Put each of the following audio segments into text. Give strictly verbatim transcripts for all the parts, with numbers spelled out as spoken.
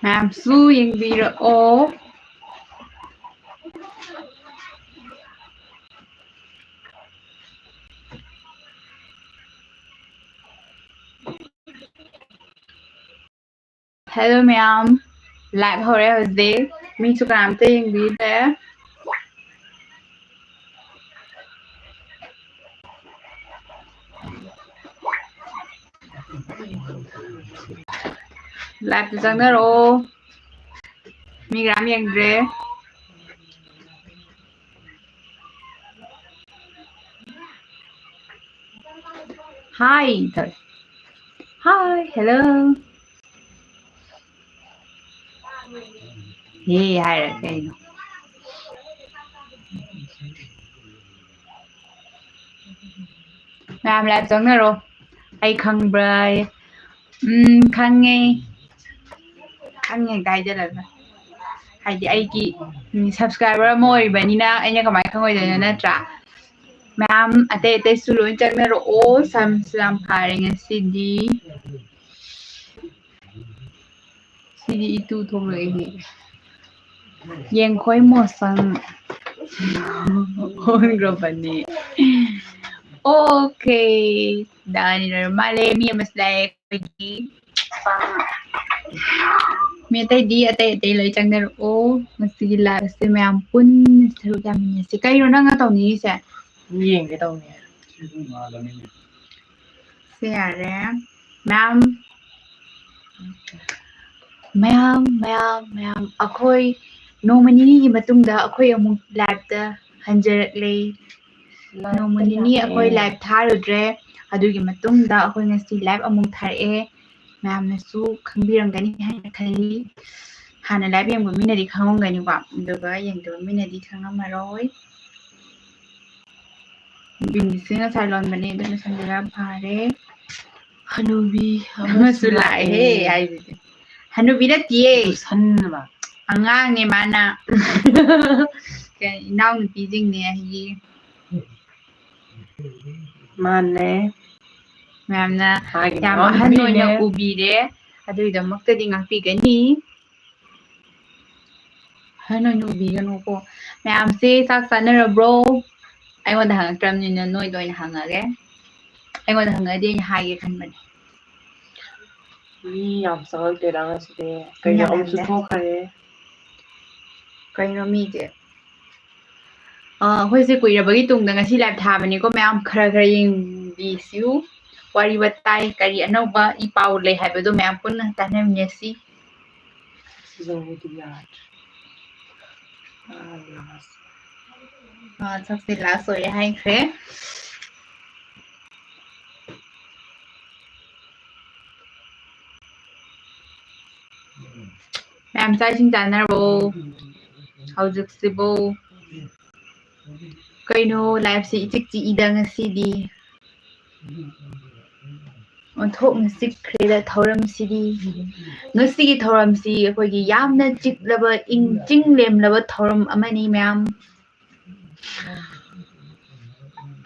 ꯃꯌꯥꯝꯁꯨ ꯌꯦꯡꯕꯤꯔꯛꯑꯣ꯫ Hello ꯃꯌꯥꯝ, live ꯍꯧꯔꯦ ꯍꯧꯖꯤꯛ꯫ ꯃꯤꯁꯨ ꯀꯅꯥꯝꯇ ꯌꯦꯡꯕꯤꯗꯦ꯫ Live ꯇ ꯆꯪꯅꯔꯛꯑꯣ꯫ ꯃꯤ ꯀꯅꯥꯝ ꯌꯦꯡꯗ꯭ꯔꯦ꯫ Hi ꯇꯧꯔꯦ꯫ Hi, hello꯫ ꯍꯦ ꯍꯥꯏꯔ ꯀꯩꯅꯣ? ꯃꯌꯥꯝ live ꯆꯪꯅꯔꯣ꯫ ꯑꯩ ꯈꯪꯕ꯭ꯔꯥ? ꯎꯝ, ꯈꯪꯉꯦ꯫ ꯈꯪꯉꯦ ꯍꯦꯛꯇ ꯍꯥꯏꯖꯜꯂꯒ꯫ ꯍꯥꯏꯗꯤ ꯑꯩꯒꯤ, ꯎꯝ, subscriber ꯑꯃ ꯑꯣꯏꯔꯤꯕꯅꯤꯅ ꯑꯩꯅ ꯀꯃꯥꯏꯅ ꯈꯪꯉꯣꯏꯗꯣꯏꯅꯣ, ꯅꯠꯇ꯭ꯔꯥ? ꯃꯌꯥꯝ ꯑꯇꯩ ꯑꯇꯩꯁꯨ ꯂꯣꯏ ꯆꯪꯅꯔꯛꯑꯣ꯫ ꯁꯝꯁꯨ ꯌꯥꯝ ꯐꯥꯔꯦ ꯉꯁꯤꯗꯤ꯫ ꯁꯤꯗꯤ ꯏꯇꯨ ꯊꯣꯛꯂꯛꯏꯅꯦ꯫ ꯌꯦꯡꯈꯣꯏ ꯃꯣꯁꯪ ꯑꯣꯟꯈ꯭ꯔꯕꯅꯤ꯫ Okay, ꯗꯥꯅꯤ ꯂꯣꯏꯔ ꯃꯥꯜꯂꯦ꯫ ꯃꯤ ꯑꯃꯁꯨ ꯂꯥꯛꯑꯦ ꯑꯩꯈꯣꯏꯒꯤ꯫ ꯃꯤ ꯑꯇꯩꯗꯤ ꯑꯇꯩ ꯑꯇꯩ ꯂꯣꯏ ꯆꯪꯅꯔꯛꯑꯣ꯫ ꯉꯁꯤꯒꯤ live ꯑꯁꯦ ꯃꯌꯥꯝ ꯄꯨꯟꯅ ꯁꯔꯨꯛ ꯌꯥꯃꯤꯟꯅꯁꯤ꯫ ꯀꯩꯅꯣ ꯅꯪꯅ ꯇꯧꯅꯤꯡꯉꯤꯁꯦ? ꯌꯦꯡꯒꯦ ꯇꯧꯅꯦ꯫ ꯁꯦ ꯌꯥꯔꯦ꯫ ꯃꯌꯥꯝ, ꯃꯌꯥꯝ, ꯃꯌꯥꯝ, ꯃꯌꯥꯝ, ꯑꯩꯈꯣꯏ ꯅꯣꯡꯃ ꯅꯤꯅꯤꯒꯤ ꯃꯇꯨꯡꯗ ꯑꯩꯈꯣꯏ ꯑꯃꯨꯛ live ꯇ ꯍꯟꯖꯔꯛꯂꯦ꯫ ꯅꯣꯡꯃ ꯅꯤꯅꯤ ꯑꯩꯈꯣꯏ live ꯊꯥꯔꯨꯗ꯭ꯔꯦ꯫ ꯑꯗꯨꯒꯤ ꯃꯇꯨꯡꯗ ꯑꯩꯈꯣꯏ ꯉꯁꯤ live ꯑꯃꯨꯛ ꯊꯥꯔꯛꯑꯦ꯫ ꯃꯌꯥꯝꯅꯁꯨ ꯈꯪꯕꯤꯔꯝꯒꯅꯤ ꯍꯥꯏꯅ ꯈꯜꯂꯤ꯫ ꯍꯥꯟꯅ live ꯌꯦꯡꯕ ꯃꯤꯅꯗꯤ ꯈꯪꯉꯝꯒꯅꯤꯀꯣ, ꯑꯗꯨꯒ ꯌꯦꯡꯗꯕ ꯃꯤꯅꯗꯤ ꯈꯪꯉꯝꯃꯔꯣꯏ꯫ ꯕꯤꯟꯁꯁꯦ ꯉꯁꯥꯏ ꯂꯣꯟꯕꯅꯦ, ꯑꯗꯨ ꯂꯣꯏꯁꯟꯕꯤꯔ ꯐꯔꯦ꯫ ꯍꯅꯨꯕꯤ ꯑꯃꯁꯨ ꯑꯃꯁꯨ ꯂꯥꯛꯑꯦ ꯂꯥꯛꯑꯦ꯫ ꯍꯥꯏꯁꯤꯗꯤ꯫ ꯍꯅꯨꯕꯤ ꯅꯠꯇꯤꯌꯦ꯫ ꯒꯨꯁꯟꯅꯕ꯫ ꯑꯉꯥꯡꯅꯦ ꯃꯥꯅ꯫ ꯀꯩ, ꯏꯅꯥꯎꯅꯨꯄꯤꯁꯤꯡꯅꯦ ꯑꯩꯒꯤ꯫ ꯃꯥꯅꯦ꯫ ꯃꯌꯥꯝꯅ ꯃꯥꯒꯤ ꯌꯥꯝ ꯑꯍꯟ ꯃꯅꯥꯎꯅꯨꯄꯤꯅꯦ꯫ ꯑꯣꯏꯅ ꯎꯕꯤꯔꯦ꯫ ꯑꯗꯨꯒꯤꯗꯃꯛꯇꯗꯤ ꯉꯥꯛꯄꯤꯒꯅꯤ꯫ ꯍꯥꯏ, ꯅꯣꯏ ꯅꯨꯡꯕꯤꯒꯅꯨꯀꯣ꯫ ꯃꯌꯥꯝꯁꯦ ꯆꯥꯛ ꯆꯥꯅꯔꯕ꯭ꯔꯣ? ꯑꯩꯉꯣꯟꯗ ꯍꯪꯉꯛꯇ꯭ꯔꯕꯅꯤꯅ ꯅꯣꯏꯗ ꯑꯣꯏꯅ ꯍꯪꯉꯒꯦ꯫ ꯑꯩꯉꯣꯟꯗ ꯍꯪꯉꯛꯑꯗꯤ ꯑꯩꯅ ꯍꯥꯏꯒꯦ ꯈꯟꯕꯅꯦ꯫ ꯃꯤ ꯌꯥꯝ ꯆꯪꯉꯛꯇꯦꯗ ꯉꯁꯤꯗꯤ꯫ ꯀꯩꯅꯣ, ꯌꯥꯝ ꯑꯃꯨꯛꯁꯨ ꯌꯥꯝꯗꯦ꯫ ꯊꯣꯛꯈ꯭ꯔꯦ꯫ ꯀꯩꯅꯣ ꯃꯤꯁꯦ? ꯑ, ꯑꯩꯈꯣꯏꯁꯦ ꯀꯨꯏꯔꯕꯒꯤ ꯇꯨꯡꯗ ꯉꯁꯤ live ꯊꯥꯕꯅꯤꯀꯣ ꯃꯌꯥꯝ, ꯈꯔ ꯈꯔ ꯌꯦꯡꯕꯤꯁꯤꯌꯨ꯫ ꯋꯥꯔꯤ ꯋꯥꯇꯥꯏ ꯀꯔꯤ ꯑꯅꯧꯕ ꯏ ꯄꯥꯎ ꯂꯩ ꯍꯥꯏꯕꯗꯣ ꯃꯌꯥꯝ ꯄꯨꯟꯅ ꯇꯥꯟꯅꯃꯤꯟꯅꯁꯤ꯫ ꯁꯤꯗꯧꯕꯗꯤ ꯌꯥꯗ꯭ꯔꯦ꯫ ꯑꯥ, last꯫ ꯑꯥ, ꯁꯛꯁꯦ last ꯑꯣꯏꯔꯦ ꯍꯥꯏꯈ꯭ꯔꯦ꯫ ꯃꯌꯥꯝ ꯆꯥꯛ ꯏꯁꯤꯡ ꯆꯥꯅꯔꯕꯣ? ꯍꯧꯖꯤꯛꯁꯤꯕꯨ? ꯀꯩꯅꯣ, liveꯁꯦ ꯏꯆꯤꯛ ꯆꯤꯛꯏꯗ ꯉꯁꯤꯗꯤ꯫ ꯑꯣꯟꯊꯣꯛꯅ ꯆꯤꯛꯈ꯭ꯔꯦꯗ ꯊꯧꯔꯝꯁꯤꯗꯤ꯫ ꯉꯁꯤꯒꯤ ꯊꯧꯔꯝꯁꯤ ꯑꯩꯈꯣꯏꯒꯤ ꯌꯥꯝꯅ ꯆꯤꯛꯂꯕ, ꯏꯪ ꯆꯤꯡ ꯂꯦꯝꯂꯕ ꯊꯧꯔꯝ ꯑꯃꯅꯤ, ꯃꯌꯥꯝ꯫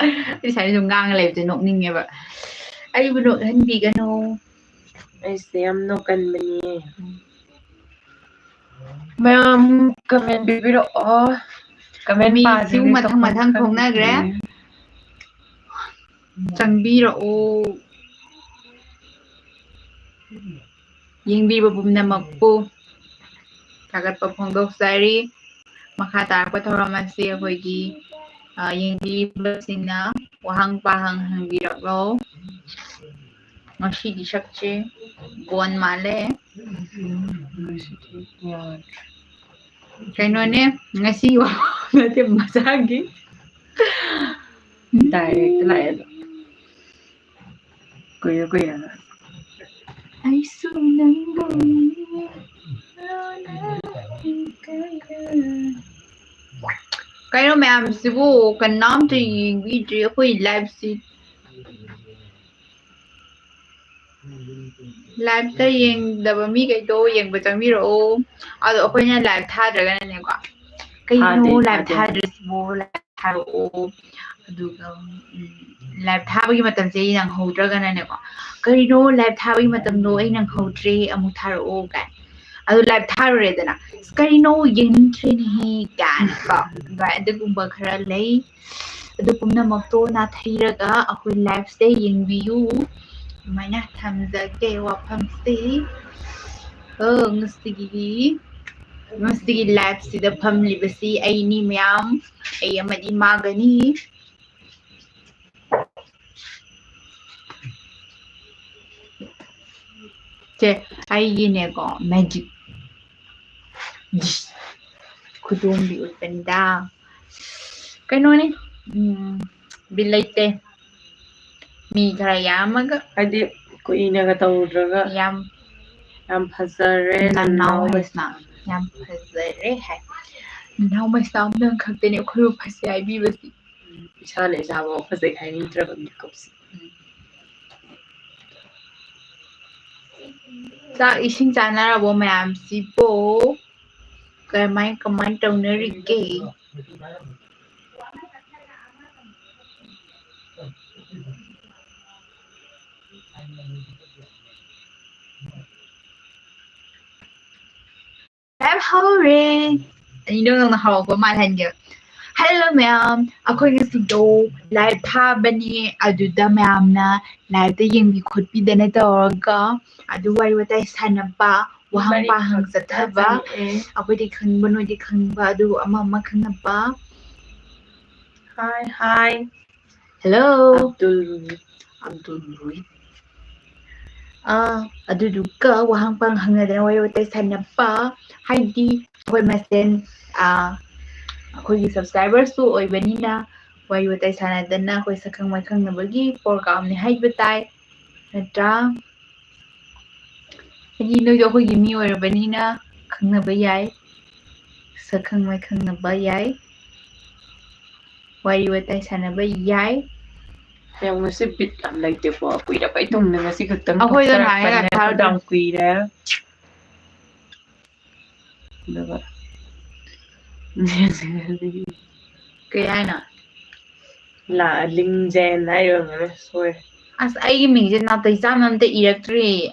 ꯑꯩ ꯁꯨꯃꯥꯏꯅ ꯁꯨꯝ ꯉꯥꯡꯉ ꯂꯩꯕꯁꯦ ꯅꯣꯛꯅꯤꯡꯉꯦꯕ꯫ ꯑꯩꯕꯨ ꯅꯣꯛꯍꯟꯕꯤꯒꯅꯨ꯫ ꯑꯩꯁꯦ ꯌꯥꯝ ꯅꯣꯛꯀꯟꯕꯅꯤ꯫ ꯃꯌꯥꯝ comment ꯄꯤꯕꯤꯔꯛꯑꯣ꯫ Comment ꯃꯤꯁꯤꯡ ꯄꯥꯗ꯭ꯔꯤꯉꯩ ꯃꯊꯪ ꯃꯊꯪ ꯇꯧꯐꯝ ꯊꯣꯛꯅꯈ꯭ꯔꯦ꯫ ꯈꯪꯗ꯭ꯔꯦ꯫ ꯆꯪꯕꯤꯔꯛꯑꯣ꯫ ꯌꯦꯡꯕꯤꯕ ꯄꯨꯝꯅꯃꯛꯄꯨ ꯊꯥꯒꯠꯄ ꯐꯣꯡꯗꯣꯛꯆꯔꯤ꯫ ꯃꯈꯥ ꯇꯥꯔꯛꯄ ꯊꯧꯔꯝ ꯑꯁꯤ ꯑꯩꯈꯣꯏꯒꯤ, ꯑ, ꯌꯦꯡꯕꯤꯔꯤꯕꯁꯤꯡꯅ ꯋꯥꯍꯪ ꯄꯥꯍꯪ ꯍꯪꯕꯤꯔꯛꯂꯣ꯫ ꯉꯁꯤꯒꯤ ꯁꯛꯁꯦ ꯕꯣꯟ ꯃꯥꯜꯂꯦ꯫ ꯀꯩꯅꯣꯅꯦ, ꯉꯁꯤ ꯋꯥ ꯅꯠꯇꯦ, ꯃꯁꯥꯒꯤ direct ꯂꯥꯛꯑꯦ ꯑꯗꯣ꯫ ꯀꯨꯏꯔꯦ, ꯀꯨꯏꯔꯦ꯫ ꯑꯩꯁꯨ ꯅꯪꯕꯨ ꯀꯩꯅꯣ ꯃꯌꯥꯝꯁꯤꯕꯨ ꯀꯅꯥꯝꯇ ꯌꯦꯡꯕꯤꯗ꯭ꯔꯤ ꯑꯩꯈꯣꯏ liveꯁꯤ꯫ Liveꯇ ꯌꯦꯡꯗꯕ ꯃꯤꯈꯩꯗꯣ ꯌꯦꯡꯕ ꯆꯪꯕꯤꯔꯛꯑꯣ꯫ ꯑꯗꯣ ꯑꯩꯈꯣꯏꯅ live ꯊꯥꯗ꯭ꯔꯒꯅꯅꯦꯀꯣ, "ꯀꯩꯅꯣ ꯊꯥꯗꯦ, live ꯊꯥꯗꯦ꯫ ꯊꯥꯗ꯭ꯔꯤꯁꯤꯕꯣ? Live ꯊꯥꯔꯛꯑꯣ, ꯑꯗꯨꯒ ꯎꯝ, ꯂꯥꯏꯞ ꯊꯥꯕꯒꯤ ꯃꯇꯝꯁꯦ ꯑꯩ ꯅꯪꯍꯧꯗ꯭ꯔꯒꯅꯅꯦꯀꯣ, "ꯀꯔꯤꯅꯣ ꯂꯥꯏꯞ ꯊꯥꯕꯒꯤ ꯃꯇꯝꯗꯣ ꯑꯩ ꯅꯪꯍꯧꯗ꯭ꯔꯦ, ꯑꯃꯨꯛ ꯊꯥꯔꯛꯑꯣ" ꯀꯥꯏꯅ꯫ ꯑꯗꯨ ꯂꯥꯏꯞ ꯊꯥꯔꯨꯔꯦꯗꯅ, "ꯑꯁ, ꯀꯔꯤꯅꯣ ꯌꯦꯡꯅꯤꯡꯗ꯭ꯔꯦꯅꯦꯍꯦ" ꯀꯥꯏꯅꯀꯣ, ꯑꯗꯨꯃꯥꯏ-, ꯑꯗꯨꯒꯨꯝꯕ ꯈꯔ ꯂꯩ꯫ ꯑꯗꯨ ꯄꯨꯝꯅꯃꯛꯇꯣ ꯅꯥꯊꯩꯔꯒ ꯑꯩꯈꯣꯏ ꯂꯥꯏꯞꯁꯦ ꯌꯦꯡꯕꯤꯌꯨ꯫ ꯑꯗꯨꯃꯥꯏꯅ ꯊꯝꯖꯒꯦ ꯋꯥꯐꯝꯁꯤ꯫ ꯑꯣ, ꯉꯁꯤꯒꯤ, ꯉꯁꯤꯒꯤ ꯂꯥꯏꯞꯁꯤꯗ ꯐꯝꯂꯤꯕꯁꯤ ꯑꯩꯅꯤ ꯃꯌꯥꯝ, ꯑꯩ ꯑꯃꯗꯤ ꯃꯥꯒꯅꯤ꯫ ꯁꯦ, ꯑꯩꯒꯤꯅꯦꯀꯣ, ꯃꯦꯖꯤꯛ ꯈꯨꯗꯣꯝꯕꯤ ꯎꯠꯄꯅꯤꯗ꯫ ꯀꯩꯅꯣꯅꯦ, ꯎꯝ, ꯕꯤꯠ ꯂꯩꯇꯦ꯫ ꯃꯤ ꯈꯔ ꯌꯥꯝꯃꯒ꯫ ꯍꯥꯏꯗꯤ ꯀꯨꯏꯅꯒ ꯇꯧꯗ꯭ꯔꯒ꯫ ꯌꯥꯝ ꯌꯥꯝ ꯐꯖꯔꯦ, ꯅꯅꯥꯎ ꯅꯅꯥꯎ ꯃꯩꯁꯅꯥꯝ꯫ ꯌꯥꯝ ꯐꯖꯔꯦ ꯍꯥꯏ꯫ ꯅꯅꯥꯎ ꯃꯩꯁꯅꯥꯝ ꯅꯪ ꯈꯛꯇꯅꯦ ꯑꯩꯈꯣꯏꯕꯨ ꯐꯖꯩ ꯍꯥꯏꯕꯤꯕꯁꯤ꯫ ꯎꯝ, ꯏꯁꯥꯅ ꯏꯁꯥꯐꯥꯎ ꯐꯖꯩ ꯍꯥꯏꯅꯤꯡꯗ꯭ꯔꯕ ꯃꯤꯀꯨꯞꯁꯦ꯫ ꯆꯥꯛ ꯏꯁꯤꯡ ꯆꯥꯅꯔꯕꯣ ꯃꯌꯥꯝꯁꯤꯕꯣ? ꯀꯃꯥꯏ, ꯀꯃꯥꯏ ꯇꯧꯅꯔꯤꯒꯦ? ꯂꯥꯏꯚ ꯍꯧꯔꯦ꯫ ꯑꯩ ꯅꯪ ꯅꯪꯅ ꯍꯧꯔꯛꯄ ꯃꯥꯜꯍꯟꯒꯦ꯫ ꯍꯜꯂꯣ ꯃꯌꯥꯝ, ꯑꯩꯈꯣꯏ ꯉꯁꯤꯗꯣ ꯂꯥꯏꯚ ꯊꯥꯕꯅꯦ, ꯑꯗꯨꯗ ꯃꯌꯥꯝꯅ ꯂꯥꯏꯚꯇ ꯌꯦꯡꯕꯤ ꯈꯣꯠꯄꯤꯗꯅ ꯇꯧꯔꯒ ꯑꯗꯨ ꯋꯥꯔꯤ ꯋꯥꯇꯥꯏ ꯁꯥꯟꯅꯕ, ꯋꯥꯍꯪ ꯄꯥꯍꯪ ꯆꯠꯊꯕ, ꯑꯩꯈꯣꯏꯗꯤ ꯈꯪꯕ ꯅꯣꯏꯗꯤ ꯈꯪꯕ, ꯑꯗꯨ ꯑꯃ ꯑꯃ ꯈꯪꯅꯕ꯫ ꯍꯥꯏ, ꯍꯥꯏ꯫ ꯍꯜꯂꯣ꯫ ꯑꯕꯗꯨꯜ, ꯑꯕꯗꯨꯜ ꯔꯨꯍꯤ꯫ ꯑꯥ, ꯑꯗꯨꯗꯨꯒ ꯋꯥꯍꯪ ꯄꯥꯎꯍꯪ ꯍꯪꯅꯗꯅ ꯋꯥꯔꯤ ꯋꯥꯇꯥꯏ ꯁꯥꯟꯅꯕ, ꯍꯥꯏꯗꯤ ꯑꯩꯈꯣꯏ ꯃꯁꯦꯟ, ꯑꯥ, ꯑꯩꯈꯣꯏꯒꯤ ꯁꯕꯁꯀ꯭ꯔꯥꯏꯕꯔꯁꯨ ꯑꯣꯏꯕꯅꯤꯅ ꯋꯥꯔꯤ ꯋꯥꯇꯥꯏ ꯁꯥꯟꯅꯗꯅ ꯑꯩꯈꯣꯏ ꯁꯛꯈꯪ ꯃꯥꯏꯈꯪꯅꯕꯒꯤ ꯄ꯭ꯔꯣꯒ꯭ꯔꯥꯝꯅꯤ ꯍꯥꯏꯕ ꯇꯥꯏ, ꯅꯠꯇ꯭ꯔꯥ? ꯍꯥꯏꯗꯤ ꯅꯣꯏꯗꯣ ꯑꯩꯈꯣꯏꯒꯤ ꯃꯤ ꯑꯣꯏꯔꯕꯅꯤꯅ ꯈꯪꯅꯕ ꯌꯥꯏ, ꯁꯛꯈꯪ ꯃꯥꯏꯈꯪꯅꯕ ꯌꯥꯏ, ꯋꯥꯔꯤ ꯋꯥꯇꯥꯏ ꯁꯥꯟꯅꯕ ꯌꯥꯏ꯫ ꯌꯥꯝ ꯉꯁꯤ ꯕꯤꯠ ꯌꯥꯝ ꯂꯩꯇꯦꯀꯣ, ꯀꯨꯏꯔꯕꯩ ꯇꯨꯡꯗ ꯉꯁꯤ ꯈꯛꯇꯪ ꯑꯩꯈꯣꯏꯗ ꯊꯣꯛꯆꯔꯛꯄꯅꯦ, ꯉꯥꯏꯔꯒ ꯊꯥꯔꯗꯤ ꯌꯥꯝ ꯀꯨꯏꯔꯦ꯫ ꯑꯗꯨꯒ ꯀꯩ ꯍꯥꯏꯅꯣ? ꯂꯤꯡꯖꯦꯟ ꯍꯥꯏꯔꯝꯒꯅꯤ, ꯁꯣꯏꯔꯦ꯫ ꯑꯁ, ꯑꯩꯒꯤ ꯃꯤꯡꯁꯦ ꯅꯥꯇꯩ ꯆꯥꯅ ꯑꯝꯇ ꯏꯔꯛꯇ꯭ꯔꯤ꯫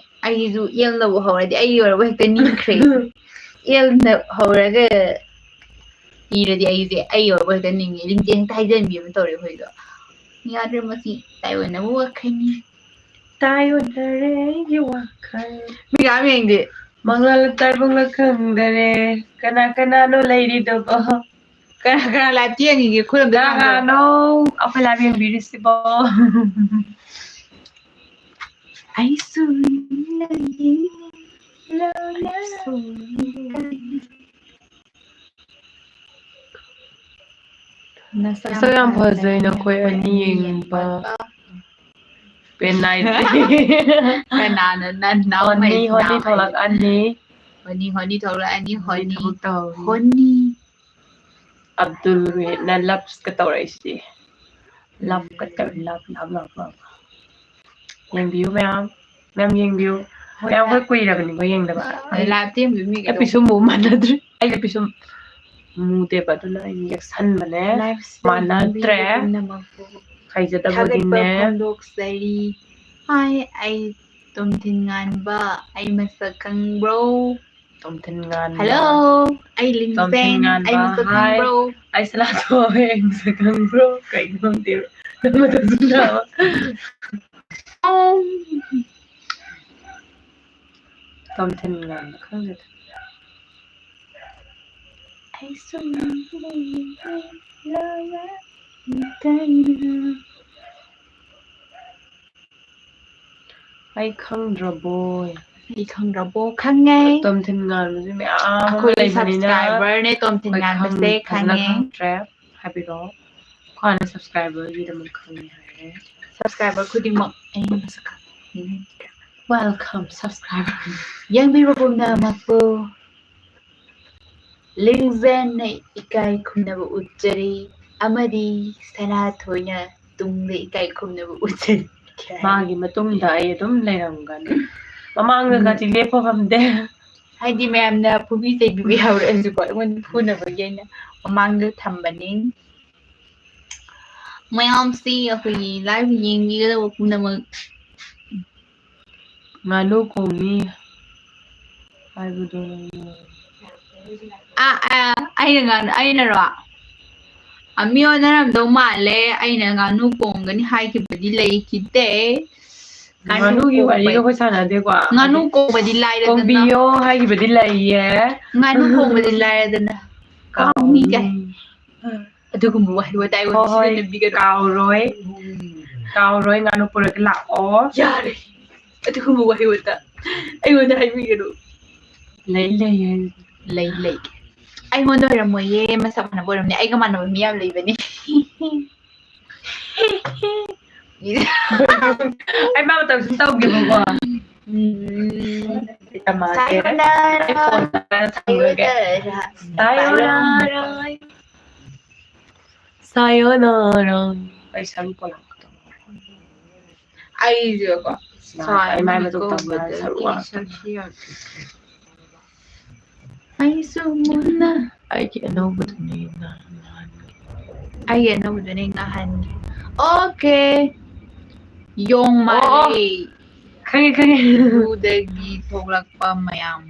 ꯑꯩꯁꯨ ꯑꯦꯜꯅꯕꯨ ꯍꯧꯔꯗꯤ ꯑꯩꯒꯤ ꯑꯣꯏꯔꯕ ꯍꯦꯛꯇ ꯅꯤꯡꯈ꯭ꯔꯦ꯫ ꯑꯦꯜꯅ ꯍꯧꯔꯒ ꯏꯔꯗꯤ ꯑꯩꯁꯦ ꯑꯩꯒꯤ ꯑꯣꯏꯔꯕ ꯍꯦꯛꯇ ꯅꯤꯡꯉꯦ꯫ ꯂꯤꯡꯖꯦꯜ ꯍꯦꯛꯇ ꯍꯥꯏꯖꯟꯕꯤ ꯑꯃ ꯇꯧꯔꯦ ꯑꯩꯈꯣꯏꯗꯣ꯫ ꯌꯥꯗ꯭ꯔꯦ, ꯃꯁꯤ ꯇꯥꯏꯑꯣꯟꯅꯕ ꯋꯥꯈꯜꯅꯤ꯫ ꯇꯥꯏꯑꯣꯟꯅꯔꯦ ꯑꯩꯒꯤ ꯋꯥꯈꯜ꯫ ꯃꯤ ꯀꯅꯥꯝ ꯌꯦꯡꯗꯦ꯫ ꯃꯪꯂꯥꯜ ꯇꯥꯏꯕꯪꯂ ꯈꯪꯗꯔꯦ꯫ ꯀꯅꯥ ꯀꯅꯥꯅꯣ ꯂꯩꯔꯤꯗꯨꯕꯣ? ꯀꯅꯥ ꯀꯅꯥ ꯂꯥꯏꯞꯇ ꯌꯦꯡꯉꯤꯒꯦ? ꯈꯨꯠ ꯑꯝꯇ ꯊꯥꯡꯒꯠꯂꯣ꯫ ꯀꯅꯥꯅꯣ? ꯑꯩꯈꯣꯏ ꯂꯥꯏꯞ ꯌꯦꯡꯕꯤꯔꯤꯁꯤꯕꯣ? ꯑꯩꯁꯨ ꯂꯩꯌꯦ꯫ ꯅꯁꯛ ꯌꯥꯝ ꯐꯖꯩ ꯅꯈꯣꯏ ꯑꯅꯤ ꯌꯦꯡꯕ꯫ ꯄꯦꯟ ꯅꯥꯏꯗꯦ꯫ ꯀꯅꯥꯅ ꯅꯅꯥꯎ ꯍꯣꯅꯤ, ꯍꯣꯅꯤ ꯊꯣꯛꯂꯛꯑꯅꯤ꯫ ꯍꯣꯅꯤ, ꯍꯣꯅꯤ ꯊꯣꯛꯂꯛꯑꯅꯤ, ꯍꯣꯅꯤ ꯍꯣꯅꯤ꯫ ꯊꯕꯛ ꯇꯧꯔꯤ꯫ ꯍꯣꯅꯤ꯫ ꯑꯕꯗꯨꯜ ꯔꯨꯍꯤꯠꯅ ꯂꯞꯁꯀ ꯇꯧꯔꯛꯏꯁꯤꯗꯤ꯫ ꯂꯞꯀ ꯇꯧꯔꯤ, ꯂꯞ, ꯂꯞ, ꯂꯞ, ꯂꯞ꯫ ꯌꯦꯡꯕꯤꯌꯨ ꯃꯌꯥꯝ, ꯃꯌꯥꯝ ꯌꯦꯡꯕꯤꯌꯨ꯫ ꯃꯌꯥꯝ ꯑꯩꯈꯣꯏ ꯀꯨꯏꯔꯕꯅꯤꯀꯣ ꯌꯦꯡꯗꯕ꯫ ꯂꯥꯏꯞꯇ ꯌꯦꯡꯕꯤꯌꯨ ꯃꯤ ꯑꯩ ꯀꯩꯗꯧꯕ? ꯄꯤꯁꯨꯝ ꯃꯨ ꯃꯥꯟꯅꯗ꯭ꯔꯤ꯫ ꯑꯩꯅ ꯄꯤꯁꯨꯝ ꯃꯨꯗꯦꯕ, ꯑꯗꯨꯅ ꯑꯩ ꯌꯦꯛꯁꯟꯕꯅꯦ꯫ ꯂꯥꯏꯞꯁꯤꯗ ꯃꯥꯟꯅꯗ꯭ꯔꯦ꯫ ꯌꯦꯡꯕꯤꯔꯤꯕ ꯄꯨꯝꯅꯃꯛꯄꯨ ꯍꯩꯖꯗꯕꯒꯤꯅꯦ꯫ ꯊꯥꯒꯠꯄ ꯐꯣꯡꯗꯣꯛꯆꯔꯤ꯫ ꯍꯥꯏ, ꯑꯩ ꯇꯣꯝꯊꯤꯟ ꯉꯥꯟꯕ, ꯑꯩ ꯃꯁꯛ ꯈꯪꯕ꯭ꯔꯣ? ꯇꯣꯝꯊꯤꯟ ꯉꯥꯟꯕ꯫ ꯍꯜꯂꯣ, ꯑꯩ ꯇꯣꯝꯊꯤꯟ ꯂꯤꯡꯖꯦꯟ, ꯉꯥꯟꯕ, ꯑꯩ ꯃꯁꯛ ꯍꯥꯏ꯫ ꯈꯪꯕ꯭ꯔꯣ? ꯑꯩ ꯁꯅꯥꯊꯣꯏ, ꯑꯩ ꯃꯁꯛ ꯈꯪꯕ꯭ꯔꯣ? ꯀꯩꯅꯣ ꯈꯪꯗꯦ꯫ ꯅꯪ ꯃꯁꯛ ꯈꯪꯗꯕ꯫ ꯇꯣꯝꯊꯤꯟ ꯉꯥꯟꯕ ꯈꯪꯗꯦꯗ꯫ ꯑꯩꯁꯨ ꯅꯪꯕꯨ ꯌꯦꯡꯕ ꯂꯥꯛꯂꯦ ꯅꯨꯡꯗꯥꯡꯗ꯫ ꯑꯩ ꯈꯪꯗ꯭ꯔꯕꯣ? ꯑꯩ ꯈꯪꯗ꯭ꯔꯕꯣ? ꯈꯪꯉꯦ꯫ ꯇꯣꯝꯊꯤꯟ ꯉꯥꯟꯕꯁꯦ ꯃꯌꯥꯝ ꯑꯃ ꯑꯩꯈꯣꯏꯒꯤ ꯂꯩꯕꯅꯤꯅ ꯁꯕꯁꯀ꯭ꯔꯥꯏꯕꯔꯅꯦ ꯇꯣꯝꯊꯤꯟ ꯑꯩꯈꯣꯏ ꯉꯥꯟꯕꯁꯦ, ꯈꯪ-, ꯐꯖꯅ ꯈꯪꯉꯦ꯫ ꯈꯪꯗ꯭ꯔꯦ꯫ ꯍꯥꯏꯕꯤꯔꯛꯑꯣ꯫ ꯑꯩꯈꯣꯏ ꯍꯥꯟꯅ ꯁꯕꯁꯀ꯭ꯔꯥꯏꯕꯔꯒꯤꯗꯃꯛ ꯈꯪꯉꯦ ꯍꯥꯏꯔꯦ꯫ ꯁꯕꯁꯀ꯭ꯔꯥꯏꯕꯔ ꯈꯨꯗꯤꯡꯃꯛ ꯑꯩ ꯃꯁꯛ ꯈꯪꯉꯦ꯫ Welcome, subscriber. ꯌꯦꯡꯕꯤꯕ ꯄꯨꯝꯅꯃꯛꯄꯨ ꯂꯤꯡꯖꯦꯟꯅ ꯏꯀꯥꯏ ꯈꯨꯝꯅꯕ ꯎꯠꯆꯔꯤ ꯑꯃꯗꯤ ꯁꯅꯥꯊꯣꯏꯅ ꯇꯨꯡꯗ ꯏꯀꯥꯏ ꯈꯨꯝꯅꯕ ꯎꯠꯆꯔꯤ꯫ ꯃꯥꯒꯤ ꯃꯇꯨꯡꯗ ꯑꯩ ꯑꯗꯨꯝ ꯂꯩꯔꯝꯒꯅꯤ꯫ ꯃꯃꯥꯡꯗꯒꯗꯤ ꯎꯝ꯫ ꯂꯦꯞꯄ ꯉꯝꯗꯦ꯫ ꯍꯥꯏꯗꯤ ꯃꯌꯥꯝꯅ ꯐꯨꯕꯤ ꯆꯩꯕꯤꯕ ꯌꯥꯎꯔꯛꯑꯁꯨꯀꯣ, ꯑꯩꯉꯣꯟꯗ ꯐꯨꯅꯕꯒꯤ ꯑꯩꯅ ꯃꯃꯥꯡꯗ ꯊꯝꯕꯅꯤ꯫ ꯃꯌꯥꯝꯁꯤ ꯑꯩꯈꯣꯏꯒꯤ live ꯌꯦꯡꯕꯤꯒꯗꯕ ꯄꯨꯝꯅꯃꯛ꯫ ꯉꯥꯅꯨ ꯈꯣꯡꯅꯤ ꯍꯥꯏꯕꯗꯣ꯫ ꯑꯥ, ꯑꯥ, ꯑꯩꯅ ꯉꯥꯅꯨ, ꯑꯩꯅꯔꯣ? ꯑꯥ, ꯃꯤ ꯑꯣꯟꯅꯔꯝꯗꯧ ꯃꯥꯜꯂꯦ꯫ ꯑꯩꯅ ꯉꯥꯅꯨ ꯈꯣꯡꯒꯅꯤ ꯍꯥꯏꯈꯤꯕꯗꯤ ꯂꯩꯈꯤꯗꯦ꯫ ꯉꯥꯅꯨ ꯉꯥꯅꯨꯒꯤ ꯋꯥꯔꯤꯒ ꯈꯣꯡꯕ-, ꯑꯩꯈꯣꯏ ꯁꯥꯟꯅꯗꯦꯀꯣ꯫ ꯉꯥꯅꯨ ꯈꯣꯡꯕꯗꯤ ꯂꯥꯏꯔꯗꯅ꯫ ꯈꯣꯡꯕꯤꯌꯣ ꯍꯥꯏꯈꯤꯕꯗꯤ ꯂꯩꯌꯦ꯫ ꯉꯥꯅꯨ ꯈꯣꯡꯕꯗꯤ ꯂꯥꯏꯔꯗꯅ꯫ ꯀꯥꯎꯅꯤ ꯀꯥꯏ꯫ ꯀꯥꯎꯅꯤ꯫ ꯑꯗꯨꯒꯨꯝꯕ ꯋꯥꯍꯩ ꯋꯥꯇꯥꯏ ꯍꯣꯏ, ꯍꯣꯏ꯫ ꯁꯤꯖꯤꯟꯅꯕꯤꯒꯅꯨ꯫ ꯀꯥꯎꯔꯣꯏ꯫ ꯀꯥꯎꯔꯣꯏ, ꯉꯥꯅꯨ ꯄꯨꯔꯒ ꯂꯥꯛꯑꯣ꯫ ꯌꯥꯔꯦ꯫ ꯑꯗꯨꯒꯨꯝꯕ ꯋꯥꯍꯩ ꯋꯥꯇꯥ ꯑꯩꯉꯣꯟꯗ ꯍꯥꯏꯕꯤꯒꯅꯨ꯫ ꯂꯩ, ꯂꯩ ꯍꯥꯏ꯫ ꯂꯩ, ꯂꯩ꯫ ꯑꯩꯉꯣꯟꯗ ꯑꯣꯏꯔꯝꯃꯣꯏꯌꯦ, ꯃꯁꯛ ꯃꯥꯟꯅꯕ ꯑꯣꯏꯔꯝꯅꯤ꯫ ꯑꯩꯒ ꯃꯥꯟꯅꯕ ꯃꯤ ꯌꯥꯝ ꯂꯩꯕꯅꯤ꯫ ꯑꯩ ꯃꯥ ꯃꯇꯧ ꯁꯨꯝ ꯇꯧꯒꯦꯕꯀꯣ꯫ ꯎꯝ꯫ ꯇꯝꯃꯛꯑꯒꯦ꯫ ꯁꯥꯌꯣꯅꯥꯔꯥ꯫ ꯑꯩ phone ꯊꯝꯈ꯭ꯔꯒꯦ꯫ ꯁꯥꯌꯣꯅꯥꯔꯥ꯫ ꯁꯥꯌꯣꯅꯥꯔꯥ꯫ ꯁꯥꯌꯣꯅꯥꯔꯥ꯫ ꯑꯩ ꯁꯔꯨ ꯄꯣꯂꯥꯡ ꯈꯛꯇꯪ꯫ ꯑꯩꯁꯦꯀꯣ, ꯅꯍꯥꯟ ꯑꯩ ꯃꯥꯏ ꯃꯇꯧ ꯇꯝꯕꯗ ꯁꯔꯨ ꯁꯛꯁꯤ ꯌꯥꯝ ꯊꯤ꯫ ꯑꯩꯁꯨ ꯃꯨꯟꯅ꯫ ꯑꯩꯒꯤ ꯑꯅꯧꯕꯗꯨꯅꯦ ꯅꯍꯥꯟ, ꯅꯍꯥꯟꯒꯤ꯫ ꯑꯩꯒꯤ ꯑꯅꯧꯕꯗꯨꯅꯦ ꯅꯍꯥꯟꯒꯤ꯫ Okay꯫ ꯌꯣꯡ ꯑꯣ, ꯑꯣ꯫ ꯃꯥꯜꯂꯦ꯫ ꯈꯪꯉꯦ, ꯈꯪꯉꯦ꯫ ꯖꯨꯗꯒꯤ ꯊꯣꯛꯂꯛꯄ ꯃꯌꯥꯝ꯫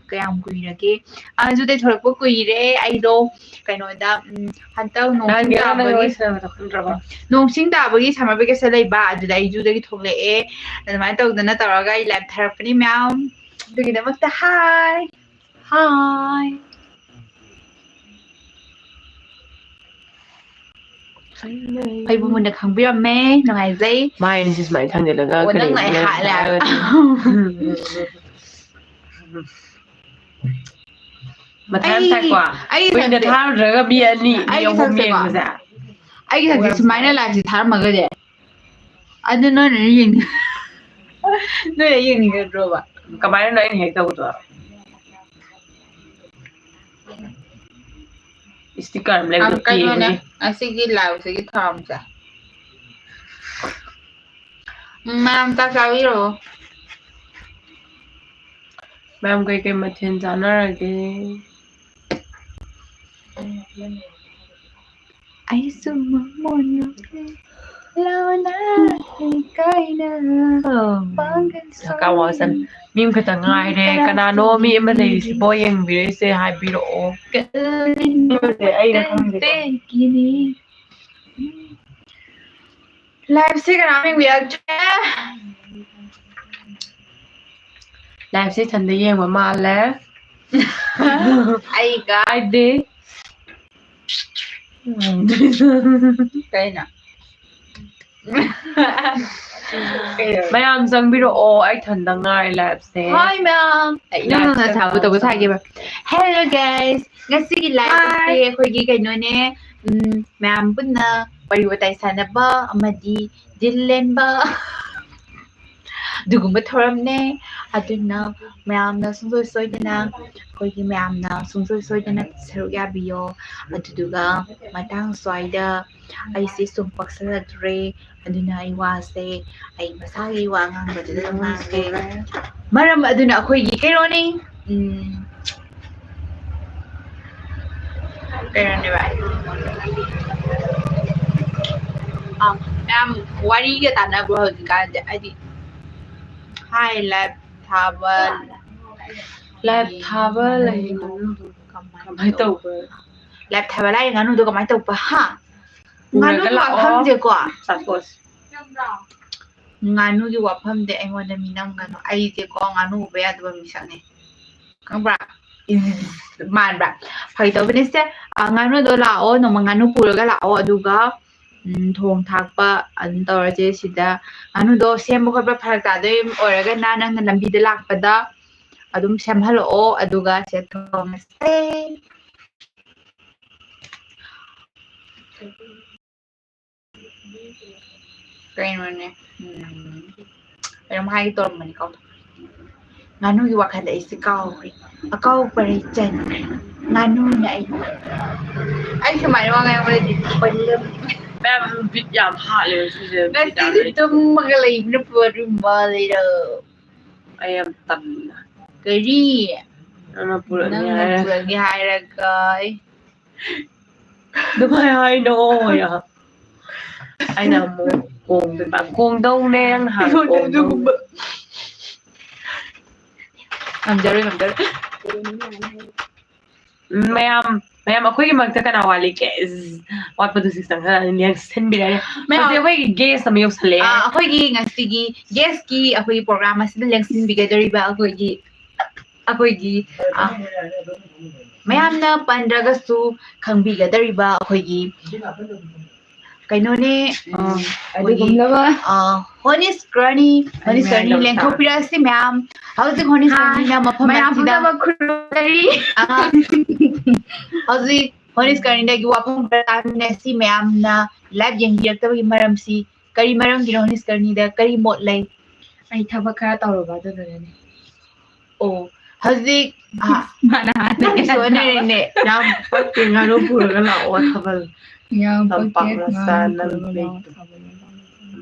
ꯀꯌꯥꯝ ꯀꯨꯏꯔꯒꯦ? ꯑꯥ, ꯖꯨꯗꯩ ꯊꯣꯛꯂꯛꯄ ꯀꯨꯏꯔꯦ꯫ ꯑꯩꯗꯣ ꯀꯩꯅꯣꯗ, ꯎꯝ, ꯍꯟꯇꯛ ꯅꯣꯡ ꯆꯤꯡ ꯅꯍꯥꯟꯒꯤ ꯅꯪ ꯇꯥꯕꯒꯤ, ꯋꯥꯔꯤ ꯁꯥꯟꯅꯕꯗꯣ ꯈꯪꯗ꯭ꯔꯕꯣ? ꯅꯣꯡ ꯆꯤꯡ ꯇꯥꯕꯒꯤ summer vacation ꯂꯩꯕ, ꯑꯗꯨꯗ ꯑꯩ ꯖꯨꯗꯒꯤ ꯊꯣꯛꯂꯛꯑꯦ꯫ ꯑꯗꯨꯃꯥꯏꯅ ꯇꯧꯗꯅ ꯇꯧꯔꯒ ꯑꯩ live ꯊꯥꯔꯛꯄꯅꯤ ꯃꯌꯥꯝ꯫ ꯑꯗꯨꯒꯤꯗꯃꯛꯇ hi꯫ Hi꯫ ꯑꯩꯕꯨ ꯃꯨꯟꯅ ꯈꯪꯕꯤꯔꯝꯃꯦ, ꯅꯨꯡꯉꯥꯏꯖꯩ꯫ ꯃꯥꯏꯁꯦ ꯁꯨꯃꯥꯏꯅ ꯊꯥꯡꯖꯤꯜꯂꯒ ꯑꯣ, ꯅꯪꯅ ꯑꯩ ꯀꯔꯤꯅꯣ ꯍꯥꯠꯂꯦ ꯍꯥꯏꯕ꯫ ꯃꯊꯥ ꯌꯥꯝ ꯑꯩ, ꯁꯥꯏꯀꯣ? ꯑꯩꯒꯤ ꯀꯨꯏꯅ ꯁꯛꯁꯦ, ꯊꯥꯔꯨꯗ꯭ꯔꯒ ꯃꯤ ꯑꯅꯤ, ꯃꯤ ꯑꯩꯒꯤ ꯑꯍꯨꯝ ꯁꯛꯁꯦꯀꯣ, ꯌꯦꯡꯕꯁꯦ꯫ ꯑꯩꯒꯤ ꯁꯛꯁꯦ ꯁꯨꯃꯥꯏꯅ liveꯁꯦ ꯊꯥꯔꯝꯃꯒꯗꯤ ꯑꯗꯨ ꯅꯣꯏꯅ ꯌꯦꯡꯅꯤꯡ-, ꯅꯣꯏꯅ ꯌꯦꯡꯅꯤꯡꯒꯗ꯭ꯔꯣꯕ? ꯀꯃꯥꯏꯅꯅꯣ ꯑꯩꯅ ꯍꯦꯛ ꯇꯧꯕꯗꯣ? Sticker ꯑꯃ ꯂꯩꯕꯗꯣ ꯑꯝ, ꯀꯩꯅꯣꯅꯦ, ꯀꯦꯕꯒꯤ꯫ ꯑꯁꯤꯒꯤ liveꯁꯤꯒꯤ ꯊꯥꯎꯁꯦ꯫ ꯎꯝ, ꯃꯌꯥꯝ ꯆꯥꯛ ꯆꯥꯕꯤꯔꯣ꯫ ꯃꯌꯥꯝ ꯀꯩꯀꯩ ꯃꯊꯦꯜ ꯆꯥꯅꯔꯒꯦ? ꯑꯩꯁꯨ ꯃꯃꯣꯟ ꯉꯝꯂꯦ꯫ ꯂꯥꯎꯅ ꯂꯩꯀꯥꯏꯅ ꯄꯥꯡꯒꯜ ꯀꯥ ꯋꯥ ꯆꯟ-, ꯁꯣꯏ꯫ ꯃꯤ ꯑꯃꯈꯛꯇ ꯉꯥꯏꯔꯦ꯫ ꯀꯅꯥꯅꯣ ꯃꯤ ꯑꯃ ꯂꯩꯔꯤꯁꯤꯕꯣ ꯌꯦꯡꯕꯤꯔꯛꯏꯁꯦ? ꯍꯥꯏꯕꯤꯔꯛꯑꯣ꯫ ꯀꯜꯂꯤꯅꯣ ꯑꯩꯅ ꯈꯪꯗꯦꯀꯣ꯫ ꯀꯟꯇꯦꯛꯀꯤꯅꯤ꯫ Liveꯁꯦ ꯀꯅꯥꯝ ꯌꯦꯡꯕꯤꯔꯛꯇ꯭ꯔꯦ꯫ Liveꯁꯦ ꯏꯊꯟꯗ ꯌꯦꯡꯕ ꯃꯥꯜꯂꯦ꯫ ꯑꯩꯒ꯫ ꯑꯩꯗꯤ꯫ ꯀꯩꯅꯣ? ꯃꯌꯥꯝ ꯆꯪꯕꯤꯔꯛꯑꯣ, ꯑꯩ ꯏꯊꯟꯗ ꯉꯥꯏ liveꯁꯦ꯫ Hi ꯃꯌꯥꯝ꯫ ꯑꯩ ꯅꯪ live ꯅꯪꯅ ꯁꯥꯕ ꯇꯧꯕ ꯁꯥꯒꯦꯕ꯫ Hello guys, ꯉꯁꯤꯒꯤ live ꯑꯁꯦ hi ꯑꯩꯈꯣꯏꯒꯤ ꯀꯩꯅꯣꯅꯦ, ꯎꯝ, ꯃꯌꯥꯝ ꯄꯨꯟꯅ ꯋꯥꯔꯤ ꯋꯥꯇꯥꯏ ꯁꯥꯟꯅꯕ ꯑꯃꯗꯤ ꯗꯤꯜ ꯂꯦꯟꯕ ꯑꯗꯨꯒꯨꯝꯕ ꯊꯧꯔꯝꯅꯦ꯫ ꯑꯗꯨꯅ ꯃꯌꯥꯝꯅ ꯁꯨꯡꯁꯣꯏ ꯁꯣꯏꯗꯅ, ꯑꯩꯈꯣꯏꯒꯤ ꯃꯌꯥꯝꯅ ꯁꯨꯡꯁꯣꯏ ꯁꯣꯏꯗꯅ ꯁꯔꯨꯛ ꯌꯥꯕꯤꯌꯣ꯫ ꯑꯗꯨꯗꯨꯒ ꯃꯇꯥꯡ ꯁ꯭ꯋꯥꯏꯗ ꯑꯩꯁꯦ ꯁꯨꯝ ꯄꯛꯁꯜꯂꯛꯇ꯭ꯔꯦ꯫ ꯑꯗꯨꯅ ꯑꯩ ꯋꯥꯁꯦ ꯑꯩ ꯃꯁꯥꯒꯤ ꯋꯥ ꯉꯥꯡꯕꯗꯨꯗ ꯑꯗꯨꯝ ꯉꯥꯡꯒꯦ꯫ ꯃꯔꯝ ꯑꯗꯨꯅ ꯑꯩꯈꯣꯏꯒꯤ ꯀꯩꯅꯣꯅꯤ, ꯎꯝ, ꯀꯩꯅꯣꯅꯦꯕ꯫ ꯑꯥ, ꯌꯥꯝ ꯋꯥꯔꯤꯒ ꯇꯥꯟꯅꯕ꯭ꯔꯣ ꯍꯧꯖꯤꯛꯀꯥꯟꯁꯦ? ꯍꯥꯏꯗꯤ, hi live ꯊꯥꯕ꯫ Live ꯊꯥꯕ ꯂꯩ꯫ ꯀꯃꯥꯏꯅ ꯇꯧꯕ? Live ꯊꯥꯕ ꯂꯥꯏꯔꯤ ꯉꯥꯅꯨꯗꯣ ꯀꯃꯥꯏꯅ ꯇꯧꯕ? ꯍꯥ? ꯎꯔꯒ ꯉꯥꯅꯨꯒꯤ ꯂꯥꯛꯑꯣ꯫ ꯋꯥꯐꯝꯁꯦꯀꯣ꯫ ꯆꯥꯊꯣꯛꯑꯁꯤ꯫ ꯉꯥꯅꯨꯒꯤ ꯋꯥꯐꯝꯗꯤ ꯑꯩꯉꯣꯟꯗ ꯃꯤꯅꯝꯒꯅꯨ꯫ ꯑꯩꯁꯦꯀꯣ ꯉꯥꯅꯨ ꯎꯕ ꯌꯥꯗꯕ ꯃꯤꯁꯛꯅꯦ꯫ ꯈꯪꯕ꯭ꯔꯥ? ꯏꯁ, ꯃꯥꯟꯕ꯭ꯔꯥ? ꯐꯥꯒꯤ ꯇꯧꯕꯅꯦ ꯁꯦ꯫ ꯑ, ꯉꯥꯅꯨꯗꯣ ꯂꯥꯛꯑꯣ, ꯅꯣꯡꯃ ꯉꯥꯅꯨ ꯄꯨꯔꯒ ꯂꯥꯛꯑꯣ, ꯑꯗꯨꯒ, ꯎꯝ, ꯊꯣꯡ ꯊꯥꯛꯄ ꯑꯗꯨꯝ ꯇꯧꯔꯁꯦ ꯁꯤꯗ꯫ ꯉꯥꯅꯨꯗꯣ ꯁꯦꯝꯕ ꯈꯣꯠꯄ ꯐꯔꯛ ꯇꯥꯗꯣꯏ ꯑꯣꯏꯔꯒꯅ ꯅꯪꯅ ꯂꯝꯕꯤꯗ ꯂꯥꯛꯄꯗ ꯑꯗꯨꯝ ꯁꯦꯝꯍꯜꯂꯛꯑꯣ, ꯑꯗꯨꯒ ꯁꯤꯗ ꯊꯣꯡꯉꯁꯦ꯫ ꯀꯩꯅꯣꯅꯦ, ꯎꯝ, ꯀꯩꯅꯣꯝ ꯍꯥꯏꯒꯦ ꯇꯧꯔꯝꯕꯅꯤ, ꯀꯥꯎꯊꯣꯛꯈ꯭ꯔꯦ꯫ ꯉꯥꯅꯨꯒꯤ ꯋꯥꯈꯜꯗ ꯑꯩꯁꯦ ꯀꯥꯎꯈ꯭ꯔꯦ꯫ ꯑꯀꯥꯎ ꯄꯔꯩ ꯆꯟꯈ꯭ꯔꯦ꯫ ꯉꯥꯅꯨꯅ ꯑꯩ, ꯑꯩ ꯁꯨꯃꯥꯏꯅ ꯋꯥ ꯉꯥꯡꯕꯗꯗꯤ ꯃꯌꯥꯝ ꯕꯤꯠ ꯌꯥꯝ ꯍꯥꯠꯂꯦ ꯁꯤꯁꯦ, ꯕꯤꯠ ꯌꯥꯝ ꯉꯁꯤꯗꯤ ꯂꯩꯇꯦ꯫ ꯇꯨꯝꯃꯒ ꯂꯩꯕꯅ ꯐꯗꯧ ꯃꯥꯜꯂꯤꯔꯣ? ꯑꯩ ꯌꯥꯝ ꯇꯟꯅ꯫ ꯀꯔꯤ? ꯅꯪꯅ ꯄꯨꯔꯛꯅꯤ ꯅꯪꯅ ꯍꯥꯏꯔꯒ꯫ ꯄꯨꯔꯛꯅꯤ ꯍꯥꯏꯔꯒ, ꯑꯩ ꯑꯗꯨꯃꯥꯏꯅ ꯍꯥꯏꯅꯣ ꯍꯥꯏꯔ꯫ ꯑꯩꯅ ꯑꯃꯨꯛ ꯀꯣꯡꯗꯣꯏꯕ, ꯀꯣꯡꯗꯧꯅꯦ ꯅꯪ ꯍꯥꯟꯅ ꯑꯩꯉꯣꯟꯗ ꯀꯣꯡꯗꯧꯅꯦ꯫ ꯑꯗꯨꯒꯨꯝꯕ ꯉꯝꯖꯔꯣꯏ, ꯉꯝꯖꯔꯣꯏ꯫ ꯎꯝ, ꯃꯌꯥꯝ, ꯃꯌꯥꯝ ꯑꯩꯈꯣꯏꯒꯤ ꯃꯔꯛꯇ ꯀꯅꯥ ꯋꯥꯠꯂꯤꯒꯦ? ꯏꯁ, ꯋꯥꯠꯄꯗꯨ ꯁꯤ ꯆꯪꯍꯜꯂꯅꯤ, ꯌꯦꯡꯁꯤꯟꯕꯤꯔꯅꯤ꯫ ꯃꯌꯥꯝ ꯍꯧꯖꯤꯛ ꯑꯩꯈꯣꯏꯒꯤ guest ꯑꯃ ꯌꯧꯁꯜꯂꯛꯑꯦ꯫ ꯑꯥ, ꯑꯩꯈꯣꯏꯒꯤ ꯉꯁꯤꯒꯤ guestꯀꯤ ꯑꯩꯈꯣꯏꯒꯤ program ꯑꯁꯤꯗ ꯂꯦꯡꯁꯤꯟꯕꯤꯒꯗꯧꯔꯤꯕ ꯑꯩꯈꯣꯏꯒꯤ, ꯑꯩꯈꯣꯏꯒꯤ, ꯑꯥ, ꯃꯌꯥꯝꯅ ꯄꯟꯗ꯭ꯔꯒꯁꯨ ꯈꯪꯕꯤꯒꯗꯧꯔꯤꯕ ꯑꯩꯈꯣꯏꯒꯤ ꯀꯩꯅꯣꯅꯦ, ꯎꯝ, ꯑꯥ, ꯑꯩꯈꯣꯏꯒꯤ, ꯑꯗꯨꯒꯨꯝꯂꯕ ꯑꯥ, ꯍꯣꯅꯤꯁ ꯀꯔꯅꯤ, ꯍꯣꯅꯤꯁ ꯀꯔꯅꯤ ꯂꯦꯡꯊꯣꯛꯄꯤꯔꯛꯑꯁꯤ ꯃꯌꯥꯝ꯫ ꯍꯧꯖꯤꯛ ꯍꯣꯅꯤꯁ ꯍꯥ, ꯀꯔꯅꯤꯅ ꯃꯐꯝ ꯃꯌꯥꯝ ꯑꯁꯤꯗ ꯄꯨꯝꯅꯃꯛ ꯈꯨꯔꯨꯝꯖꯔꯤ꯫ ꯑꯥ, ꯍꯧꯖꯤꯛ ꯍꯣꯅꯤꯁ ꯀꯔꯅꯤꯗꯒꯤ ꯋꯥꯐꯝ ꯈꯔ ꯇꯥꯃꯤꯟꯅꯁꯤ꯫ ꯃꯌꯥꯝꯅ live ꯌꯦꯡꯕꯤꯔꯛꯇꯕꯒꯤ ꯃꯔꯝꯁꯤ ꯀꯔꯤ ꯃꯔꯝꯒꯤꯅꯣ? ꯍꯣꯅꯤꯁ ꯀꯔꯅꯤꯗ ꯀꯔꯤ ꯃꯣꯠ ꯂꯩ? ꯑꯩ ꯊꯕꯛ ꯈꯔ ꯇꯧꯔꯨꯕ ꯑꯗꯨꯗꯨꯅꯅꯦ꯫ ꯑꯣ, ꯍꯧꯖꯤꯛ, ꯑꯥ, ꯃꯥꯅ ꯍꯥꯟꯅ ꯅꯪꯁꯨ ꯑꯣꯟꯅꯔꯦꯅꯦ꯫ ꯌꯥꯝ ꯄꯛꯇꯦ, ꯉꯥꯅꯨ ꯄꯨꯔꯒ ꯂꯥꯛꯑꯣ ꯊꯥꯕꯜ꯫ ꯌꯥꯝ ꯇꯝꯄꯥꯛ ꯄꯛꯇꯦ, ꯃꯆꯥ ꯉꯥꯅꯨ ꯅꯪ ꯄꯨꯔꯒ ꯂꯥꯛꯑꯣ ꯕꯦꯛꯇꯣ꯫ ꯊꯥꯕꯜ꯫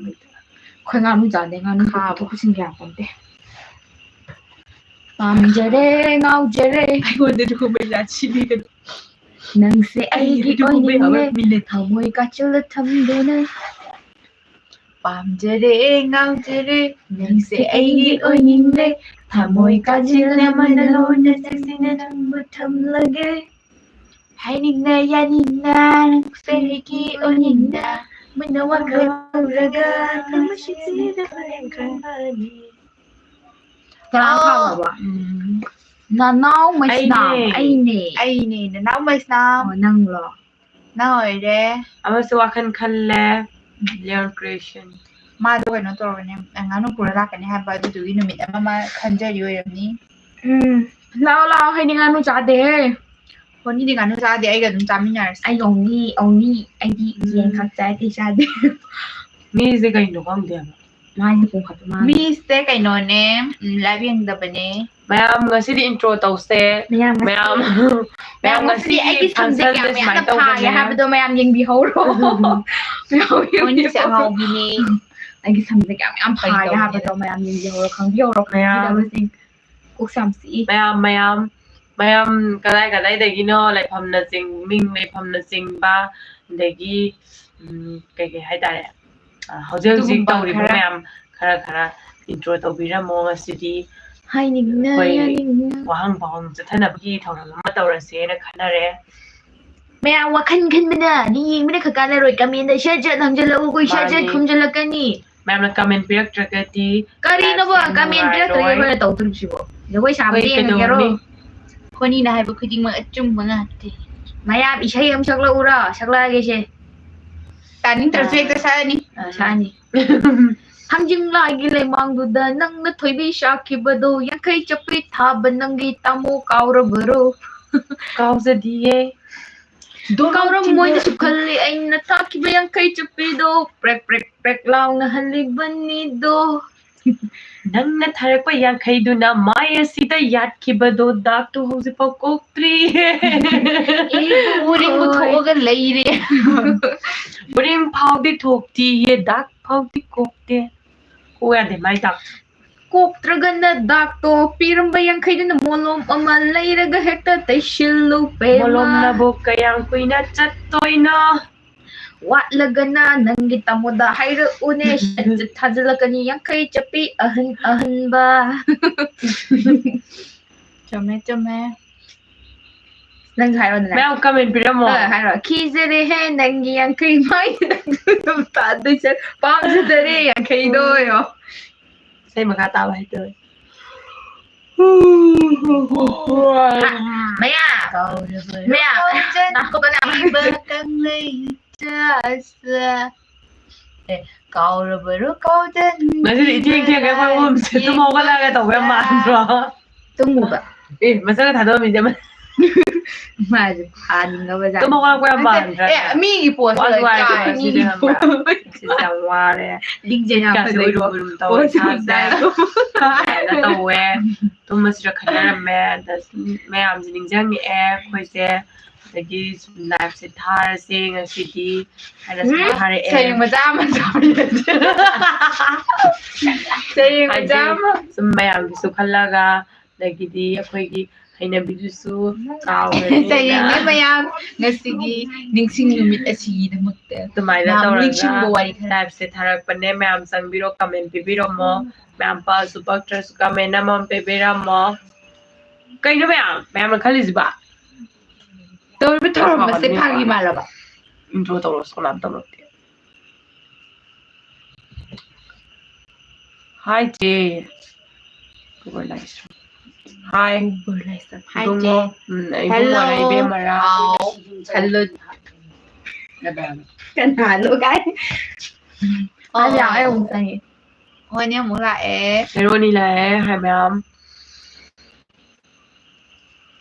ꯑꯩꯈꯣꯏ ꯉꯥꯅꯨ ꯆꯥꯗꯦ, ꯉꯥꯅꯨ ꯈꯥꯕ꯫ ꯄꯨꯊꯣꯛ ꯄꯨꯁꯤꯟꯒꯤ ꯌꯥꯄꯣꯟꯇꯦ꯫ ꯄꯥꯝꯖꯔꯦ, ꯉꯥꯎꯖꯔꯦ꯫ ꯑꯩꯉꯣꯟꯗ ꯑꯗꯨꯒꯨꯝꯕ ꯌꯥꯠꯁꯤꯟꯕꯤꯒꯅꯨ꯫ ꯅꯪꯁꯦ ꯑꯩ ꯑꯩꯒꯤ ꯑꯗꯨꯒꯨꯝꯕ ꯌꯥꯕ ꯑꯣꯏꯅꯤꯡꯂꯦ꯫ ꯃꯤ ꯅꯠꯇꯦ꯫ ꯊꯃꯣꯏ ꯀꯥꯆꯤꯜꯗ ꯊꯝꯗꯨꯅ꯫ ꯄꯥꯝꯖꯔꯦ, ꯉꯥꯎꯖꯔꯦ, ꯅꯪꯁꯦ ꯑꯩꯒꯤ ꯑꯣꯏꯅꯤꯡꯂꯦ꯫ ꯊꯃꯣꯏ ꯀꯥꯆꯤꯜ ꯑꯃꯅ ꯂꯣꯟꯅ ꯆꯦꯛꯁꯤꯟꯅ ꯅꯪꯕꯨ ꯊꯝꯂꯒꯦ꯫ ꯍꯥꯏꯅꯤꯡꯅ ꯌꯥꯅꯤꯡꯅ ꯅꯪꯁꯦ ꯑꯩꯒꯤ ꯑꯣꯏꯅꯤꯡꯅ꯫ ꯃꯨꯟꯅ ꯋꯥꯈꯜ ꯇꯧꯔꯒ ꯊꯃꯣꯏ ꯁꯤꯡꯁꯤꯗ ꯈꯪꯍꯟꯕꯅꯤ꯫ ꯀꯅꯥ ꯑꯣ꯫ ꯈꯥꯕ? ꯎꯝ꯫ ꯅꯅꯥꯎ ꯃꯩꯁꯅꯥꯝ꯫ ꯑꯩꯅꯦ꯫ ꯑꯩꯅꯦ꯫ ꯑꯩꯅꯦ, ꯅꯅꯥꯎ ꯃꯩꯁꯅꯥꯝ꯫ ꯑꯣ, ꯅꯪꯂꯣ? ꯅꯪ ꯑꯣꯏꯔꯦ꯫ ꯑꯃꯁꯨ ꯋꯥꯈꯜ ꯈꯜꯂꯦ꯫ Leon Creation꯫ ꯃꯥꯗꯣ ꯀꯩꯅꯣ ꯇꯧꯔꯒꯅꯦ, ꯉꯥꯅꯨ ꯄꯨꯔ ꯂꯥꯛꯀꯅꯤ ꯍꯥꯏꯕ, ꯑꯗꯨꯗꯨꯒꯤ ꯅꯨꯃꯤꯠ ꯑꯃ ꯃꯥ ꯈꯟꯖꯔꯤ ꯑꯣꯏꯔꯝꯅꯤ꯫ ꯎꯝ꯫ ꯂꯥꯛꯑꯣ, ꯂꯥꯛꯑꯣ, ꯑꯩꯗꯤ ꯉꯥꯅꯨ ꯆꯥꯗꯦꯍꯦ꯫ ꯍꯣꯅꯤꯗꯤ ꯉꯥꯅꯨ ꯆꯥꯗꯦ, ꯑꯩꯒ ꯑꯗꯨꯝ ꯆꯥꯃꯤꯟꯅꯔꯁꯦ꯫ ꯑꯩ ꯑꯣꯡꯂꯤ, ꯑꯣꯡꯂꯤ ꯑꯩꯗꯤ ꯎꯝ꯫ ꯌꯦꯟ ꯈꯛ ꯆꯥꯏ, ꯑꯇꯩ ꯆꯥꯗꯦ꯫ ꯃꯤꯁꯦ ꯀꯩꯅꯣ ꯈꯪꯗꯦ ꯍꯥꯏꯕ꯫ ꯃꯥꯏꯁꯦ ꯄꯨꯡꯐꯥꯠꯇ ꯃꯥꯜꯂꯦ꯫ ꯃꯤꯁꯦ ꯀꯩꯅꯣꯅꯦ, ꯎꯝ, live ꯌꯦꯡꯗꯕꯅꯦ꯫ ꯃꯌꯥꯝ ꯉꯁꯤꯗꯤ intro ꯇꯧꯁꯦ꯫ ꯃꯌꯥꯝ ꯉꯁꯤ-, ꯃꯌꯥꯝ, ꯃꯌꯥꯝ ꯃꯌꯥꯝ ꯉꯁꯤꯗꯤ ꯉꯁꯤꯒꯤ ꯑꯩꯒꯤ ꯁꯝꯁꯦ functionꯁꯦ ꯀꯌꯥꯝ ꯁꯨꯃꯥꯏꯅ ꯌꯥꯝꯅ ꯐꯥꯒꯦ ꯇꯧꯕꯅꯦ꯫ ꯍꯥꯏꯕꯗꯣ ꯃꯌꯥꯝ ꯌꯦꯡꯕꯤꯍꯧꯔꯣ꯫ ꯃꯌꯥꯝ ꯍꯣꯅꯤꯁꯦ ꯌꯦꯡꯕꯤꯍꯧꯔꯣ꯫ ꯑꯉꯥꯎꯕꯤꯅꯦ꯫ ꯑꯩꯒꯤ ꯁꯝꯁꯦ ꯀꯌꯥꯝ ꯌꯥꯝ ꯐꯥꯒꯦ ꯐꯥꯒꯦ ꯍꯥꯏꯕꯗꯣ ꯇꯧꯕꯅꯤꯗ꯫ ꯃꯌꯥꯝ ꯌꯦꯡꯕꯤꯍꯧꯔꯣ, ꯈꯪꯕꯤꯍꯧꯔꯣ, ꯃꯌꯥꯝ꯫ ꯈꯪꯕꯤꯗꯕꯁꯤꯡ꯫ ꯀꯣꯛꯁꯦ ꯌꯥꯝ ꯆꯤꯛꯏ꯫ ꯃꯌꯥꯝ, ꯃꯌꯥꯝ꯫ ꯃꯌꯥꯝ ꯀꯗꯥꯏ ꯀꯗꯥꯏꯗꯒꯤꯅꯣ, ꯂꯩꯐꯝꯅ ꯆꯤꯡ-, ꯃꯤꯡ ꯂꯩꯐꯝꯅ ꯆꯤꯡꯕ, ꯑꯗꯒꯤ, ꯎꯝ, ꯀꯩ ꯀꯩ ꯍꯥꯏꯇꯥꯔꯦ, ꯑ, ꯍꯧꯖꯤꯛ ꯍꯧꯖꯤꯛ ꯑꯗꯨꯒꯨꯝꯕ ꯇꯧꯔꯤꯕ ꯈꯔ꯫ ꯃꯌꯥꯝ ꯈꯔ ꯈꯔ intro ꯇꯧꯕꯤꯔꯝꯃꯣ꯫ ꯉꯁꯤꯗꯤ ꯍꯥꯏꯅꯤꯡꯅ ꯑꯩꯈꯣꯏ ꯌꯥꯅꯤꯡꯅ꯫ ꯋꯥꯍꯪ ꯄꯥꯎꯍꯪ ꯆꯠꯊꯅꯕꯒꯤ ꯊꯧꯔꯝ ꯑꯃ ꯇꯧꯔꯁꯦꯅ ꯈꯟꯅꯔꯦ꯫ ꯃꯌꯥꯝ ꯋꯥꯈꯜ ꯈꯟꯕꯅ, ꯃꯤ ꯌꯦꯡꯕꯅ ꯈꯛ ꯀꯥꯟꯅꯔꯣꯏ꯫ Comment ꯁꯠ ꯁꯠ ꯍꯪꯖꯜꯂꯛꯎ, ꯑꯩꯈꯣꯏ ꯁꯠ ꯁꯠ ꯃꯥꯅꯤ꯫ ꯈꯨꯝꯖꯜꯂꯛꯀꯅꯤ꯫ ꯃꯌꯥꯝꯅ comment ꯄꯤꯔꯛꯇ꯭ꯔꯒꯗꯤ ꯃꯀꯔꯤꯅꯣꯕ live ꯁꯦ comment ꯄꯤꯔꯛꯇ꯭ꯔꯒ ꯅꯨꯡꯉꯥꯏꯔꯣꯏ꯫ ꯑꯩꯈꯣꯏꯅ ꯇꯧꯗꯣꯔꯤꯕꯁꯤꯕꯣ? ꯖꯒꯣꯏ ꯁꯥꯕꯗꯤ ꯑꯩꯈꯣꯏ ꯌꯦꯡꯉꯒꯦꯔꯣ? ꯀꯩꯗꯧꯔꯨꯅꯤ? ꯈꯣꯅꯤꯅ ꯍꯥꯏꯕ ꯈꯨꯗꯤꯡꯃꯛ ꯑꯆꯨꯝꯕ ꯉꯥꯛꯇ꯫ ꯃꯌꯥꯝ ꯏꯁꯩ ꯑꯃ ꯁꯛꯂꯛꯎꯔꯣ? ꯁꯛꯂꯛꯑꯒꯦꯁꯦ꯫ ꯇꯥꯅꯤꯡꯗ꯭ꯔꯁꯨ ꯍꯦꯛꯇ ꯁꯛꯑꯅꯤ꯫ ꯑ, ꯁꯛꯑꯅꯤ꯫ ꯊꯥꯡꯖꯤꯡ ꯂꯥꯏꯒꯤ ꯂꯩꯃꯥꯡꯗꯨꯗ ꯅꯪꯅ ꯊꯣꯏꯕꯤ ꯁꯥꯈꯤꯕꯗꯣ, ꯌꯥꯡꯈꯩ ꯆꯞꯄꯤ ꯊꯥꯕ ꯅꯪꯒꯤ ꯇꯥꯃꯣ ꯀꯥꯎꯔꯕꯔꯣ? ꯀꯥꯎꯖꯗꯤꯌꯦ꯫ ꯗꯣꯅꯥꯜꯗ ꯀꯥꯎꯔꯝꯃꯣꯏꯅꯁꯨ ꯇ꯭ꯔꯝꯞ꯫ ꯈꯜꯂꯤ ꯑꯩꯅ ꯊꯥꯈꯤꯕ ꯌꯥꯡꯈꯩ ꯆꯞꯄꯤꯗꯣ, ꯄ꯭ꯔꯦꯛ ꯄ꯭ꯔꯦꯛ ꯄ꯭ꯔꯦꯛ ꯂꯥꯎꯅ ꯍꯜꯂꯤꯕꯅꯤꯗꯣ꯫ ꯅꯪꯅ ꯊꯥꯔꯛꯄ ꯌꯥꯡꯈꯩꯗꯨꯅ ꯃꯥꯏ ꯑꯁꯤꯗ ꯌꯥꯠꯈꯤꯕꯗꯣ, ꯗꯥꯛꯇꯣ ꯍꯧꯖꯤꯛꯐꯥꯎ ꯀꯣꯛꯇ꯭ꯔꯤ꯫ ꯑꯩꯕꯨ ꯎꯔꯤꯡ ꯍꯣꯏ꯫ ꯊꯣꯛꯑꯒ ꯂꯩꯔꯦ꯫ ꯎꯔꯤꯡ ꯐꯥꯎꯗꯤ ꯊꯣꯛꯇꯤꯌꯦ, ꯗꯥꯛ ꯐꯥꯎꯗꯤ ꯀꯣꯛꯇꯦ꯫ ꯀꯣꯛ ꯌꯥꯗꯦ ꯃꯥꯏ ꯗꯥꯛ꯫ ꯀꯣꯛꯇ꯭ꯔꯒꯅ ꯗꯥꯛꯇꯣ ꯄꯤꯔꯝꯕ ꯌꯥꯡꯈꯩꯗꯨꯅ ꯃꯣꯂꯣꯝ ꯑꯃ ꯂꯩꯔꯒ ꯍꯦꯛꯇ ꯇꯩꯁꯤꯜꯂꯨ ꯄꯦꯃ꯫ ꯃꯣꯂꯣꯝꯅꯕꯨ ꯀꯌꯥꯝ ꯀꯨꯏꯅ ꯆꯠꯇꯣꯏꯅꯣ? ꯋꯥꯠꯂꯒꯅ ꯅꯪꯒꯤ ꯇꯥꯃꯣꯗ ꯍꯥꯏꯔꯛꯎꯅꯦ, ꯁꯠ ꯁꯠ ꯊꯥꯖꯤꯜꯂꯛꯀꯅꯤ ꯌꯥꯡꯈꯩ ꯆꯞꯄꯤ ꯑꯍꯟ ꯑꯍꯟꯕ꯫ ꯆꯨꯝꯃꯦ, ꯆꯨꯝꯃꯦ꯫ ꯅꯪꯁꯨ ꯍꯥꯏꯔꯣꯗꯅ꯫ ꯃꯌꯥꯝ comment ꯄꯤꯔꯝꯃꯣ꯫ ꯑ, ꯍꯥꯏꯔꯣ꯫ "ꯈꯤꯖꯔꯦꯍꯦ ꯅꯪꯒꯤ ꯌꯥꯡꯈꯩ ꯃꯥꯏ ꯅꯪ ꯑꯗꯨꯝ ꯇꯥꯗꯣꯏ ꯆꯠ-, ꯄꯥꯝꯖꯗꯔꯦ ꯌꯥꯡꯈꯩꯗꯣ" ꯑꯣꯏꯌꯣ꯫ ꯏꯁꯩ ꯃꯈꯥ ꯇꯥꯕ ꯍꯩꯇꯕꯩ꯫ ꯃꯌꯥ꯫ ꯃꯌꯥ꯫ ꯅꯥꯀꯣꯡꯗ ꯅꯥ-, ꯀꯪꯂꯩ ꯆꯥꯁ꯫ ꯑꯦ, ꯀꯥꯎꯔꯕꯔꯣ ꯀꯥꯎꯖꯟ-, ꯉꯁꯤꯗꯤ ꯏꯊꯦꯡ ꯊꯦꯡꯉꯦ ꯑꯩꯈꯣꯏ ꯑꯍꯨꯝꯁꯦ ꯇꯨꯝ ꯍꯧꯒꯠꯂꯛꯑꯒ ꯇꯧꯕ ꯌꯥꯝ ꯃꯥꯟꯗ꯭ꯔꯣ? ꯇꯨꯝꯃꯨꯕ꯫ ꯑꯦ, ꯃꯁꯥꯒ ꯊꯥꯗꯣꯛꯑꯝꯃꯤꯁꯦ ꯑꯃ꯫ ꯃꯥꯁꯦ ꯐꯥꯅꯤꯡꯉꯕ ꯖꯥꯠꯅꯤ꯫ ꯇꯨꯝ ꯍꯧꯒꯠꯂꯛꯄ ꯌꯥꯝ ꯅꯠꯇꯦ, ꯃꯥꯟꯗ꯭ꯔꯥ? ꯑꯦ, ꯃꯤꯒꯤ ꯄꯣꯠꯁꯦ ꯋꯥꯁꯨ ꯂꯣꯏ ꯋꯥꯏꯗ꯭ꯔꯣ ꯀꯥꯏ꯫ ꯉꯁꯤꯗꯤ ꯈꯪꯕ꯭ꯔꯥ? ꯁꯤꯁꯦ ꯌꯥꯝ ꯋꯥꯔꯦ꯫ ꯂꯤꯡꯖꯦꯜ ꯌꯥꯝ ꯃꯤꯠꯀꯥꯁꯦ ꯐꯖꯩꯀꯣ꯫ ꯎꯏꯔꯨꯝ ꯎꯏꯔꯨꯝ ꯇꯧꯋꯦ, ꯄꯣꯠꯁꯦ ꯏꯁꯥꯁꯦ ꯗꯥꯏꯔꯦꯛ ꯀꯩꯅꯣ ꯇꯧꯋꯦ꯫ ꯇꯨꯝꯃꯁꯤꯔ ꯈꯟꯅꯔꯝꯃꯦ꯫ ꯑꯗ ꯁꯨꯝ ꯃꯌꯥꯝꯁꯦ ꯅꯤꯡꯁꯤꯡꯉꯛꯑꯦ ꯑꯩꯈꯣꯏꯁꯦ꯫ ꯑꯗꯒꯤ ꯁꯨꯝ live ꯁꯦ ꯊꯥꯔꯁꯦ ꯉꯁꯤꯗꯤ ꯍꯥꯏꯅ ꯁꯨꯝ ꯎꯝ, ꯊꯥꯔꯛꯑꯦ꯫ ꯁꯩꯔꯦꯡ ꯃꯆꯥ ꯑꯃ ꯁꯥꯕꯤꯔꯁꯦ꯫ ꯁꯩꯔꯦꯡ ꯃꯆꯥ ꯍꯥꯏꯗꯤ ꯑꯃ꯫ ꯁꯨꯝ ꯃꯌꯥꯝꯒꯤꯁꯨ ꯈꯜꯂꯒ, ꯑꯗꯒꯤꯗꯤ ꯑꯩꯈꯣꯏꯒꯤ ꯍꯩꯅꯕꯤꯗꯨꯁꯨ ꯀꯥꯎꯈ꯭ꯔꯦ꯫ ꯆꯌꯦꯡꯅꯦ ꯃꯌꯥꯝ, ꯉꯁꯤꯒꯤ ꯅꯤꯡꯁꯤꯡ ꯅꯨꯃꯤꯠ ꯑꯁꯤꯒꯤꯗꯃꯛꯇ ꯑꯗꯨꯃꯥꯏꯅ ꯌꯥꯝ ꯇꯧꯔꯒ ꯅꯤꯡꯁꯤꯡꯕ ꯋꯥꯔꯤ ꯈꯔ꯫ Live ꯁꯦ ꯊꯥꯔꯛꯄꯅꯦ꯫ ꯃꯌꯥꯝ ꯆꯪꯕꯤꯔꯣ, comment ꯄꯤꯕꯤꯔꯝꯃꯣ꯫ ꯃꯌꯥꯝ ꯄꯛꯑꯁꯨ ꯄꯛꯇ꯭ꯔꯁꯨ comment ꯑꯃꯃꯝ ꯄꯤꯕꯤꯔꯝꯃꯣ꯫ ꯀꯩꯅꯣ ꯃꯌꯥꯝ, ꯃꯌꯥꯝꯅ ꯈꯜꯂꯤꯁꯤꯕ? ꯇꯧꯔꯤꯕ ꯊꯧꯔꯝ ꯑꯁꯦ ꯐꯥꯒꯤ ꯃꯥꯜꯂꯕ? Intro ꯇꯧꯔꯁꯨ ꯀꯅꯥꯝ ꯇꯧꯔꯛꯇꯦ꯫ Hi ꯆꯦ꯫ Hi꯫ Hi ꯏꯕꯨꯡꯉꯣ꯫ ꯆꯦ꯫ ꯎꯝ, ꯏꯕꯨꯡꯉꯣꯔ ꯏꯕꯦꯝꯃꯔ? ꯍꯥꯎ꯫ Hello꯫ ꯀꯅꯥꯅꯣ ꯀꯥꯏ? ꯑꯣ꯫ ꯑꯩ ꯑꯃꯨꯛ ꯆꯪꯉꯦ꯫ ꯍꯣꯏꯅꯦ, ꯑꯃꯨꯛ ꯂꯥꯛꯑꯦ꯫ ꯍꯦꯔꯣꯅꯤ ꯂꯥꯛꯑꯦ꯫ Hi ꯃꯌꯥꯝ꯫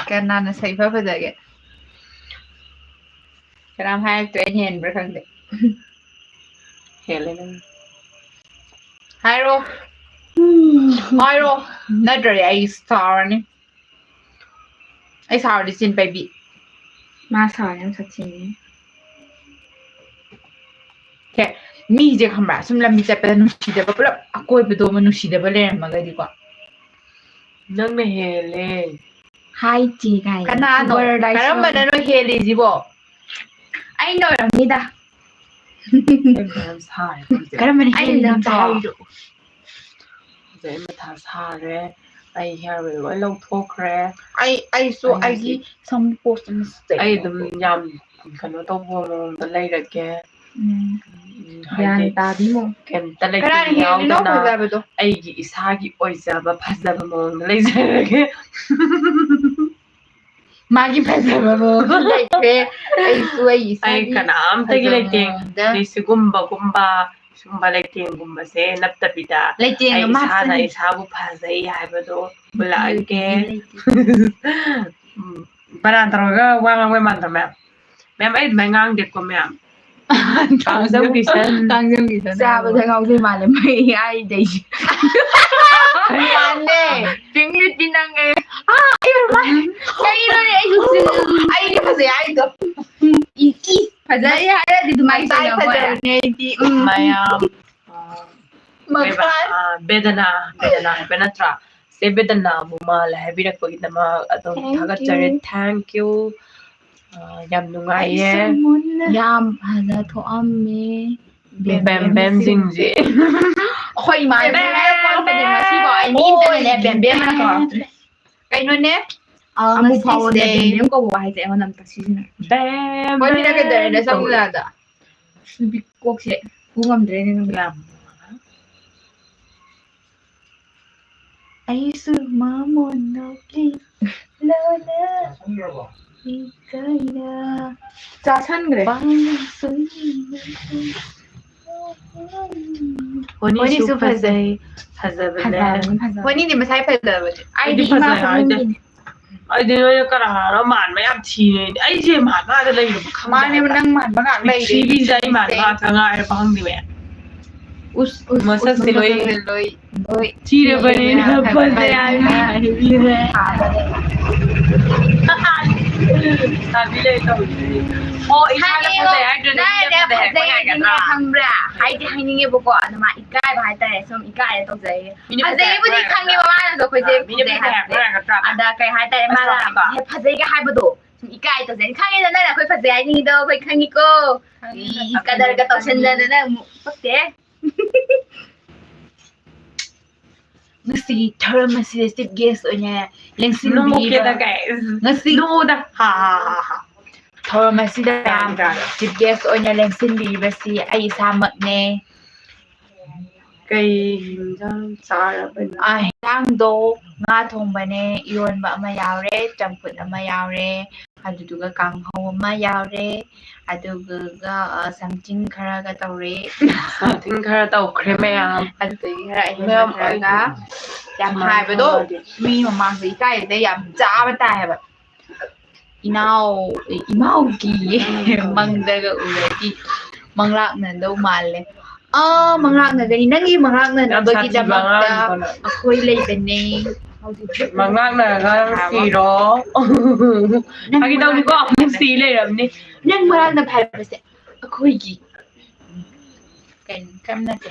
ꯀꯅꯥꯅ ꯁꯛ ꯏꯐ ꯐꯖꯒꯦ? ꯀꯅꯥꯝ ꯍꯥꯏꯔꯛꯇ꯭ꯔꯦ, ꯑꯩꯅ ꯍꯦꯟꯕ꯭ꯔꯥ ꯈꯪꯗꯦ꯫ ꯍꯦꯜꯂꯦ ꯅꯪ꯫ ꯍꯥꯏꯔꯣ꯫ ꯍꯥꯏꯔꯣ꯫ ꯅꯠꯇ꯭ꯔꯗꯤ ꯑꯩ ꯁꯥꯎꯔꯅꯤ꯫ ꯑꯩ ꯁꯥꯎꯔꯗꯤ ꯆꯤꯟ ꯄꯩꯕꯤ꯫ ꯃꯥ ꯁꯥꯎꯔꯗꯤ ꯌꯥꯝ ꯁꯥꯊꯤꯅꯤ꯫ ꯁꯦ, ꯃꯤꯁꯦ ꯈꯪꯕ꯭ꯔꯥ? ꯁꯨꯝ ꯂꯝꯕꯤ ꯆꯠꯄꯗ ꯅꯨꯡꯁꯤꯗꯕ ꯄꯨꯂꯞ ꯑꯀꯣꯏꯕꯗꯣ ꯑꯃ ꯅꯨꯡꯁꯤꯗꯕ ꯂꯩꯔꯝꯃꯒꯗꯤꯀꯣ꯫ ꯅꯪꯅ ꯍꯦꯜꯂꯦ꯫ Hi ꯆꯦ ꯀꯥꯏꯅ꯫ ꯀꯅꯥꯅꯣ? Super advice ꯀꯔꯝꯕꯅꯅꯣ ꯍꯦꯜꯂꯤꯁꯤꯕꯣ? ꯑꯩꯅ ꯑꯣꯏꯔꯝꯅꯤꯗ꯫ ꯑꯩ ꯃꯊꯥ ꯌꯥꯝ ꯁꯥꯔꯦ ꯍꯧꯖꯤꯛ꯫ ꯀꯔꯝꯕꯅ ꯑꯩꯅ ꯍꯦꯜꯂꯤꯅꯣ ꯑꯝꯇ ꯅꯠꯇ꯭ꯔꯣ? ꯍꯥꯏꯕꯤꯔꯛꯑꯣ꯫ ꯍꯧꯖꯤꯛ ꯑꯩ ꯃꯊꯥ ꯁꯥꯔꯦ꯫ ꯑꯩ hair oil ꯂꯣꯏ ꯂꯧꯊꯣꯛꯈ꯭ꯔꯦ꯫ ꯑꯩ, ꯑꯩꯁꯨ ꯑꯩ ꯑꯩꯒꯤ ꯍꯧꯖꯤꯛ ꯁꯝ post ꯑꯃ ꯁꯤꯗꯩ ꯑꯩ ꯑꯗꯨꯝ ꯂꯧꯊꯣꯛꯀꯦ꯫ ꯌꯥꯝ ꯀꯩꯅꯣ ꯇꯧꯕ ꯃꯑꯣꯡꯗ ꯂꯩꯔꯒꯦ꯫ ꯎꯝ꯫ ꯎꯝ, ꯒ꯭ꯌꯥꯟ ꯍꯥꯏꯗꯤ ꯇꯥꯕꯤ ꯃꯑꯣꯡ꯫ ꯀꯩꯝꯇ ꯀꯅꯥꯅ ꯂꯩꯇꯦꯡ ꯍꯦꯜꯂꯤꯅꯣ ꯌꯥꯎꯗꯅ ꯐꯖꯕꯗꯣ? ꯑꯩꯒꯤ ꯏꯁꯥꯒꯤ ꯑꯣꯏꯖꯕ ꯐꯖꯕ ꯃꯑꯣꯡꯗ ꯂꯩꯖꯔꯒꯦ꯫ ꯃꯥꯒꯤ ꯐꯖꯕ ꯃꯑꯣꯡꯗ ꯂꯩꯈ꯭ꯔꯦ꯫ ꯑꯩꯁꯨ ꯑꯩ ꯑꯩ ꯏꯁꯥꯒꯤ ꯀꯅꯥꯝꯇꯒꯤ ꯐꯖꯕ ꯂꯩꯇꯦꯡ, ꯃꯑꯣꯡꯗ꯫ ꯑꯗꯩ ꯁꯤꯒꯨꯝꯕꯒꯨꯝꯕ, ꯁꯤꯒꯨꯝꯕ ꯂꯩꯇꯦꯡꯒꯨꯝꯕꯁꯦ ꯅꯞꯇꯕꯤꯗ ꯂꯩꯇꯦꯡ ꯑꯩ ꯑꯃ ꯏꯁꯥꯅ ꯍꯥꯞꯆꯤꯟꯒꯦ꯫ ꯏꯁꯥꯕꯨ ꯐꯖꯩ ꯍꯥꯏꯕꯗꯣ ꯎꯠꯂꯛꯑꯒꯦ꯫ ꯂꯩꯇꯦꯡ, ꯂꯩꯇꯦꯡ꯫ ꯎꯝ, ꯕꯅꯥꯟ ꯇꯧꯔꯒ ꯋꯥ ꯉꯥꯡꯕ ꯃꯥꯟꯗ꯭ꯔꯣ ꯃꯌꯥꯝ? ꯃꯌꯥꯝ, ꯑꯩ ꯑꯗꯨꯃꯥꯏꯅ ꯉꯥꯡꯗꯦꯀꯣ ꯃꯌꯥꯝ꯫ ꯉꯥꯡꯖꯧ ꯀꯤꯁꯟ꯫ ꯉꯥꯡꯖꯧ ꯀꯤꯁꯟ꯫ ꯆꯥꯕꯗ ꯉꯥꯎꯖꯩ ꯃꯥꯜꯂꯦ ꯃꯩ ꯑꯩꯗꯩꯁꯦ꯫ ꯃꯥꯟꯗꯦ꯫ ꯄꯤꯡꯂꯤꯠꯇꯤ ꯅꯪꯉꯦ꯫ ꯑꯥ, ꯑꯩ ꯃꯃꯥꯏ꯫ ꯀꯩꯅꯣꯅꯦ ꯑꯩꯁꯨ ꯆꯤꯜ-, ꯑꯩꯗꯤ ꯐꯖꯩ ꯍꯥꯏꯗꯣ꯫ ꯏ, ꯏ, ꯐꯖꯩ ꯍꯥꯏꯔꯗꯤ ꯑꯗꯨꯃꯥꯏꯅ ꯃꯁꯥꯏ ꯇꯧꯅꯕ ꯑꯣꯏꯔꯦ꯫ ꯐꯖꯕꯅꯦ ꯑꯩꯗꯤ꯫ ꯎꯝ꯫ ꯃꯌꯥꯝ, ꯑ, ꯃꯈꯥ꯫ ꯀꯩꯕ? ꯑ, ꯕꯦꯗꯅꯥ, ꯕꯦꯗꯅꯥ ꯍꯥꯏꯕ ꯅꯠꯇ꯭ꯔꯥ? ꯆꯦ ꯕꯦꯗꯅꯥꯕꯨ ꯃꯥꯜꯂꯦ ꯍꯥꯏꯕꯤꯔꯛꯄꯒꯤꯗꯃꯛ ꯑꯗꯣꯝ ꯊꯥꯒꯠꯆꯔꯤ꯫ Thank you꯫ ꯑ, ꯌꯥꯝ ꯅꯨꯡꯉꯥꯏꯌꯦ꯫ ꯌꯥꯝ ꯐꯖ ꯊꯣꯛꯑꯝꯃꯦ꯫ ꯕꯦꯝ ꯕꯦꯝꯁꯤꯡꯁꯦ꯫ ꯑꯩꯈꯣꯏ ꯏꯃꯥꯟꯅꯕꯤ ꯍꯥꯏꯔꯛꯄ ꯉꯁꯤꯀꯣ ꯑꯩ ꯃꯤ ꯑꯝꯇꯅꯅꯦ ꯕꯦꯝ ꯕꯦꯝ ꯍꯥꯏꯅ ꯀꯧꯔꯛꯇ꯭ꯔꯦ꯫ ꯀꯩꯅꯣꯅꯦ? ꯑ, ꯑꯃꯨꯛ ꯐꯥꯎꯕꯅꯦ ꯉꯁꯤꯁꯦ ꯕꯦꯝ ꯕꯦꯝ ꯀꯧꯕ ꯍꯥꯏꯁꯦ ꯑꯩꯉꯣꯟꯗ ꯑꯝꯇ ꯁꯤꯖꯤꯟꯅꯔꯦ꯫ ꯕꯦꯝ ꯍꯣꯏ, ꯃꯤꯅ ꯕꯦꯝ ꯀꯩꯗꯧꯔꯦ? ꯀꯧꯔꯦ꯫ ꯅꯨꯄꯤ ꯀꯣꯛꯁꯦ ꯄꯨ ꯉꯝꯗ꯭ꯔꯦꯅꯦ ꯅꯪꯕꯨ꯫ ꯌꯥꯝ ꯑꯩꯁꯨ ꯃꯃꯣꯟ ꯅꯣꯛꯀꯤ ꯂꯣꯅ ꯏꯀꯥꯏꯅ ꯆꯥꯁꯟꯈ꯭ꯔꯦ꯫ ꯄꯥꯡꯁꯨ ꯍꯣꯅꯤꯁꯨ ꯍꯣꯅꯤꯁꯨ ꯐꯖꯩ꯫ ꯐꯖꯩ꯫ ꯐꯖꯕꯅꯦ꯫ ꯐꯖꯕꯅꯤ, ꯐꯖꯕꯅꯤ꯫ ꯍꯣꯅꯤꯗꯤ ꯃꯁꯥꯏ ꯐꯖꯕꯅꯦ꯫ ꯑꯩꯗꯤ ꯑꯩꯗꯤ ꯏꯃꯥ ꯐꯖꯩ ꯍꯥꯏꯗꯦ꯫ ꯄꯥꯕꯨꯡꯒꯤꯅꯦ꯫ ꯑꯩꯗꯤ ꯅꯣꯏꯅ ꯀꯅꯥꯅꯣ ꯃꯥꯟꯕ ꯌꯥꯝ ꯊꯤꯅꯦ꯫ ꯑꯩꯁꯦ ꯃꯥꯟꯕ ꯉꯥꯛꯇ ꯂꯩꯔꯕ ꯈꯪꯗꯦ ꯃꯥꯅꯦ, ꯍꯥꯏꯕ꯫ ꯅꯪ ꯃꯥꯟꯕ ꯉꯥꯛ ꯂꯩꯔꯦ꯫ ꯄ꯭ꯔꯤꯊꯤꯕꯤꯁꯤꯗ ꯑꯩ ꯃꯥꯟꯕ ꯉꯥꯛꯇ ꯉꯥꯏꯔꯕ ꯈꯪꯗꯦ ꯃꯌꯥꯝ꯫ ꯎꯁ, ꯎꯁ, ꯃꯁꯛꯁꯦ ꯎꯁ, ꯂꯣꯏ ꯃꯁꯛꯁꯦ ꯂꯣꯏ, ꯂꯣꯏ ꯊꯤꯔꯕꯅꯤꯅ ꯊꯤꯔꯕꯅꯤꯅ ꯐꯖꯩ ꯐꯖꯩ ꯍꯥꯏꯕ ꯍꯥꯏꯕ ꯍꯥꯏꯕꯤꯔꯦ꯫ ꯍꯥꯏꯕꯤꯔꯦ꯫ ꯁꯥꯕꯤ ꯂꯩ ꯇꯧꯔꯤꯁꯦ꯫ ꯑꯣ, ꯏꯁꯥꯅ ꯈꯪꯉꯦ, ꯐꯖꯩ ꯍꯥꯏꯗ꯭ꯔꯗꯤ ꯅꯪꯅ ꯃꯤꯅ ꯐꯖꯩ ꯍꯥꯏꯕ ꯐꯖꯩ ꯍꯥꯏꯗꯤꯅꯦ ꯉꯥꯏꯒꯗ꯭ꯔꯥ? ꯈꯪꯕ꯭ꯔꯥ? ꯍꯥꯏꯗꯤ ꯍꯥꯏꯅꯤꯡꯉꯦꯕꯀꯣ, ꯑꯗꯣ ꯃꯥ ꯏꯀꯥꯏꯕ ꯍꯥꯏꯇꯥꯔꯦ, ꯁꯨꯝ ꯏꯀꯥꯏꯔꯦ ꯇꯧꯖꯩꯌꯦ꯫ ꯃꯤꯅ ꯐꯖꯩ ꯐꯖꯩꯕꯨꯗꯤ ꯍꯥꯏꯕ ꯈꯪꯉꯦꯕ, ꯃꯥꯅꯁꯨ ꯑꯩꯈꯣꯏꯁꯦ ꯑꯥ, ꯃꯤꯅ ꯐꯖꯩ ꯐꯖꯩ ꯍꯥꯏꯕꯁꯦ꯫ ꯍꯥꯏꯕ ꯉꯥꯏꯒꯗ꯭ꯔꯥ? ꯑꯗ ꯀꯩ ꯍꯥꯏꯇꯥꯔꯦ, ꯃꯥꯅ ꯑꯁ, ꯍꯦꯛ ꯐꯖꯩꯒ ꯍꯥꯏꯕꯗꯣ ꯁꯨꯝ ꯏꯀꯥꯏ ꯇꯧꯖꯩ꯫ ꯈꯪꯉꯦꯗ ꯅꯪꯅ ꯑꯩꯈꯣꯏ ꯐꯖꯩ ꯍꯥꯏꯅꯤꯡꯉꯤꯗꯣ, ꯑꯩꯈꯣꯏ ꯈꯪꯉꯤꯀꯣ꯫ ꯈꯪꯉꯦ, ꯏ, ꯈꯪꯉꯦ, ꯀꯗꯔꯒ ꯈꯪꯉꯦ꯫ ꯇꯧꯁꯟꯗꯅ ꯅꯪ ꯑꯃꯨꯛ ꯄꯛꯇꯦ꯫ ꯉꯁꯤꯒꯤ ꯊꯧꯔꯝ ꯑꯁꯤꯗ chief guest ꯑꯣꯏꯅ ꯂꯦꯡꯁꯤꯟꯕꯤꯔꯤꯕ ꯅꯣꯛꯀꯦꯗ guys꯫ ꯉꯁꯤ ꯅꯣꯛꯑꯣꯗ꯫ ꯍꯥ, ꯍꯥ, ꯍꯥ, ꯍꯥ꯫ ꯊꯧꯔꯝ ꯑꯁꯤꯗ ꯌꯥꯝ ꯌꯥꯝ ꯌꯥꯝ꯫ Chief guest ꯑꯣꯏꯅ ꯂꯦꯡꯁꯤꯟꯕꯤꯔꯤꯕꯁꯤ ꯑꯩ ꯏꯁꯥꯃꯛꯅꯦ꯫ ꯀꯩ ꯍꯤꯟꯖꯥꯡ ꯆꯥꯔꯕꯅꯣ? ꯑ, ꯍꯤꯟꯖꯥꯡꯗꯣ ꯉꯥ ꯊꯣꯡꯕꯅꯦ, ꯏꯔꯣꯟꯕ ꯑꯃ ꯌꯥꯎꯔꯦ, ꯆꯝꯐꯨꯠ ꯑꯃ ꯌꯥꯎꯔꯦ, ꯑꯗꯨꯗꯨꯒ ꯀꯥꯡꯍꯧ ꯑꯃ ꯌꯥꯎꯔꯦ, ꯑꯗꯨꯗꯨꯒ, ꯑ, something ꯈꯔꯒ ꯇꯧꯔꯦ꯫ Something ꯈꯔ ꯇꯧꯈ꯭ꯔꯦ ꯃꯌꯥꯝ꯫ ꯑꯗꯨꯗꯒꯤ ꯈꯔ ꯑꯍꯦꯟꯕ ꯃꯌꯥꯝ ꯈꯔꯒ꯫ ꯌꯥꯝ ꯁꯨꯃꯥꯏꯅ ꯍꯥꯏꯕꯗꯣ ꯇꯧꯔꯗꯤ꯫ ꯃꯤ ꯃꯃꯥꯡꯗ ꯏꯀꯥꯏꯕꯗ ꯌꯥꯝ ꯆꯥꯕ ꯇꯥꯏ ꯍꯥꯏꯕ꯫ ꯏꯅꯥꯎ, ꯏꯃꯥꯎꯒꯤ ꯃꯪꯗꯒ ꯎꯔꯗꯤ ꯃꯪꯂꯥꯛꯅꯗꯧ ꯃꯥꯜꯂꯦ꯫ ꯑꯥ, ꯃꯪꯂꯥꯛꯅꯒꯅꯤ꯫ ꯅꯪꯒꯤ ꯌꯥꯝ ꯁꯥꯊꯤꯕ ꯃꯪꯂꯥꯛꯅꯅꯕꯒꯤꯗꯃꯛꯇ ꯑꯉꯥꯡꯅꯤꯀꯣ ꯅꯪ꯫ ꯑꯩꯈꯣꯏ ꯂꯩꯕꯅꯦ꯫ ꯍꯧꯖꯤꯛ ꯃꯪꯂꯥꯛꯅꯔꯒ ꯁꯤꯔꯣ꯫ ꯅꯪ ꯐꯥꯒꯤ ꯇꯧꯅꯤꯀꯣ, ꯃꯪꯂꯥꯛꯅ ꯑꯃꯨꯛ ꯁꯤ ꯂꯩꯔꯝꯅꯤ꯫ ꯅꯪ ꯃꯪꯂꯥꯛꯅꯕ ꯍꯥꯏꯕꯁꯦ ꯑꯩꯈꯣꯏꯒꯤ ꯀꯩꯅꯣ, ꯀꯩꯝ ꯅꯠꯇꯦ꯫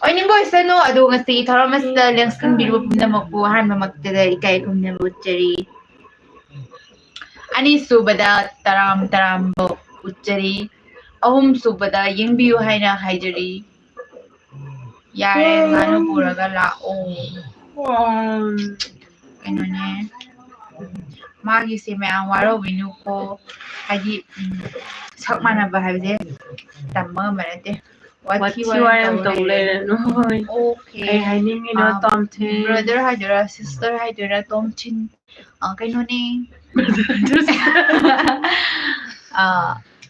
ꯑꯣꯏꯅꯤꯡꯕ ꯑꯣꯏꯁꯅꯨ꯫ ꯑꯗꯨ ꯉꯁꯤꯒꯤ ꯊꯧꯔꯝ ꯑꯁꯤꯗ ꯂꯦꯡꯁꯤꯟꯕꯤꯔꯤꯕ ꯄꯨꯝꯅꯃꯛꯄꯨ ꯑꯍꯥꯟꯕꯃꯛꯇꯗ ꯏꯀꯥꯏ ꯈꯨꯝꯅꯕ ꯎꯠꯆꯔꯤ꯫ ꯑꯅꯤꯁꯨꯕꯗ ꯇꯔꯥꯝ ꯇꯔꯥꯝꯕ ꯎꯠꯆꯔꯤ꯫ ꯑꯍꯨꯝꯁꯨꯕꯗ ꯌꯦꯡꯕꯤꯌꯨ ꯍꯥꯏꯅ ꯍꯥꯏꯖꯔꯤ꯫ ꯌꯥꯔꯦ, ꯉꯥꯅꯨ ꯄꯨꯔꯒ ꯂꯥꯛꯑꯣ꯫ ꯀꯩꯅꯣꯅꯦ, ꯃꯥꯒꯤꯁꯦ ꯃꯌꯥꯝ ꯋꯥꯔꯧꯕꯤꯅꯨꯀꯣ꯫ ꯍꯥꯏꯗꯤ, ꯎꯝ, ꯁꯛ ꯃꯥꯟꯅꯕ ꯍꯥꯏꯕꯁꯦ ꯇꯝꯕ ꯉꯝꯕ ꯅꯠꯇꯦ꯫ ꯋꯥꯊꯤ ꯋꯥꯊꯤ ꯋꯥꯔꯦꯝ ꯋꯥꯔꯦꯝ ꯇꯧ ꯇꯧ ꯂꯩꯔꯦ꯫ ꯂꯩꯔꯅꯨ꯫ ꯍꯣꯏ꯫ Okay꯫ ꯀꯩ ꯍꯥꯏꯅꯤꯡꯉꯤꯅꯣ, ꯑꯥ, ꯇꯣꯝꯊꯤꯟ? Brother ꯍꯥꯏꯗꯣꯏꯔꯥ, sister ꯍꯥꯏꯗꯣꯏꯔꯥ, ꯇꯣꯝꯊꯤꯟ? ꯑꯥ, ꯀꯩꯅꯣꯅꯦ꯫ ꯑ,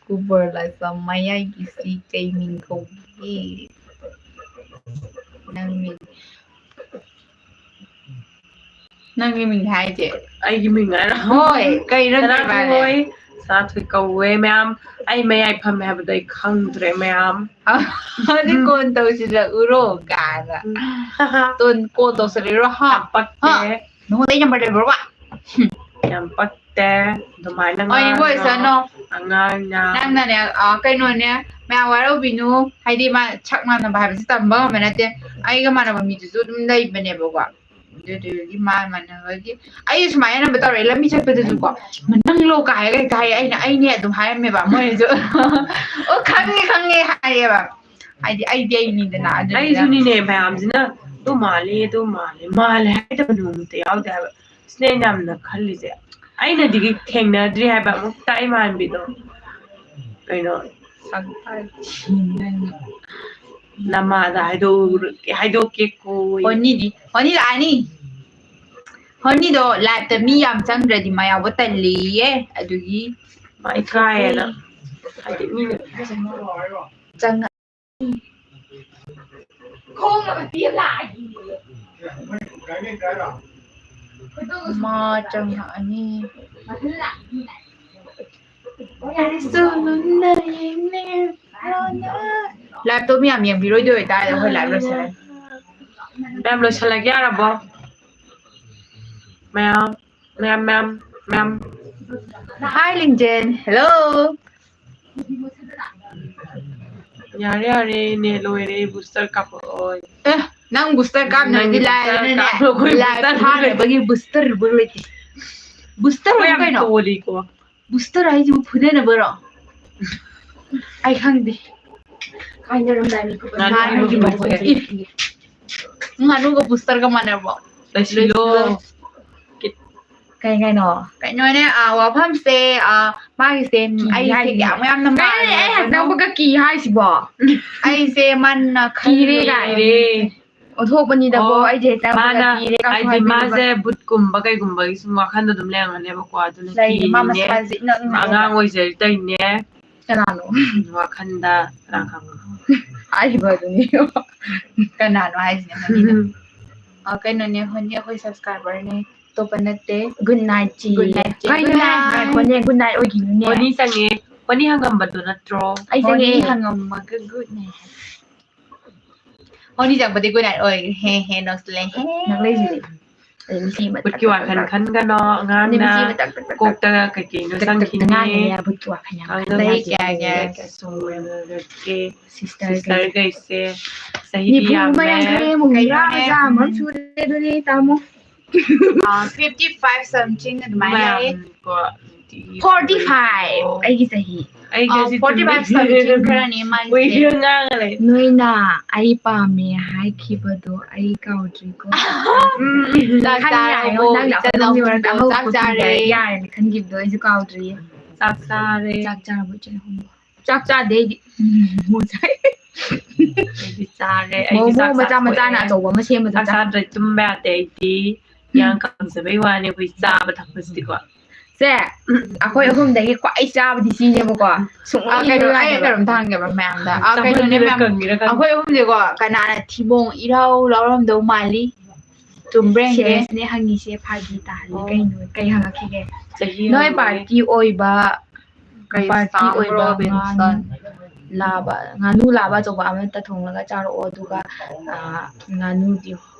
ꯀꯨꯕꯔ ꯂꯥꯏꯐꯝ ꯃꯌꯥꯏꯒꯤꯁꯤ ꯀꯩ ꯃꯤꯡ ꯀꯧꯒꯦ? ꯅꯪ ꯃꯤꯡ, ꯅꯪꯒꯤ ꯃꯤꯡ ꯍꯥꯏꯁꯦ? ꯑꯩꯒꯤ ꯃꯤꯡ ꯍꯥꯏꯔꯣ? ꯍꯣꯏ, ꯀꯩꯅꯣ ꯅꯪ ꯁꯅꯥꯊꯣꯏ ꯃꯥꯜꯂꯦ꯫ ꯍꯣꯏ, ꯁꯅꯥꯊꯣꯏ ꯀꯧꯋꯦ ꯃꯌꯥꯝ꯫ ꯑꯩ ꯃꯌꯥꯏ ꯐꯝꯃꯦ ꯍꯥꯏꯕꯗꯣ ꯑꯩ ꯈꯪꯗ꯭ꯔꯦ ꯃꯌꯥꯝ꯫ ꯑꯗꯨꯗꯤ ꯀꯣꯟ ꯇꯧꯁꯤꯜꯂꯛꯎꯔꯣ ꯀꯥꯏꯅ꯫ ꯎꯝ꯫ ꯇꯣꯟ ꯀꯣꯟ ꯇꯧꯁꯤꯜꯂꯛꯎꯔꯣ? ꯍꯥ? ꯌꯥꯝ ꯄꯛꯇꯦ꯫ ꯍꯥ? ꯅꯉꯣꯟꯗ ꯑꯩ ꯅꯝꯕꯔ ꯂꯩꯕ꯭ꯔꯣꯕ? ꯌꯥꯝ ꯄꯛꯇꯦ꯫ ꯑꯗꯨꯃꯥꯏꯅ ꯑꯣꯏꯅꯤꯡꯕ ꯉꯥꯡꯅꯣ꯫ ꯑꯣꯏꯁꯅꯨ꯫ ꯑꯉꯥꯡꯅ꯫ ꯅꯪꯅꯅꯦ, ꯑ, ꯀꯩꯅꯣꯅꯦ, ꯃꯌꯥꯝ ꯋꯥꯔꯧꯕꯤꯅꯨ꯫ ꯍꯥꯏꯗꯤ ꯃꯥ ꯁꯛ ꯃꯥꯟꯅꯕ ꯍꯥꯏꯕꯁꯤ ꯇꯝꯕ ꯉꯝꯕ ꯅꯠꯇꯦ꯫ ꯑꯩꯒ ꯃꯥꯟꯅꯕ ꯃꯤꯗꯨꯁꯨ ꯑꯗꯨꯝ ꯂꯩꯕꯅꯦꯕꯀꯣ꯫ ꯑꯗꯨꯗꯨꯒꯤ ꯃꯥ ꯃꯥꯟꯅꯕꯒꯤ ꯑꯩ ꯁꯨꯃꯥꯏꯅ ꯑꯅꯝꯕ ꯇꯧꯔꯛꯑꯦ꯫ ꯂꯝꯕꯤ ꯆꯠꯄꯗꯁꯨꯀꯣ, "ꯅꯪꯂꯣ?" ꯀꯥꯏ ꯍꯥꯏꯔꯒ ꯍꯦꯛꯇ ꯍꯥꯏꯌꯦ꯫ ꯑꯩꯅ, "ꯑꯩꯅꯦ" ꯑꯗꯨꯝ ꯍꯥꯏꯔꯝꯃꯦꯕ꯫ ꯃꯣꯏꯅꯁꯨ, "ꯑꯣ, ꯈꯪꯉꯦ, ꯈꯪꯉꯦ" ꯍꯥꯏꯌꯦꯕ꯫ ꯍꯥꯏꯗꯤ ꯑꯩꯗꯤ ꯑꯩꯅꯤꯗꯅ꯫ ꯑꯗꯨꯗꯨꯅ ꯑꯩꯁꯨꯅꯤꯅꯦ, ꯃꯌꯥꯝꯁꯤꯅ "ꯑꯗꯨ ꯃꯥꯜꯂꯤ, ꯑꯗꯨ ꯃꯥꯜꯂꯤ", ꯃꯥꯜꯂꯦ ꯍꯥꯏꯗꯕ ꯅꯣꯡꯃꯇ ꯌꯥꯎꯗꯦ ꯍꯥꯏꯕ꯫ ꯁꯤꯅꯦ ꯑꯩꯅ ꯌꯥꯝꯅ ꯈꯜꯂꯤꯁꯦ꯫ ꯑꯩꯅꯗꯤ ꯊꯦꯡꯅꯗ꯭ꯔꯤ ꯍꯥꯏꯕ ꯑꯃꯨꯛꯇ ꯏꯃꯥꯟꯕꯤꯗꯣ꯫ ꯀꯩꯅꯣ? ꯅꯃꯥꯗ ꯍꯥꯏꯗꯣꯛꯎꯔ-, ꯍꯥꯏꯗꯣꯛꯀꯦ ꯀꯣ꯫ ꯍꯣꯅꯤꯗꯤ, ꯍꯣꯅꯤ ꯂꯥꯛꯑꯅꯤ꯫ ꯍꯣꯅꯤꯗꯣ live ꯇ ꯃꯤ ꯌꯥꯝ ꯆꯪꯗ꯭ꯔꯗꯤ ꯃꯥ ꯌꯥꯎꯕ ꯇꯜꯂꯤꯌꯦ, ꯑꯗꯨꯒꯤ꯫ ꯃꯥ ꯏꯀꯥꯏꯌꯦꯅ꯫ ꯍꯥꯏꯗꯤ ꯃꯤꯅ ꯆꯪꯉ-, ꯃꯥ ꯆꯪꯉꯛꯑꯅꯤ꯫ Live ꯇꯣ ꯃꯤ ꯌꯥꯝ ꯌꯦꯡꯕꯤꯔꯣꯏꯗꯣꯏ ꯑꯣꯏꯇꯥꯔꯗꯤ ꯑꯩꯈꯣꯏ live ꯂꯣꯏꯁꯤꯜꯂꯅꯤ꯫ ꯃꯌꯥꯝ ꯂꯣꯏꯁꯤꯜꯂꯒꯦ ꯌꯥꯔꯕꯣ? ꯃꯌꯥꯝ, ꯃꯌꯥꯝ, ꯃꯌꯥꯝ, ꯃꯌꯥꯝ꯫ Hi, ꯂꯤꯡꯖꯦꯜ꯫ Hello꯫ ꯌꯥꯔꯦ, ꯌꯥꯔꯦ, ꯅꯦꯠ ꯂꯣꯏꯔꯦ, booster ꯀꯥꯞꯄꯛꯑꯣ꯫ ꯅꯪ booster ꯀꯥꯞꯅꯕꯗꯤ ꯅꯪ booster ꯂꯥꯏꯔꯗꯅꯅꯦ, ꯀꯥꯞꯄ ꯑꯩꯈꯣꯏ live booster ꯊꯥꯅꯕꯒꯤ booster ꯕꯨ ꯂꯩꯇꯦ꯫ Booster ꯑꯩꯈꯣꯏ ꯑꯣꯏꯕ ꯌꯥꯝ ꯀꯩꯅꯣ? ꯇꯣꯜꯂꯤꯀꯣ꯫ Booster ꯍꯥꯏꯁꯤꯕꯨ ꯐꯨꯅꯅꯕꯔꯣ? ꯑꯩ ꯈꯪꯗꯦ꯫ ꯍꯥꯏꯅꯔꯝꯗꯥꯏꯅꯤ꯫ ꯉꯥꯅꯨꯒꯤ ꯃꯈꯣꯟꯁꯦ꯫ ꯉꯥꯅꯨꯒ booster ꯒ ꯃꯥꯟꯅꯕ꯭ꯔꯣ? ꯂꯩꯁꯤꯜꯂꯣ꯫ ꯀꯩ ꯀꯩꯅꯣ? ꯀꯩꯅꯣꯅꯦ, ꯑ, ꯋꯥꯐꯝꯁꯦ, ꯑ, ꯃꯥꯒꯤꯁꯦ, ꯀꯤ ꯑꯩꯁꯦ ꯍꯥꯏꯁꯤꯅꯦ꯫ ꯌꯥꯝ ꯌꯥꯝꯅ ꯀꯩꯅꯣꯅꯦ, ꯑꯩ ꯃꯥꯜꯂꯦ꯫ ꯍꯪꯅꯕꯒ ꯀꯤ ꯍꯥꯏꯁꯤꯕꯣ? ꯑꯩꯁꯦ ꯃꯥꯅ ꯀꯤꯔꯦ ꯈꯜꯂꯦ꯫ ꯀꯥꯏ꯫ ꯀꯤꯔꯦ꯫ ꯑꯣꯟꯊꯣꯛꯄꯅꯤꯗꯀꯣ, ꯑꯣ, ꯑꯩꯁꯦ ꯍꯦꯛꯇ ꯑꯃꯒ ꯃꯥꯅ ꯀꯤꯔꯦ ꯀꯥꯡꯁꯨ ꯍꯥꯏꯗꯤ ꯍꯥꯏꯕꯤꯔꯤꯕ꯫ ꯃꯥꯁꯦ ꯚꯨꯠꯀꯨꯝꯕ ꯀꯩꯒꯨꯝꯕꯒꯤ ꯁꯨꯝ ꯋꯥꯈꯟꯗ ꯑꯗꯨꯝ ꯂꯩꯔꯝꯒꯅꯦꯕꯀꯣ, ꯑꯗꯨꯅ ꯂꯩ, ꯃꯥ ꯀꯤꯔꯤꯅꯦ꯫ ꯃꯁꯥꯁꯦ ꯏꯅꯛ ꯅꯛꯑꯦꯕ꯫ ꯑꯉꯥꯡ ꯑꯣꯏꯖꯔꯤ ꯇꯧꯔꯤꯅꯦ꯫ ꯀꯅꯥꯅꯣ? ꯎꯝ, ꯋꯥꯈꯟꯗ ꯀꯅꯥ ꯈꯪꯕ꯫ ꯍꯥꯏꯔꯤꯕ ꯑꯗꯨꯅꯤ꯫ ꯀꯅꯥꯅꯣ ꯍꯥꯏꯁꯤꯅ ꯈꯪꯉꯤꯗꯣ? ꯑ, ꯀꯩꯅꯣꯅꯦ, ꯍꯣꯅꯤ ꯑꯩꯈꯣꯏ subscriber ꯅꯦ, ꯑꯇꯣꯞꯄ ꯅꯠꯇꯦ꯫ Good night ꯆꯤ꯫ Good night ꯆꯤ꯫ ꯀꯩꯅꯣꯅꯦ? Good night꯫ ꯉꯥꯏꯈꯣꯅꯦ, good night ꯑꯣꯏꯈꯤꯅꯨꯅꯦ꯫ ꯍꯣꯅꯤ ꯆꯪꯉꯦ꯫ ꯍꯣꯅꯤ ꯍꯪꯉꯝꯕꯗꯣ ꯅꯠꯇ꯭ꯔꯣ? ꯑꯩ ꯆꯪꯉꯦ꯫ ꯍꯣꯅꯤ ꯍꯪꯉꯝꯃꯒ good night ꯍꯥꯏ꯫ ꯍꯣꯅꯤ ꯆꯪꯕꯗꯤ good night ꯑꯣꯏ꯫ ꯍꯦ, ꯍꯦ, ꯅꯣꯛꯁꯤꯜꯂꯦ꯫ ꯍꯦ꯫ ꯅꯪ ꯂꯩꯁꯤꯗꯤ꯫ ꯑꯩ ꯃꯤꯆꯤ ꯑꯃ ꯚꯨꯠꯀꯤ ꯋꯥꯈꯜ ꯈꯟꯒꯅꯣ, ꯑꯉꯥꯡꯅ ꯃꯤꯆꯤ ꯑꯃ ꯇꯛ, ꯇꯛ, ꯇꯛ, ꯇꯛ꯫ ꯀꯣꯛꯇ ꯀꯩꯀꯩꯅꯣ ꯇꯛ, ꯇꯛ, ꯇꯛ ꯆꯪꯈꯤꯅꯤ꯫ ꯉꯥꯡꯉꯤꯅꯦ ꯚꯨꯠꯀꯤ ꯋꯥꯈꯜ ꯌꯥꯝ ꯈꯟꯗꯕ ꯈꯜꯂꯦ꯫ ꯆꯍꯤ ꯀꯌꯥ, ꯀꯌꯥ ꯁꯨꯔꯒꯦ? Sister ꯈꯩꯁꯦ꯫ Sister ꯒꯩꯁꯦ꯫ ꯆꯍꯤꯗꯤ ꯅꯤꯐꯨ ꯑꯃ ꯌꯥꯝꯃꯦ꯫ ꯌꯥꯡꯈꯩ ꯑꯃ ꯍꯨꯝꯗ꯭ꯔꯥ ꯀꯩꯅꯣꯅꯦ? ꯃꯆꯥ ꯑꯃ ꯁꯨꯔꯦ ꯑꯗꯨꯅꯤ, ꯇꯥꯃꯣ꯫ ꯑ, fifty five something ꯑꯗꯨꯃꯥꯏꯅ ꯂꯩ꯫ ꯃꯌꯥꯝ ꯀꯣ, forty five, ꯑꯣ꯫ ꯑꯩꯒꯤ ꯆꯍꯤ꯫ ꯑꯩꯒ ꯑ, ꯁꯤ forty five ꯆꯨꯝꯃꯤ꯫ Something ꯈꯔꯅꯦ ꯃꯥꯒꯤꯁꯦ꯫ ꯀꯨꯏꯔꯦ ꯉꯥꯡꯉ ꯂꯩ꯫ ꯅꯣꯏꯅ ꯑꯩ ꯄꯥꯝꯃꯦ ꯍꯥꯏꯈꯤꯕꯗꯣ ꯑꯩ ꯀꯥꯎꯗ꯭ꯔꯤꯀꯣ꯫ ꯎꯝ, ꯆꯥꯛ ꯈꯪꯉꯦ, ꯆꯥꯔꯕꯣ? ꯅꯪꯅ ꯏꯆꯟ ꯑꯩꯈꯣꯏ ꯅꯥꯎꯇꯣꯝꯗꯣ ꯃꯔꯛꯇ ꯑꯍꯧꯕ ꯆꯥꯛ ꯆꯥꯔꯦ꯫ ꯄꯤꯕ ꯌꯥꯔꯦꯅ ꯈꯟꯈꯤꯕꯗꯣ ꯑꯩꯁꯨ ꯀꯥꯎꯗ꯭ꯔꯤꯌꯦ꯫ ꯆꯥꯛ ꯆꯥꯔꯦ꯫ ꯆꯥꯛ ꯆꯥꯔꯕꯣ, ꯏꯆꯟ ꯑꯍꯨꯝꯗꯣ? ꯆꯥꯛ ꯆꯥꯗꯦ ꯑꯩꯗꯤ꯫ ꯎꯝ, ꯃꯣꯃꯣ ꯆꯥꯏ꯫ ꯑꯩꯗꯤ ꯆꯥꯔꯦ꯫ ꯑꯩꯗꯤ ꯃꯣꯃꯣ ꯆꯥꯛ ꯃꯆꯥ ꯃꯆꯥꯅ ꯆꯥꯊꯣꯛꯑꯦ꯫ ꯑꯆꯧꯕ ꯑꯃ ꯁꯦꯝꯕꯗꯣ ꯆꯥꯛ ꯆꯥ-, ꯆꯥꯗ꯭ꯔꯗꯤ ꯇꯨꯝꯕ ꯌꯥꯗꯦ ꯑꯩꯗꯤ꯫ ꯌꯥꯡ ꯀꯪꯖꯕꯩ ꯋꯥꯅꯦ ꯑꯩꯈꯣꯏ ꯆꯥꯕ ꯊꯛꯄꯁꯤꯗꯤꯀꯣ꯫ ꯁꯦ, ꯑꯩꯈꯣꯏ ꯑꯍꯨꯝꯗꯒꯤ ꯈ꯭ꯋꯥꯏ ꯆꯥꯕꯗꯤ ꯁꯤꯅꯦꯕꯀꯣ꯫ ꯁꯨꯡ ꯑ, ꯀꯩꯅꯣ, ꯑꯩ ꯌꯥꯗꯦꯕ꯫ ꯀꯩꯅꯣꯝꯇ ꯍꯪꯒꯦꯕ ꯃꯌꯥꯝꯗ꯫ ꯑ, ꯆꯥꯃꯟꯗꯅ ꯀꯩꯅꯣꯅꯦ ꯃꯌꯥꯝ, ꯀꯪꯉꯤꯔꯥ ꯈꯪꯗꯦ꯫ ꯑꯩꯈꯣꯏ ꯑꯍꯨꯝꯁꯦꯀꯣ, ꯀꯅꯥꯅ ꯊꯤꯕꯣꯡ ꯏꯔꯥꯎ ꯂꯥꯎꯔꯝꯗꯧ ꯃꯥꯜꯂꯤ? ꯆꯨꯝꯕ꯭ꯔꯥ ꯌꯦꯡꯒꯦ꯫ Serious ꯅꯦ ꯍꯪꯉꯤꯁꯦ, ꯐꯥꯒꯤ ꯇꯥꯍꯜꯂꯤ꯫ ꯑꯣ꯫ ꯀꯩꯅꯣ, ꯀꯩ ꯍꯪꯉꯛꯈꯤꯒꯦ? ꯆꯍꯤ ꯅꯣꯏ ꯍꯪꯕꯒꯤ꯫ Party ꯑꯣꯏꯕ, ꯀꯩ party ꯁꯥꯡꯕ꯭ꯔꯣ, ꯑꯣꯏꯕ ꯕꯦꯟꯁꯟ? ꯉꯥꯅꯨ ꯂꯥꯕ, ꯉꯥꯅꯨ ꯂꯥꯕ ꯑꯆꯧꯕ ꯑꯃꯠꯇ ꯊꯣꯡꯂꯒ ꯆꯥꯔꯛꯑꯣ, ꯑꯗꯨꯒ, ꯑ, ꯉꯥꯅꯨꯗꯤ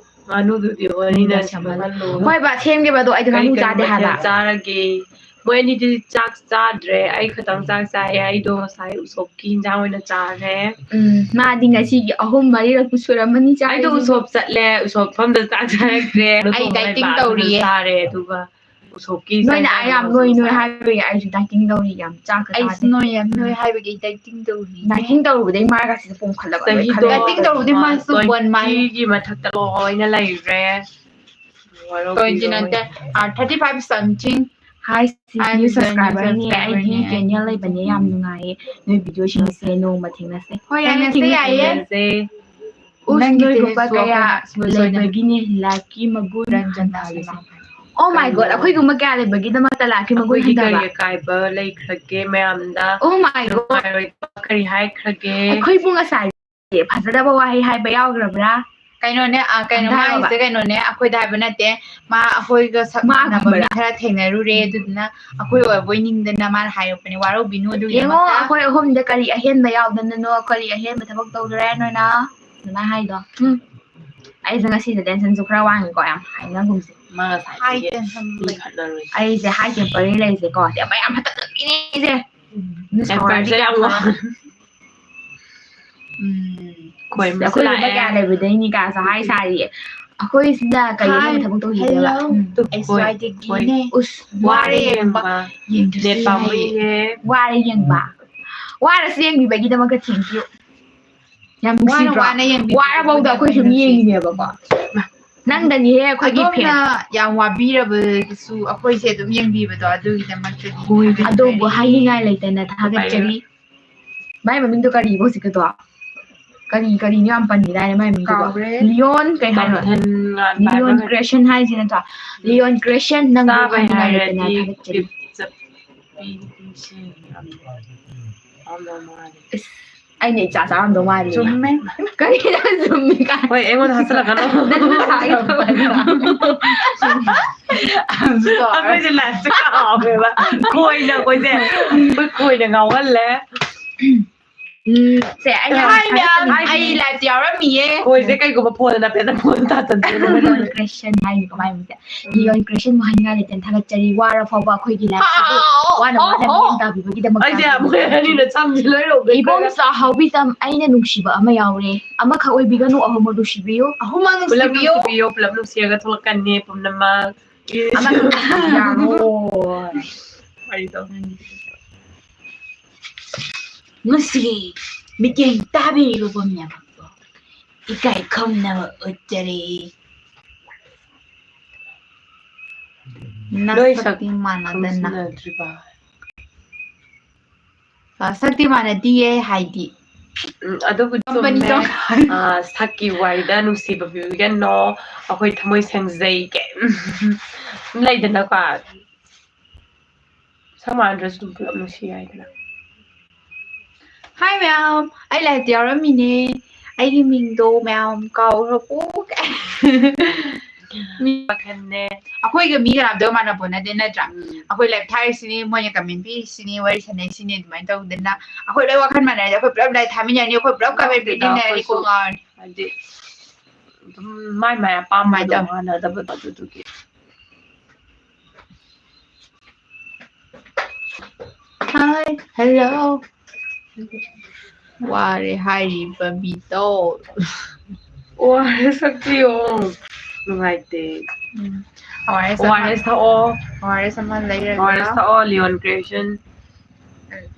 ꯉꯥꯅꯨꯗꯨꯗꯤ ꯍꯣꯏ, ꯃꯤꯗ ꯑꯩꯅ ꯁꯦꯝꯍꯜꯂꯣ꯫ ꯁꯦꯝꯍꯜꯂꯣ꯫ ꯍꯣꯏꯕ, ꯁꯦꯝꯒꯦꯕ, ꯑꯗꯣ ꯑꯩꯗꯤ ꯀꯔꯤ ꯉꯥꯅꯨ ꯀꯔꯤ ꯆꯥꯗꯦ ꯃꯊꯦꯜ ꯍꯥꯏꯕ꯫ ꯆꯥꯔꯒꯦ? ꯃꯣꯏ ꯑꯅꯤꯗꯤ ꯆꯥꯛ ꯆꯥꯗ꯭ꯔꯦ, ꯑꯩ ꯈꯛꯇꯪ ꯆꯥꯛ ꯆꯥꯏꯌꯦ꯫ ꯑꯩꯗꯣ ꯉꯁꯥꯏ ꯎꯁꯣꯞꯀꯤ ꯏꯟꯖꯥꯡ ꯑꯣꯏꯅ ꯆꯥꯔꯦ꯫ ꯎꯝ, ꯃꯥꯗꯤ ꯉꯁꯤꯒꯤ ꯑꯍꯨꯝ ꯃꯔꯤꯔꯛꯄꯨ ꯁꯨꯔꯝꯃꯅꯤ ꯆꯥꯛ ꯑꯩꯗꯣ ꯏꯁꯤꯡ꯫ ꯎꯁꯣꯞ ꯆꯠꯂꯦ, ꯎꯁꯣꯞ ꯃꯐꯝꯗ ꯆꯥꯛ ꯆꯥꯔꯛꯇ꯭ꯔꯦ꯫ ꯑꯗꯣ ꯑꯩ ꯊꯣꯡꯕ dieting ꯂꯩꯕ ꯑꯗꯨꯗ ꯇꯧꯔꯤꯌꯦ꯫ ꯆꯥꯔꯦ꯫ ꯑꯗꯨꯒ ꯎꯁꯣꯞꯀꯤ ꯅꯣꯏꯅ ꯆꯥꯛ ꯑꯥ ꯌꯥꯝ ꯏꯟꯖꯥꯡꯗꯣ ꯅꯣꯏ ꯅꯣꯏ ꯆꯥꯔꯦ꯫ ꯍꯥꯏꯕꯒꯤ ꯑꯩꯁꯨ dieting ꯇꯧꯔꯤ, ꯌꯥꯝ ꯆꯥꯛꯀ ꯑꯩꯁꯨ ꯆꯥꯗꯦ꯫ ꯅꯣꯏ ꯌꯥꯝ ꯅꯣꯏ ꯍꯥꯏꯕꯒꯤ ꯑꯩ dieting ꯇꯧꯔꯤ꯫ Dieting ꯇꯧꯔꯨꯕꯗꯩ ꯃꯥꯒꯁꯤꯗ ꯄꯣꯝꯈꯠꯂꯕ ꯂꯣꯏ ꯆꯍꯤꯗꯣ ꯈꯜꯂꯦ꯫ Dieting ꯇꯧꯔꯨꯕꯗꯩ ꯃꯥꯁꯨ one month꯫ twenty ꯒꯤ ꯃꯊꯛꯇ ꯂꯣꯏꯅ ꯂꯩꯈ꯭ꯔꯦ꯫ Twenty ꯅꯠꯇꯦ, ꯑꯥ, thirty five something꯫ Hi sis, Hi, new sis, new subscriber ꯅꯦ꯫ ꯑꯩꯒꯤ subscriber ꯅꯦ꯫ Channel ꯂꯩꯕꯅꯦ, ꯌꯥꯝ ꯅꯨꯡꯉꯥꯏꯌꯦ ꯅꯣꯏ video ꯁꯤꯡꯁꯦ, ꯅꯣꯡꯃ ꯊꯦꯡꯅꯁꯦ꯫ ꯍꯣꯏ, ꯊꯦꯡꯅꯁꯦ, ꯌꯥꯏꯌꯦ꯫ ꯎꯁ, ꯅꯪꯒꯤ ꯅꯣꯏꯒꯨꯝꯕ ꯆꯦꯅꯦꯜꯁꯨ ꯀꯌꯥ ꯑꯩꯈꯣꯏꯅ ꯁꯨꯝ ꯁꯣꯏꯗꯅ ꯂꯩꯕꯒꯤꯅꯦ life ꯀꯤ ꯃꯒꯨꯟ ꯔꯟꯖꯟ ꯍꯟꯊꯔꯤꯁꯦ꯫ ꯇꯥꯁꯜꯂꯛꯑꯣ꯫ Oh my God, ꯑꯩꯈꯣꯏꯒꯨꯝꯕ ꯀꯌꯥ ꯂꯩꯕꯒꯤꯗꯃꯛꯇ life ꯀꯤ ꯃꯒꯨꯟ ꯑꯩꯈꯣꯏꯒꯤ ꯀꯔꯤ ꯍꯟꯊꯕ? ꯑꯀꯥꯏꯕ ꯂꯩꯈ꯭ꯔꯒꯦ ꯃꯌꯥꯝꯗ? Oh my God. ꯅꯨꯡꯉꯥꯏꯔꯣꯏꯗꯕ ꯀꯔꯤ ꯍꯥꯏꯈ꯭ꯔꯒꯦ? ꯑꯩꯈꯣꯏꯕꯨ ꯉꯁꯥꯏ ꯐꯖꯗꯕ ꯋꯥꯍꯩ ꯍꯥꯏꯕ ꯌꯥꯎꯈ꯭ꯔꯕ꯭ꯔꯥ? ꯀꯩꯅꯣꯅꯦ, ꯑ, ꯀꯩꯅꯣ, ꯑꯝꯇ ꯍꯥꯏꯔꯣꯕ꯫ ꯃꯥꯒꯤꯁꯦ ꯀꯩꯅꯣꯅꯦ, ꯑꯩꯈꯣꯏꯗ ꯍꯥꯏꯕ ꯅꯠꯇꯦ, ꯃꯥ ꯑꯩꯈꯣꯏꯒ ꯁꯛ ꯃꯥ ꯃꯥꯟꯅꯕ ꯃꯤ ꯈꯪꯕ꯭ꯔꯥ? ꯈꯔ ꯊꯦꯡꯅꯔꯨꯔꯦ, ꯑꯗꯨꯗꯨꯅ ꯑꯩꯈꯣꯏ ꯑꯣꯏꯕꯣꯏ ꯅꯤꯡꯗꯅ ꯃꯥꯅ ꯍꯥꯏꯔꯛꯄꯅꯦ, ꯋꯥꯔꯧꯕꯤꯅꯨ ꯌꯦꯡꯉꯣ, ꯑꯗꯨꯒꯤꯗꯃꯛꯇ꯫ ꯑꯩꯈꯣꯏ ꯑꯍꯨꯝꯗ ꯀꯔꯤ ꯑꯍꯦꯟꯕ ꯌꯥꯎꯗꯅꯅꯣ, ꯀꯔꯤ ꯑꯍꯦꯟꯕ ꯊꯕꯛ ꯇꯧꯗ꯭ꯔꯦ ꯅꯣꯏꯅ ꯑꯗꯨꯃꯥꯏꯅ ꯍꯥꯏꯗꯣ? ꯎꯝ, ꯑꯩꯁꯦ ꯉꯁꯤꯁꯦ tension ꯁꯨ ꯈꯔ ꯋꯥꯡꯉꯤꯀꯣ, ꯌꯥꯝ ꯍꯥꯏꯅꯒꯨꯝꯁꯦ꯫ ꯃꯥ ꯉꯁꯥꯏꯗꯒꯤ ꯍꯥꯏ, tension ꯂꯩ꯫ ꯄꯤꯈꯠꯂꯔꯣꯏ꯫ ꯑꯩꯁꯦ high temper ꯗ ꯂꯩꯁꯦꯀꯣ, temper ꯌꯥꯝ ꯐꯠꯇꯕ ꯃꯤꯅꯦ ꯑꯩꯁꯦ꯫ ꯃꯤꯅ Temper ꯁꯦ ꯁꯥꯎꯔꯗꯤ ꯌꯥꯝ ꯀꯩꯅꯣ? ꯋꯥꯡ-, ꯎꯝ꯫ ꯈꯣꯏꯕꯁꯨ ꯑꯩꯈꯣꯏ ꯂꯨꯄꯥ ꯂꯥꯛꯑꯦ꯫ ꯀꯌꯥ ꯂꯩꯕꯗꯩꯅꯤꯒ ꯍꯥꯏ ꯁꯥꯔꯤꯌꯦ꯫ ꯑꯩꯈꯣꯏꯁꯤꯅ ꯀꯔꯤ Hi, ꯊꯕꯛ ꯇꯧꯈꯤꯒꯦꯕ? hello꯫ ꯎꯝ. ꯇꯨ, ꯑꯦꯁ ꯈꯣꯏ, ꯋꯥꯏ ꯗꯒꯤꯅꯦ꯫ ꯎꯁ, ꯋꯥꯔꯦ ꯋꯥꯔꯦ ꯌꯦꯡꯕ꯫ ꯌꯦꯡꯕ꯫ ꯌꯦꯡꯗ꯭ꯔꯁꯨ Net ꯌꯥꯏꯌꯦ꯫ ꯄꯥꯝꯃꯨꯏꯌꯦ꯫ ꯋꯥꯔꯦ ꯌꯦꯡꯕ꯫ ꯋꯥꯔꯁꯨ ꯌꯦꯡꯕꯤꯕꯒꯤꯗꯃꯛꯇ thank you꯫ ꯌꯥꯝ ꯋꯥꯅ ꯅꯨꯡꯁꯤꯗ꯭ꯔꯣ? ꯋꯥꯅ ꯌꯦꯡꯕꯤꯕꯒꯤ ꯋꯥꯔꯐꯥꯎꯗ ꯑꯩꯈꯣꯏ ꯁꯨꯝ ꯌꯥꯝ ꯅꯨꯡꯁꯤ꯫ ꯌꯦꯡꯉꯤꯅꯦꯕꯀꯣ꯫ ꯅꯪꯗꯅꯤꯍꯦ ꯑꯩꯈꯣꯏꯒꯤ ꯑꯗꯣꯝꯅ fan꯫ ꯌꯥꯝ ꯋꯥꯕꯤꯔꯕꯁꯨ ꯑꯩꯈꯣꯏꯁꯦ ꯑꯗꯨꯝ ꯌꯦꯡꯕꯤꯕꯗꯣ ꯑꯗꯨꯒꯤꯗꯃꯛꯇꯗꯤ ꯑꯗꯨꯕꯨ ꯊꯥꯒꯠꯆꯔꯤ꯫ ꯍꯥꯏꯅꯤꯡꯉꯥꯏ ꯂꯩꯇꯅ ꯊꯥꯒꯠꯆꯔꯤ꯫ ꯃꯥꯏ ꯃꯃꯤꯡꯗꯣ ꯀꯔꯤꯕ ꯍꯧꯖꯤꯛꯀꯤꯗꯣ? ꯀꯔꯤ, ꯀꯔꯤꯅꯣ ꯌꯥꯝ ꯄꯟꯈꯤꯗꯥꯏꯅꯦ ꯃꯥꯏ ꯃꯃꯤꯡꯗꯨꯕꯣ? ꯀꯥꯎꯔꯦ꯫ ꯂꯤꯌꯣꯟ ꯀꯩ ꯍꯥꯏꯅꯣ? ꯀꯥꯡꯊꯟ ꯉꯥꯟꯕ ꯂꯤꯌꯣꯟ ꯍꯥꯏꯕ꯭ꯔꯥ? Creation ꯍꯥꯏꯁꯤ ꯅꯠꯇ꯭ꯔꯣ? ꯂꯤꯌꯣꯟ Creation, ꯅꯪꯕꯨ ꯆꯥꯕꯩ ꯍꯥꯏꯅꯤꯡꯉꯥꯏ ꯂꯩꯇꯅ ꯍꯥꯏꯔꯗꯤ ꯊꯥꯒꯠꯆꯔꯤ꯫ ꯄꯤ-, ꯄꯤ-, ꯄꯤ-, ꯁꯤ ꯌꯥꯝ ꯍꯥꯎꯔꯝꯗꯧ ꯃꯥꯜꯂꯦ꯫ ꯑꯩꯅ ꯏꯆꯥ ꯆꯥꯔꯝꯗꯧ ꯃꯥꯜꯂꯤ꯫ ꯆꯨꯝꯃꯦ꯫ ꯀꯔꯤꯅ ꯆꯨꯝꯃꯤ ꯀꯥꯏ? ꯍꯣꯏ, ꯑꯩꯉꯣꯟꯗ ꯍꯥꯞꯆꯜꯂꯛꯀꯅꯣ꯫ ꯅꯪ ꯅꯁꯥꯒꯤ ꯐꯕ ꯅꯠꯇ꯭ꯔꯣ? ꯑꯩꯈꯣꯏꯁꯦ life ꯁꯦ ꯀꯥꯎꯋꯦꯕ꯫ ꯈꯣꯏꯅ ꯑꯩꯈꯣꯏꯁꯦ, ꯑꯩꯈꯣꯏ ꯈꯣꯏꯅ ꯉꯥꯎꯍꯜꯂꯦ꯫ ꯎꯝ, ꯁꯦ, ꯑꯩꯅ ꯍꯥꯏ ꯃꯌꯥꯝ, ꯍꯥꯏ꯫ ꯑꯩ live ꯇ ꯌꯥꯎꯔꯝꯃꯤꯌꯦ꯫ ꯍꯣꯏꯁꯦ, ꯀꯩꯒꯨꯝꯕ ꯐꯣꯟꯗ ꯅꯞꯄꯦꯗ ꯐꯣꯟ ꯇꯥꯁꯟꯗꯦ꯫ Leon Creation ꯍꯥꯏꯔꯤꯕ ꯃꯥꯏ ꯃꯤꯡꯁꯦ꯫ Leon Creation ꯋꯥꯍꯟꯅꯤꯡꯉꯥꯏ ꯂꯩꯇꯅ ꯊꯥꯒꯠꯆꯔꯤ꯫ ꯋꯥꯔ ꯐꯥꯎꯕ ꯑꯩꯈꯣꯏꯒꯤ live ꯁꯤꯕꯨ ꯋꯥꯅ ꯋꯥꯅ ꯃꯤꯠꯌꯦꯡ ꯇꯥꯕꯤꯕꯒꯤ ꯗꯃꯛꯇ ꯑꯩꯁꯦ ꯌꯥꯝ ꯍꯩꯅꯤꯅ ꯆꯝꯁꯤ ꯂꯣꯏ ꯂꯧꯒꯦ꯫ ꯏꯕꯣꯝꯆꯥ ꯍꯥꯎꯕꯤꯇꯝ, ꯑꯩꯅ ꯅꯨꯡꯁꯤꯕ ꯑꯃ ꯌꯥꯎꯔꯦ꯫ ꯑꯃꯈꯛ ꯑꯣꯏꯕꯤꯒꯅꯨ, ꯑꯍꯨꯝꯃꯛ ꯅꯨꯡꯁꯤꯕꯤꯌꯨ꯫ ꯑꯍꯨꯝꯃꯛ ꯄꯨꯂꯞ ꯅꯨꯡꯁꯤꯕꯤꯌꯨ꯫ ꯅꯨꯡꯁꯤꯕꯤꯌꯨ, ꯄꯨꯂꯞ ꯅꯨꯡꯁꯤꯔꯒ ꯊꯣꯛꯂꯛꯀꯅꯤ ꯄꯨꯝꯅꯃꯛ꯫ ꯏꯁ꯫ ꯑꯃꯈꯛ ꯅꯨꯡꯁꯤꯕꯤꯌꯨ ꯌꯥꯔꯣꯏ꯫ ꯋꯥꯔꯤꯗꯣ꯫ ꯃꯁꯤꯒꯤ ꯃꯤꯠꯌꯦꯡ ꯇꯥꯕꯤꯔꯤꯕ ꯄꯨꯝꯅꯃꯛꯄꯨ ꯏꯀꯥꯏ ꯈꯨꯝꯅꯕ ꯎꯠꯆꯔꯤ꯫ ꯂꯣꯏ ꯁꯛ ꯅꯁꯛꯇꯤ ꯃꯥꯟꯅꯗꯅ꯫ ꯈꯪꯁꯤꯟꯅꯗ꯭ꯔꯤꯕ꯫ ꯑ, ꯁꯛꯇꯤ ꯃꯥꯟꯅꯗꯤꯌꯦ ꯍꯥꯏꯗꯤ꯫ ꯎꯝ, ꯑꯗꯨꯕꯨꯗꯤ Company ꯆꯨꯝꯃꯦ꯫ ꯇꯣꯉꯥꯟ- ꯑ, ꯁꯛꯀꯤ ꯋꯥꯔꯤꯗ ꯅꯨꯡꯁꯤꯕ ꯄꯤꯕꯤꯒꯅꯣ꯫ ꯑꯩꯈꯣꯏ ꯊꯃꯣꯏ ꯁꯦꯡꯖꯩ꯫ ꯀꯩꯝ ꯂꯩꯗꯅꯀꯣ꯫ ꯁꯛ ꯃꯥꯟꯅꯗ꯭ꯔꯁꯨ ꯑꯗꯨꯝ ꯄꯨꯂꯞ ꯅꯨꯡꯁꯤ ꯍꯥꯏꯗꯅ꯫ Hi ꯃꯌꯥꯝ, ꯑꯩ live ꯇ ꯌꯥꯎꯔꯝꯃꯤꯅꯦ꯫ ꯑꯩꯒꯤ ꯃꯤꯡꯗꯣ ꯃꯌꯥꯝ ꯀꯥꯎꯈ꯭ꯔꯕꯣ? ꯃꯤ-, ꯋꯥꯈꯜꯅꯦ꯫ ꯑꯩꯈꯣꯏꯒ ꯃꯤ ꯀꯅꯥꯝꯇꯒ ꯃꯥꯟꯅ ꯄꯣꯠ ꯅꯠꯇꯦ, ꯅꯠꯇ꯭ꯔꯥ? ꯎꯝ꯫ ꯑꯩꯈꯣꯏ live ꯊꯥꯔꯤꯁꯤꯅꯤ, ꯃꯣꯏꯅ comment ꯄꯤꯔꯤꯁꯤꯅꯤ, ꯋꯥꯔꯤ ꯁꯥꯟꯅꯩꯁꯤꯅꯤ, ꯑꯗꯨꯃꯥꯏꯅ ꯇꯧꯗꯅ ꯑꯩꯈꯣꯏ ꯂꯣꯏ ꯋꯥꯈꯜ ꯃꯥꯟꯅꯔꯗꯤ ꯑꯩꯈꯣꯏ ꯄꯨꯂꯞ live ꯊꯥꯃꯤꯟꯅꯔꯅꯤ, ꯑꯩꯈꯣꯏ ꯄꯨꯂꯞ comment ꯄꯤꯃꯤꯟꯅꯔꯅꯤ, ꯀꯣꯛ ꯉꯥꯎꯔꯅꯤ꯫ ꯍꯥꯏꯗꯤ ꯑꯗꯨꯝ ꯃꯥꯏ ꯃꯥꯏ ꯑꯄꯥꯝꯕꯗꯣ ꯃꯥꯟꯅꯗꯕꯗꯣ ꯑꯗꯨꯗꯨꯒꯤ꯫ Hi, hello. ꯋꯥꯔꯦ ꯍꯥꯏꯔꯤꯕ ꯃꯤꯗꯣ꯫ ꯑꯣ ꯑꯥꯔ ꯑꯦꯁ ꯊꯛꯄꯤꯌꯣ꯫ ꯅꯨꯡꯉꯥꯏꯇꯦ꯫ ꯎꯝ꯫ ꯑꯣ ꯑꯥꯔ ꯑꯦꯁ ꯑꯣ ꯑꯥꯔ ꯑꯦꯁ ꯊꯛꯑꯣ꯫ ꯑꯣ ꯑꯥꯔ ꯑꯦꯁ ꯑꯃ ꯂꯩꯔꯒ꯫ ꯑꯣ ꯑꯥꯔ ꯑꯦꯁ ꯊꯛꯑꯣ, Leon Creation꯫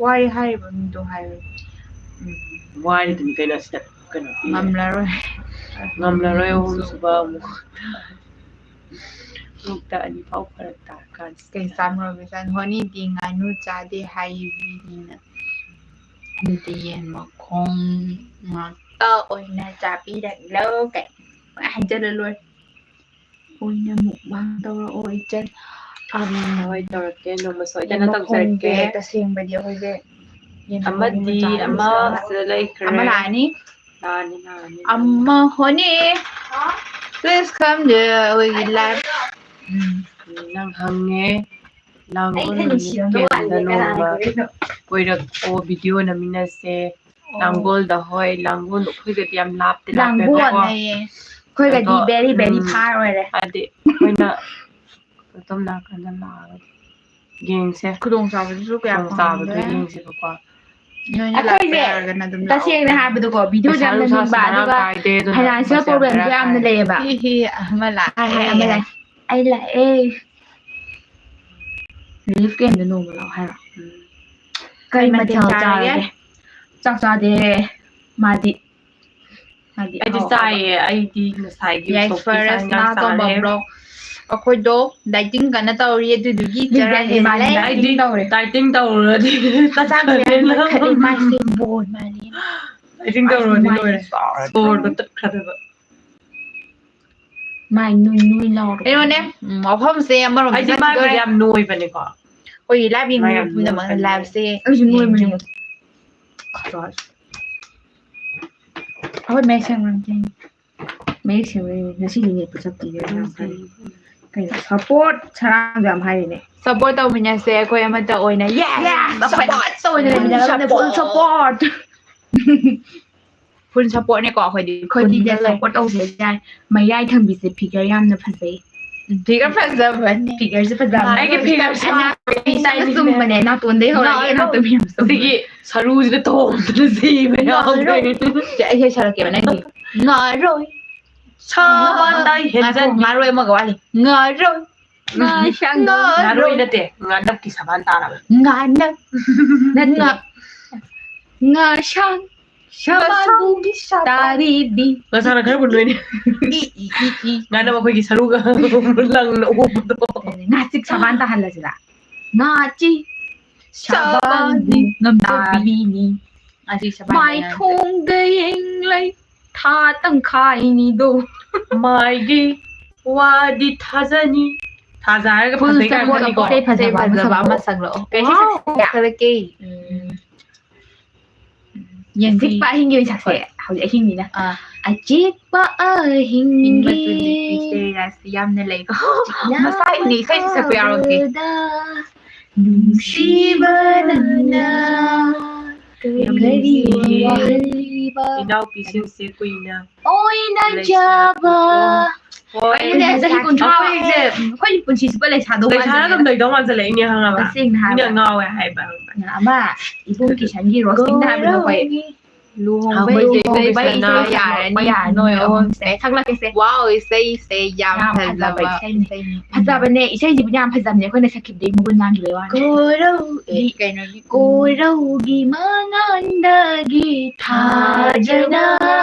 ꯋꯥꯔꯦ ꯍꯥꯏꯔꯤꯕ ꯃꯤꯗꯣ ꯍꯥꯏꯌꯨ꯫ ꯎꯝ꯫ ꯋꯥꯔꯤꯗꯨꯅꯤ ꯀꯩꯅꯣ ꯁꯤꯗ ꯀꯩꯅꯣ ꯄꯤ-, ꯉꯝꯂꯔꯣꯏ꯫ ꯉꯝꯂꯔꯣꯏ ꯑꯍꯨꯝꯁꯨꯕ ꯑꯃꯨꯛ꯫ ꯃꯨꯛꯇ ꯑꯅꯤ ꯐꯥꯎ ꯐꯔꯛ ꯇꯥꯔꯀꯥꯟꯁꯤꯗ꯫ ꯀꯩ ꯆꯥꯝꯃꯔꯣ ꯕꯦꯆꯥꯟ? ꯍꯣꯅꯤꯗꯤ ꯉꯥꯅꯨ ꯆꯥꯗꯦ ꯍꯥꯏꯕꯤꯅꯤꯅ꯫ ꯑꯗꯨꯗꯤ ꯌꯦꯟ ꯃꯈꯣꯡ ꯉꯥꯛꯇ ꯑꯣꯏꯅ ꯆꯥꯕꯤꯔꯛꯂꯣ ꯀꯩ ꯍꯥꯏꯖꯜꯂ ꯂꯣꯏꯔꯦ꯫ ꯑꯣꯏꯅ mukbang ꯇꯧꯔꯛꯑꯣ ꯏꯆꯟ꯫ ꯑꯝ, ꯍꯣꯏ, ꯇꯧꯔꯛꯀꯦ꯫ ꯅꯣꯡꯃ ꯁꯣꯏꯗꯅ ꯌꯦꯟ ꯃꯈꯣꯡꯁꯦ ꯇꯧꯖꯔꯛꯀꯦ꯫ ꯇꯁꯦꯡꯕꯗꯤ ꯑꯩꯈꯣꯏꯁꯦ ꯌꯦꯟ ꯃꯈꯣꯡꯒꯤ ꯑꯃꯗꯤ ꯃꯆꯥ ꯑꯃ ꯑꯃꯁꯨ ꯁꯤꯗ ꯂꯩꯈ꯭ꯔꯦ꯫ ꯑꯃ ꯂꯥꯛꯑꯅꯤ꯫ ꯂꯥꯛꯑꯅꯤ, ꯂꯥꯛꯑꯅꯤ, ꯂꯥꯛꯑꯅꯤ꯫ ꯑꯃ ꯍꯣꯅꯤ꯫ Please come to ꯑꯩꯈꯣꯏꯒꯤ live꯫ ꯎꯝ꯫ ꯅꯪ ꯍꯪꯉꯦ꯫ ꯂꯥꯡꯒꯣꯜ ꯅꯨꯃꯤꯠ ꯀꯦꯟꯗ ꯅꯣꯡꯃ ꯀꯣꯏꯔꯛꯑꯣ, video ꯅꯝꯃꯤꯟꯅꯁꯦ꯫ ꯂꯥꯡꯒꯣꯜꯗ, ꯍꯣꯏ, ꯂꯥꯡꯒꯣꯜꯗꯣ ꯑꯩꯈꯣꯏꯒꯗꯤ ꯌꯥꯝ ꯂꯥꯞꯇꯤ ꯂꯥꯡꯒꯣꯜ ꯂꯥꯞꯄꯦꯕꯀꯣ꯫ ꯅꯩꯌꯦ꯫ ꯑꯩꯈꯣꯏꯒꯗꯤ ꯑꯗꯣ, very, very ꯎꯝ, far ꯑꯣꯏꯔꯦ꯫ ꯍꯥꯏꯗꯤ ꯑꯩꯈꯣꯏꯅ ꯑꯗꯣꯝ ꯅꯥꯀꯟꯗ ꯂꯥꯛꯑꯒꯗꯤ ꯌꯦꯡꯁꯦ꯫ ꯈꯨꯗꯣꯡꯆꯥꯕꯗꯨꯁꯨ ꯀꯌꯥ ꯈꯨꯗꯣꯡꯆꯥꯕꯗꯣ ꯐꯪꯗ꯭ꯔꯦ꯫ ꯌꯦꯡꯁꯦꯕꯀꯣ꯫ ꯅꯣꯏꯅ ꯂꯥꯛꯄ ꯑꯩꯈꯣꯏꯁꯦ ꯌꯥꯔꯒꯅ ꯑꯗꯨꯝ ꯂꯥꯛꯑꯣ꯫ ꯇꯁꯦꯡꯅ ꯍꯥꯏꯕꯗꯀꯣ, video ꯄꯩꯁꯥ ꯌꯥꯝ ꯅꯨꯡꯁꯥꯁꯨ ꯅꯝꯅꯤꯡꯕ, ꯃꯔꯥꯡ ꯑꯗꯨꯒ ꯀꯥꯏꯗꯦ, ꯑꯗꯨꯅ financial ꯄꯩꯁꯥ problemꯁꯨ ꯕꯦꯔꯥ ꯌꯥꯝꯅ ꯀꯥꯏ꯫ ꯂꯩꯌꯦꯕ꯫ ꯍꯤ ꯍꯤ, ꯑꯃ ꯂꯥꯛꯑꯦ꯫ ꯍꯥꯏ, ꯍꯥꯏ, ꯑꯃ ꯂꯥꯛꯑꯦ꯫ ꯑꯩ ꯂꯥꯛꯑꯦ꯫ Relief campꯇ ꯅꯣꯡꯃ ꯂꯥꯛꯑꯣ ꯍꯥꯏꯔꯣ? ꯎꯝ꯫ ꯀꯔꯤ ꯀꯔꯤ ꯃꯊꯦꯜ ꯃꯊꯦꯜ ꯆꯥꯔꯒꯦ? ꯆꯥꯔꯒꯦ? ꯆꯥꯛ ꯆꯥꯗꯦ꯫ ꯃꯥꯗꯤ, ꯃꯥꯗꯤ ꯑꯩꯗꯤ ꯑꯍꯥꯎ ꯑꯍꯥꯎꯕ꯫ ꯆꯥꯏꯌꯦ꯫ ꯑꯩꯗꯤ ꯉꯁꯥꯏꯒꯤ ꯌꯥꯏ, ꯎꯁꯣꯞꯀꯤ ꯆꯥꯛ ꯐꯔꯦꯁ ꯏꯟꯖꯥꯡ ꯅꯥ ꯇꯣꯝꯕ ꯆꯥꯔꯦ꯫ Vlog꯫ ꯑꯩꯈꯣꯏꯗꯣ dieting ꯀꯟꯅ ꯇꯧꯔꯤ, ꯑꯗꯨꯗꯨꯒꯤ ꯆꯔꯥ ꯂꯤꯟꯗꯦ ꯍꯦꯜꯂꯦ꯫ ꯃꯥꯜꯂꯦ꯫ ꯑꯩꯗꯤ dieting ꯇꯧꯔꯦ꯫ Dieting ꯇꯧꯔꯨꯔꯗꯤ ꯃꯆꯥ ꯇꯜꯂꯦ ꯃꯌꯥꯝ ꯅꯪ꯫ ꯂꯣꯏꯈꯠꯂꯦ, ꯏꯃꯥꯏ ꯁꯦ ꯕꯣꯟ ꯃꯥꯜꯂꯦ꯫ Dieting ꯇꯧꯔꯨꯔꯗꯤ ꯃꯥꯏ ꯂꯣꯏꯔꯦ꯫ ꯆꯥꯎꯔꯦ꯫ ꯁꯣꯔꯒ ꯇꯠꯈ꯭ꯔꯗꯣꯏꯕ꯫ ꯃꯥꯏ ꯅꯣꯏ ꯅꯣꯏ ꯂꯥꯎꯔꯣ꯫ ꯀꯩꯅꯣꯅꯦ, ꯎꯝ, ꯃꯐꯝꯁꯦ ꯑꯃꯔꯣꯝꯗ ꯑꯩꯗꯤ ꯃꯥꯏꯕꯨꯗꯤ ꯆꯠꯈꯤꯗꯣꯏ꯫ ꯌꯥꯝ ꯅꯣꯏꯕꯅꯤꯀꯣ꯫ ꯑꯩꯈꯣꯏꯒꯤ live ꯌꯦꯡꯕ ꯃꯥ ꯌꯥꯝ ꯄꯨꯝꯅꯃꯛꯅ ꯅꯣꯏꯕꯅꯦ꯫ Liveꯁꯦ ꯑꯩꯁꯨ ꯅꯣꯏꯕꯅꯦ꯫ ꯌꯦꯡꯕꯤꯌꯨ꯫ ꯑꯩꯈꯣꯏ ꯃꯌꯦꯛ ꯁꯦꯡꯅ ꯉꯥꯡꯖꯩ꯫ ꯃꯌꯦꯛ ꯁꯦꯡꯕꯩꯅꯦ꯫ ꯉꯁꯤꯗꯤ ꯅꯦꯠꯄ ꯆꯞꯇꯤꯌꯦ ꯌꯥꯝ ꯐꯩ꯫ ꯀꯩꯅꯣ, support ꯁꯔꯥꯡꯗꯣ ꯌꯥꯝ ꯍꯥꯏꯔꯤꯅꯦ꯫ Support ꯇꯧꯃꯤꯟꯅꯁꯦ ꯑꯩꯈꯣꯏ ꯑꯃꯠꯇ ꯑꯣꯏꯅ꯫ Yes! Yes! ꯑꯩꯈꯣꯏ support ꯇꯧꯃꯤꯟꯅꯁꯦ꯫ Full support꯫ Full supportꯅꯦꯀꯣ ꯑꯩꯈꯣꯏꯗꯤ꯫ ꯑꯩꯈꯣꯏꯗꯤ fullꯗ ꯂꯩ꯫ Support ꯇꯧꯁꯦ ꯌꯥꯏ꯫ ꯃꯌꯥꯏ ꯊꯪꯕꯤꯁꯦ figure ꯌꯥꯝꯅ ꯐꯖꯩ꯫ Figure ꯐꯖꯕꯅꯦ꯫ Figureꯁꯦ ꯐꯖꯕꯅꯦ꯫ ꯑꯩꯒꯤ figureꯁꯦ ꯑꯅꯥꯇꯣꯟ ꯆꯨꯝꯕꯅꯦ, ꯑꯅꯥꯇꯣꯟꯗꯩ ꯍꯧꯔꯛꯑꯦ, ꯉꯥꯏꯔꯣ꯫ ꯑꯅꯥꯇꯣꯟ ꯌꯥꯝ ꯆꯨꯝꯕꯅꯦ꯫ ꯁꯤꯒꯤ ꯁꯔꯨꯁꯤꯗ ꯇꯣꯡꯗꯅ ꯁꯤꯕ ꯌꯥꯎꯗꯣꯏꯅꯦ꯫ ꯁꯦ, ꯑꯩ ꯏꯁꯩ ꯁꯛꯂꯛꯀꯦꯕ ꯅꯪꯒꯤ꯫ ꯉꯥꯔꯣꯏ꯫ ꯁꯥꯕ ꯇꯥꯏ ꯉꯥꯏꯈꯣ, ꯍꯦꯟꯖꯟ-, ꯉꯥꯔꯣꯏ ꯑꯃꯒ ꯋꯥꯠꯂꯤ꯫ ꯉꯥꯔꯣꯏ꯫ ꯉꯥꯁꯥꯡ ꯉꯥꯔꯣꯏ ꯉꯥꯔꯣꯏ꯫ ꯅꯠꯇꯦ, ꯉꯥꯅꯞꯀꯤ ꯁꯕꯥꯟ ꯇꯥꯔꯕ꯫ ꯉꯥꯅꯞ꯫ ꯅꯠꯇꯦ꯫ ꯉꯥ-, ꯉꯥꯁꯥꯡ ꯁꯕꯥꯟꯕꯨ ꯉꯥꯁꯥꯡꯒꯤ ꯁꯕꯥꯟ꯫ ꯇꯥꯔꯤꯕꯤ꯫ ꯉꯥꯁꯥꯡꯅ ꯈꯔꯕꯨ ꯅꯣꯏꯅꯤ꯫ E, E, E, E. ꯉꯥꯅꯞ ꯑꯩꯈꯣꯏꯒꯤ ꯁꯔꯨꯒ ꯂꯪꯅ ꯎꯕꯗꯣ꯫ ꯉꯥꯆꯤꯛ ꯁꯕꯥꯟ ꯇꯥꯍꯜꯂꯁꯤꯔꯥ? ꯉꯥꯆꯤꯛ ꯁꯕꯥꯟꯕꯨ ꯁꯕꯥꯟꯕꯨ ꯉꯝꯖꯕꯤ꯫ ꯇꯥꯕꯤꯅꯤ꯫ ꯉꯥꯆꯤꯛ ꯁꯕꯥꯟ ꯃꯥꯏꯊꯣꯡꯗ ꯌꯦꯡꯂꯩ ꯊꯥ ꯇꯪꯈꯥꯏꯅꯤꯗꯣ꯫ ꯃꯥꯏꯒꯤ ꯋꯥꯗꯤ ꯊꯥꯖꯅꯤ꯫ ꯊꯥꯖ ꯍꯥꯏꯔꯒ full ꯐꯖꯩ ꯀꯥꯏꯅ support ꯈꯜꯂꯤꯀꯣ꯫ ꯏꯁꯩ ꯐꯖꯕ ꯏꯁꯩ ꯑꯃ ꯐꯖꯕ ꯑꯃ ꯁꯛꯂꯛꯑꯣ꯫ ꯁꯛꯂꯛꯑꯣ꯫ ꯀꯩ ꯏꯁꯩ ꯁꯛꯁꯤꯒꯦ? Wow꯫ ꯁꯛꯂꯛꯀꯦ꯫ ꯎꯝ꯫ ꯌꯦꯡꯕꯤ-, ꯑꯆꯤꯛꯄ ꯑꯍꯤꯡꯒꯤ ꯑꯣꯏꯅ ꯁꯛꯁꯦ꯫ ꯍꯣꯏ꯫ ꯍꯧꯖꯤꯛ ꯑꯍꯤꯡꯅꯤꯅ꯫ ꯑꯥ꯫ ꯑꯆꯤꯛꯄ ꯑꯍꯤꯡꯒꯤ꯫ ꯏꯪꯕ ꯇꯨꯝꯕꯤ ꯏꯁꯩ ꯔꯥꯁꯤ ꯌꯥꯝꯅ ꯂꯩꯀꯣ꯫ ꯆꯤꯛꯅ ꯃꯁꯥꯒꯤꯅꯦ, ꯏꯁꯩꯁꯨ ꯁꯛꯄ ꯌꯥꯎꯔꯝꯒꯦ꯫ ꯃꯈꯥꯗ ꯅꯨꯡꯁꯤꯕ ꯅꯪꯅ ꯀꯔꯤ ꯋꯥꯍꯜꯂꯤꯕ? ꯏꯅꯥꯎꯄꯤꯁꯤꯡꯁꯦ ꯀꯨꯏꯅ ꯑꯣꯏꯅꯖꯕ꯫ ꯍꯣꯏ꯫ ꯑꯩꯅꯅꯦ, ꯆꯍꯤ ꯀꯨꯟꯊ꯭ꯔꯥ ꯑꯩꯈꯣꯏꯁꯦ ꯑꯩꯈꯣꯏꯒꯤ ꯄꯨꯟꯁꯤꯁꯤꯕꯨ ꯂꯩꯁꯥꯗꯧ ꯂꯩꯁꯥꯅ ꯑꯗꯨꯝ ꯃꯥꯟꯖꯜꯂꯛꯑꯦ꯫ ꯂꯩꯗꯧ ꯃꯥꯟꯖꯜꯂꯛꯏꯅꯦ, ꯈꯪꯉꯕ? ꯇꯁꯦꯡꯅ ꯃꯤꯅ ꯍꯥꯏꯕ꯫ ꯉꯥꯎꯋꯦ ꯍꯥꯏꯕ꯫ ꯑꯃ ꯏꯕꯨꯡ ꯀꯤꯁꯟꯒꯤ ꯔꯣꯁꯇꯤꯡꯗ ꯍꯥꯏꯕꯗꯣ ꯑꯩꯈꯣꯏ꯫ ꯂꯨꯍꯣꯡꯕꯩ ꯂꯨꯍꯣꯡꯕꯩ ꯏꯁꯩ ꯏꯁꯩ ꯁꯥꯟꯅ ꯁꯥꯟꯅ ꯌꯥꯔꯅꯤ ꯌꯥꯔꯅꯤ ꯅꯣꯏ ꯅꯣꯏ ꯑꯍꯨꯝꯁꯦ꯫ ꯑꯍꯨꯝꯁꯦ꯫ ꯁꯛꯂꯛꯀꯦꯁꯦ꯫ ꯋꯥꯎ, ꯏꯁꯩꯁꯦ ꯌꯥꯝ ꯌꯥꯝ ꯐꯖꯕ ꯐꯖꯕ ꯏꯁꯩꯅꯤ꯫ ꯏꯁꯩꯅꯤ꯫ ꯐꯖꯕꯅꯦ, ꯏꯁꯩꯁꯤꯕꯨꯗꯤ ꯌꯥꯝ ꯐꯖꯕꯅꯦ, ꯑꯩꯈꯣꯏꯅ ꯁꯛꯈꯤꯕꯗꯒꯤ ꯃꯒꯨꯟ ꯃꯥꯡꯈꯤꯕꯩ ꯋꯥꯅꯤ꯫ ꯀꯣꯔꯧ, ꯑꯦ, ꯀꯩꯅꯣꯒꯤ, ꯀꯣꯔꯧꯒꯤ ꯃꯉꯥꯟꯗꯒꯤ ꯊꯥꯖꯅ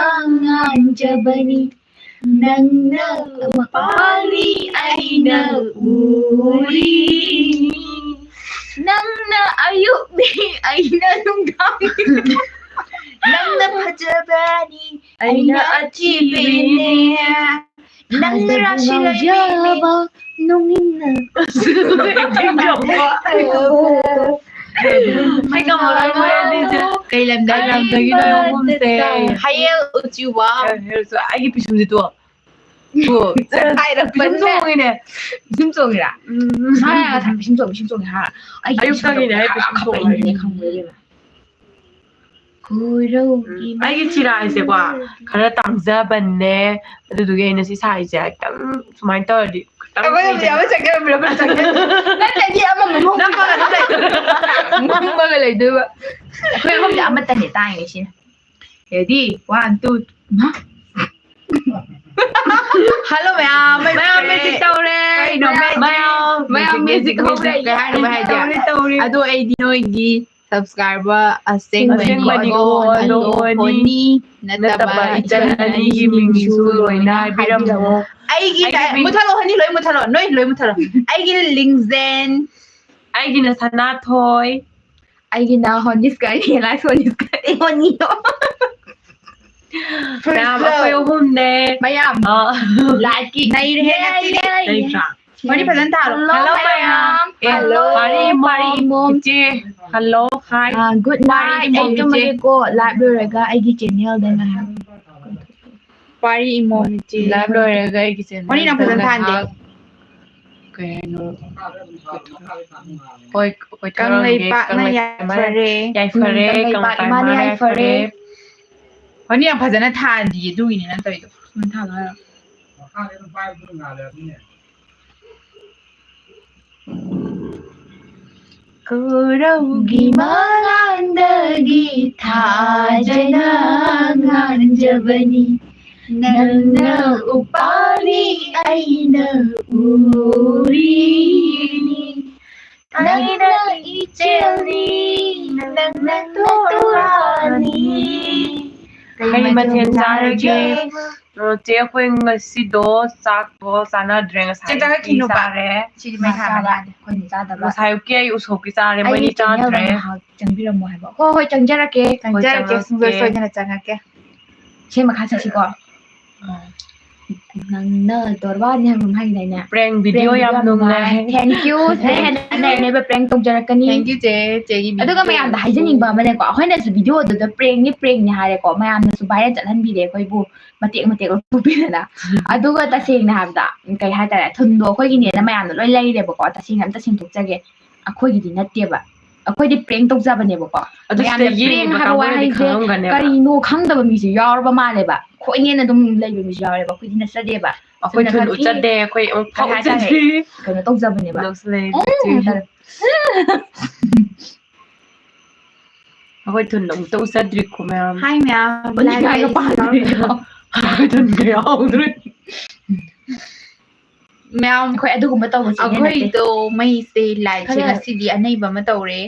ꯉꯥꯟꯖꯕꯅꯤ꯫ ꯅꯪꯅ ꯃꯄꯥꯜꯅꯤ ꯑꯩꯅ ꯎꯔꯤ꯫ ꯅꯪꯅ ꯑꯌꯨꯛꯅꯤ ꯑꯩꯅ ꯅꯨꯡꯗꯥꯡꯅꯤ꯫ ꯅꯪꯅ ꯐꯖꯕꯅꯤ ꯑꯩꯅ ꯑꯊꯤꯕꯤꯅꯦ꯫ ꯅꯪꯅ ꯔꯥꯁꯤ ꯂꯩꯕꯤꯅꯦ꯫ ꯅꯣꯡꯏꯟꯅ꯫ ꯑꯩ ꯉꯝꯃꯔꯣꯏ, ꯃꯣꯏ ꯑꯅꯤꯁꯦ꯫ ꯀꯩ ꯂꯝꯗ? ꯀꯩ ꯂꯝꯗꯒꯤꯅꯣ ꯅꯣꯏ ꯑꯍꯨꯝꯁꯦ? ꯍꯌꯦꯜ ꯎꯆꯤꯋꯥ꯫ ꯑꯦ, ꯍꯌꯦꯜ ꯎꯆꯤ-, ꯑꯩꯒꯤ ꯄꯤꯁꯨꯝꯁꯦ ꯇꯣ꯫ ꯇꯣ, ꯍꯥꯏꯔꯛꯄꯅꯦ꯫ ꯄꯤꯁꯨꯝ ꯆꯣꯡꯉꯤꯅꯦ꯫ ꯄꯤꯁꯨꯝ ꯆꯣꯡꯉꯤꯔꯥ? ꯎꯝ꯫ ꯃꯥꯅ ꯉꯁꯥꯏ ꯄꯤꯁꯨꯝ ꯆꯣꯡꯉꯤ, ꯄꯤꯁꯨꯝ ꯆꯣꯡꯉꯤ ꯍꯥꯏꯔ꯫ ꯑꯩꯒꯤ ꯄꯤꯁꯨꯝ ꯑꯌꯨꯛꯇꯒꯤꯅꯦ ꯑꯩ ꯄꯤꯁꯨꯝ ꯆꯣꯡꯉꯤ꯫ ꯈꯪꯕ꯭ꯔꯥ ꯏꯕꯦꯝꯃ? ꯀꯣꯏꯔꯧꯒꯤ ꯎꯝ, ꯑꯩꯒꯤ ꯆꯤꯔꯥꯏꯁꯦꯀꯣ, ꯈꯔ ꯇꯥꯡꯖꯕꯅꯦ, ꯑꯗꯨꯗꯨꯒꯤ ꯑꯩꯅ ꯁꯤ ꯁꯥꯏꯁꯦ ꯈꯤꯇꯪ ꯁꯨꯃꯥꯏꯅ ꯇꯧꯔꯗꯤ ꯈꯤꯇꯪ ꯑꯃꯅꯕꯨꯗꯤ ꯐꯩꯗꯅ꯫ ꯑꯃ ꯆꯠꯀꯦ, ꯑꯃꯅꯕꯨꯗꯤ ꯑꯃ ꯆꯠꯀꯦ꯫ ꯅꯠꯇ꯭ꯔꯗꯤ ꯑꯃ ꯃꯃꯨꯛ ꯅꯝꯃꯒ ꯑꯗꯨꯝ ꯂꯩ-, ꯅꯝꯃꯒ ꯂꯩꯗꯣꯏꯕ꯫ ꯑꯩꯈꯣꯏ ꯑꯍꯨꯝꯁꯦ ꯑꯃꯠꯇꯅꯦ ꯇꯥꯡꯉꯤꯁꯤꯅ꯫ Ready? One, two, ꯃꯥ꯫ Hello ꯃꯌꯥꯝ, ꯃꯌꯥꯝ magic ꯇꯧꯔꯦ꯫ ꯀꯩꯅꯣ magic? ꯃꯌꯥꯝ, ꯃꯌꯥꯝ magic magic ꯍꯧꯔꯦ꯫ Magic ꯀꯩ ꯍꯥꯏꯅꯣ ꯍꯥꯏꯁꯦ? ꯇꯧꯔꯦ, ꯇꯧꯔꯦ꯫ ꯑꯗꯣ ꯑꯩꯗꯤ ꯅꯣꯏꯒꯤ subscriber ꯑꯁꯦꯡꯕꯅꯤꯀꯣ, ꯑꯁꯦꯡꯕꯅꯤꯀꯣ, ꯑꯗꯣ ꯑꯗꯣ ꯍꯣꯅꯤ ꯍꯣꯅꯤ ꯅꯠꯇꯕ ꯅꯠꯇꯕ ꯏꯆꯟ ꯏꯆꯟ ꯑꯅꯤꯒꯤ ꯑꯅꯤꯒꯤ ꯃꯤꯡꯁꯨ ꯃꯤꯡꯁꯨ ꯂꯣꯏꯅ ꯂꯣꯏꯅ ꯍꯥꯏꯕꯤꯔꯝꯃꯣ꯫ ꯍꯥꯏꯕꯤꯔꯝꯃꯣ꯫ ꯑꯩꯒꯤ ꯑꯩꯒꯤ ꯃꯤꯡ ꯃꯨꯠꯊꯠꯂꯣ, ꯍꯣꯅꯤ ꯂꯣꯏ ꯃꯨꯠꯊꯠꯂꯣ, ꯅꯣꯏ ꯂꯣꯏ ꯃꯨꯠꯊꯠꯂꯣ꯫ ꯑꯩꯒꯤꯅ ꯂꯤꯡꯖꯦꯟ꯫ ꯑꯩꯒꯤꯅ ꯁꯅꯥꯊꯣꯏ꯫ ꯑꯩꯒꯤꯅ ꯍꯣꯅꯤꯁꯀ, ꯑꯩꯒꯤ ꯂꯥꯏꯐ ꯍꯣꯅꯤꯁꯀ, ꯑꯩ ꯍꯣꯅꯤꯗꯣ꯫ ꯃꯌꯥꯝ ꯑꯩꯈꯣꯏ ꯑꯍꯨꯝꯅꯦ꯫ ꯃꯌꯥꯝ꯫ ꯑ꯫ Like ꯀꯤ ꯅꯩꯔꯦꯍꯦ ꯌꯥꯏ, ꯉꯁꯤꯗꯤ꯫ ꯌꯥꯏ, ꯌꯥꯏ꯫ ꯅꯩꯗ꯭ꯔꯥ? ꯋꯥꯔꯤ ꯐꯖꯅ ꯊꯥꯔꯣ꯫ Hello, hello, ꯃꯌꯥꯝ꯫ ꯃꯌꯥꯝ꯫ ꯑꯦ, hello, ꯄꯥꯔꯤ ꯏꯃꯣꯝ, ꯄꯥꯔꯤ ꯏꯃꯣꯝ꯫ ꯏꯆꯦ꯫ Hello, hi꯫ ꯑ, good ꯄꯥꯔꯤ night꯫ ꯏꯃꯣꯝ ꯑꯩ ꯏꯆꯦ꯫ ꯇꯨꯝꯃꯒꯦꯀꯣ꯫ Live ꯂꯣꯏꯔꯒ ꯑꯩꯒꯤ channel ꯗ ꯉꯥꯏꯍꯥꯛ꯫ ꯄꯥꯔꯤ ꯏꯃꯣꯝ ꯏꯆꯦ꯫ Live ꯂꯣꯏꯔꯒ ꯑꯩꯒꯤ channel ꯗ ꯋꯥꯔꯤ ꯅꯪ ꯐꯖꯅ ꯊꯥꯍꯟꯗꯦ꯫ ꯉꯥꯏꯍꯥꯛ꯫ ꯀꯩ ꯍꯥꯏꯅꯣ? ꯍꯣꯏ, ꯀꯣꯏꯊꯣꯔꯛꯑꯒꯦ꯫ ꯀꯪꯂꯩꯄꯥꯛꯅ ꯀꯪꯂꯩ-, ꯌꯥꯏꯐꯔꯦ꯫ ꯌꯥꯏꯐꯔꯦ, ꯎꯝ, ꯀꯪꯂꯩꯄꯥꯛ ꯀꯪꯂꯩꯄꯥꯛ ꯏꯃꯥꯅ ꯏꯃꯥꯅ ꯌꯥꯏꯐꯔꯦ꯫ ꯌꯥꯏꯐꯔꯦ꯫ ꯍꯣꯏꯅꯦ, ꯌꯥꯝ ꯐꯖꯅ ꯊꯥꯟꯗꯤꯌꯦ, ꯑꯗꯨꯒꯤꯅꯤ ꯅꯪ ꯇꯧꯔꯤꯗꯣ꯫ ꯁꯨꯝ ꯊꯥꯜꯂꯣ ꯍꯥꯏꯔꯣ꯫ ꯀꯣꯔꯧꯒꯤ ꯃꯉꯥꯟꯗꯒꯤ ꯊꯥꯖꯅ ꯉꯥꯟꯖꯕꯅꯤ꯫ ꯅꯪꯅ ꯎꯄꯥꯜꯅꯤ, ꯑꯩꯅ ꯎꯔꯤꯅꯤ꯫ ꯑꯩꯅ ꯏꯆꯦꯜꯅꯤ, ꯅꯪꯅ ꯇꯣꯔꯕꯥꯅꯤ꯫ ꯀꯩ ꯃꯊꯦꯜ ꯆꯥꯔꯒꯦ? ꯑ, ꯆꯦ, ꯑꯩꯈꯣꯏ ꯉꯁꯤꯗꯣ ꯆꯥꯛꯇꯣ ꯆꯥꯅꯗ꯭ꯔꯦ, ꯉꯁꯥꯏ ꯆꯥꯛ ꯆꯥꯔꯛꯈꯤꯅꯣꯕ꯫ ꯁꯥꯔꯦ꯫ ꯁꯤꯗꯤ ꯃꯩ ꯊꯥꯕꯅꯤ꯫ ꯆꯥꯕ ꯌꯥꯗꯦ, ꯑꯩꯈꯣꯏꯅ ꯆꯥꯗꯕ꯫ ꯉꯁꯥꯏ ꯑꯌꯨꯛꯀꯤ ꯑꯩ ꯎꯁꯣꯞꯀꯤ ꯆꯥꯔꯦ, ꯑꯩꯒꯤ ꯃꯣꯏꯅꯤ ꯆꯥꯗ꯭ꯔꯦ꯫ ꯆꯦꯅꯦꯜꯗ ꯉꯥꯏꯍꯥꯛ ꯆꯪꯕꯤꯔꯝꯃꯣ ꯍꯥꯏꯕ꯫ ꯍꯣꯏ, ꯍꯣꯏ, ꯆꯪꯖꯔꯛꯀꯦ, ꯍꯣꯏ, ꯆꯪꯖꯔꯛꯀꯦ, ꯆꯪꯉꯛꯀꯦ꯫ ꯁꯨꯡꯁꯣꯏ ꯁꯣꯏꯗꯅ ꯆꯪꯉꯛꯀꯦ꯫ ꯁꯦ, ꯃꯈꯥ ꯆꯠꯁꯤꯀꯣ꯫ ꯑꯥ꯫ ꯅꯪꯅ ꯇꯣꯔꯕꯥꯅꯤ ꯍꯥꯏꯕ ꯑꯃ ꯍꯥꯏꯈꯤꯗꯥꯏꯅꯦ? Prank video ꯌꯥꯝ ꯅꯨꯡꯉꯥꯏ꯫ Thank you꯫ ꯁꯤꯗꯩ ꯍꯦꯟꯅ ꯑꯅꯩ ꯑꯅꯩꯕ prank ꯇꯧꯖꯔꯛꯀꯅꯤ꯫ Thank you, ꯆꯦ꯫ ꯆꯦꯒꯤ ꯑꯗꯨꯒ video ꯃꯌꯥꯝꯗ ꯍꯥꯏꯖꯅꯤꯡꯕ ꯑꯃꯅꯦꯀꯣ, ꯑꯩꯈꯣꯏꯅꯁꯨ videoꯗꯨꯗ prankꯅꯤ, prankꯅꯤ ꯍꯥꯏꯔꯦꯀꯣ, ꯃꯌꯥꯝꯅꯁꯨ viral ꯆꯠꯍꯟꯕꯤꯔꯦ ꯑꯩꯈꯣꯏꯕꯨ, ꯃꯇꯦꯛ ꯃꯇꯦꯛ ꯂꯧꯊꯣꯛꯄꯤꯗꯅ꯫ ꯑꯗꯨꯒ ꯇꯁꯦꯡꯅ ꯍꯥꯏꯕꯗ, ꯀꯩ ꯍꯥꯏꯇꯥꯔꯦ, ꯊꯨꯟꯗꯣ ꯑꯩꯈꯣꯏꯒꯤꯅꯦꯅ ꯃꯌꯥꯝꯅ ꯂꯣꯏ ꯂꯩꯔꯦꯕꯀꯣ, ꯇꯁꯦꯡꯅ ꯑꯝꯇ ꯁꯦꯡꯗꯣꯛꯆꯒꯦ꯫ ꯑꯩꯈꯣꯏꯒꯤꯗꯤ ꯅꯠꯇꯦꯕ, ꯑꯩꯈꯣꯏꯗꯤ prank ꯇꯧꯖꯕꯅꯦꯕꯀꯣ꯫ ꯑꯗꯨ ꯃꯌꯥꯝꯅ ꯁꯤꯗ prank ꯌꯦꯡꯉꯤꯕ ꯍꯥꯏꯕ ꯀꯥꯡꯕꯨꯅꯗꯤ ꯋꯥꯍꯩꯁꯦ ꯈꯪꯉꯝꯒꯅꯦꯕ꯫ ꯀꯔꯤꯅꯣ ꯈꯪꯗꯕ ꯃꯤꯁꯨ ꯌꯥꯎꯔꯕ ꯃꯥꯜꯂꯦꯕ꯫ ꯈꯣꯏꯅꯦꯅ ꯑꯗꯨꯝ ꯂꯩꯕ ꯃꯤꯁꯨ ꯌꯥꯎꯔꯦꯕ꯫ ꯑꯩꯈꯣꯏꯗꯤ ꯅꯠꯆꯗꯦꯕ꯫ ꯑꯩꯈꯣꯏ ꯆꯨꯝꯅ ꯊꯨꯟ ꯈꯛꯀꯤ ꯎꯠꯆꯗꯦ, ꯑꯩꯈꯣꯏ ꯑꯃꯨꯛ ꯐꯥꯎ ꯀꯩ ꯍꯥꯏꯇꯥꯔꯦ? ꯎꯠꯆꯗ꯭ꯔꯤ꯫ ꯀꯩꯅꯣ ꯇꯧꯖꯕꯅꯦꯕ꯫ ꯅꯣꯛꯁꯤꯜꯂꯛꯑꯦ, ꯎꯝ, ꯆꯤꯆꯦ꯫ ꯇꯧꯔꯦ꯫ ꯑꯩꯈꯣꯏ ꯊꯨꯟ ꯑꯃꯨꯛꯇ ꯎꯠꯆꯗ꯭ꯔꯤꯀꯣ, ꯃꯌꯥꯝ꯫ Hi, ꯃꯌꯥꯝ꯫ ꯎꯠꯅꯤꯡꯉꯥꯏꯒ ꯂꯥꯏ ꯄꯥꯝꯗ꯭ꯔꯦ꯫ ꯑꯩꯈꯣꯏ ꯊꯨꯟꯒ ꯌꯥꯎꯗ꯭ꯔꯦ꯫ ꯃꯌꯥꯝ, ꯑꯩꯈꯣꯏ ꯑꯗꯨꯒꯨꯝꯕ ꯇꯧꯕꯁꯦ ꯍꯦꯟꯅ ꯐꯩ꯫ ꯑꯩꯈꯣꯏꯗꯣ ꯃꯩꯁꯦ, ꯂꯥꯏꯠꯁꯦ ꯈꯔ ꯉꯁꯤꯗꯤ ꯑꯅꯩꯕ ꯑꯃ ꯇꯧꯔꯦ꯫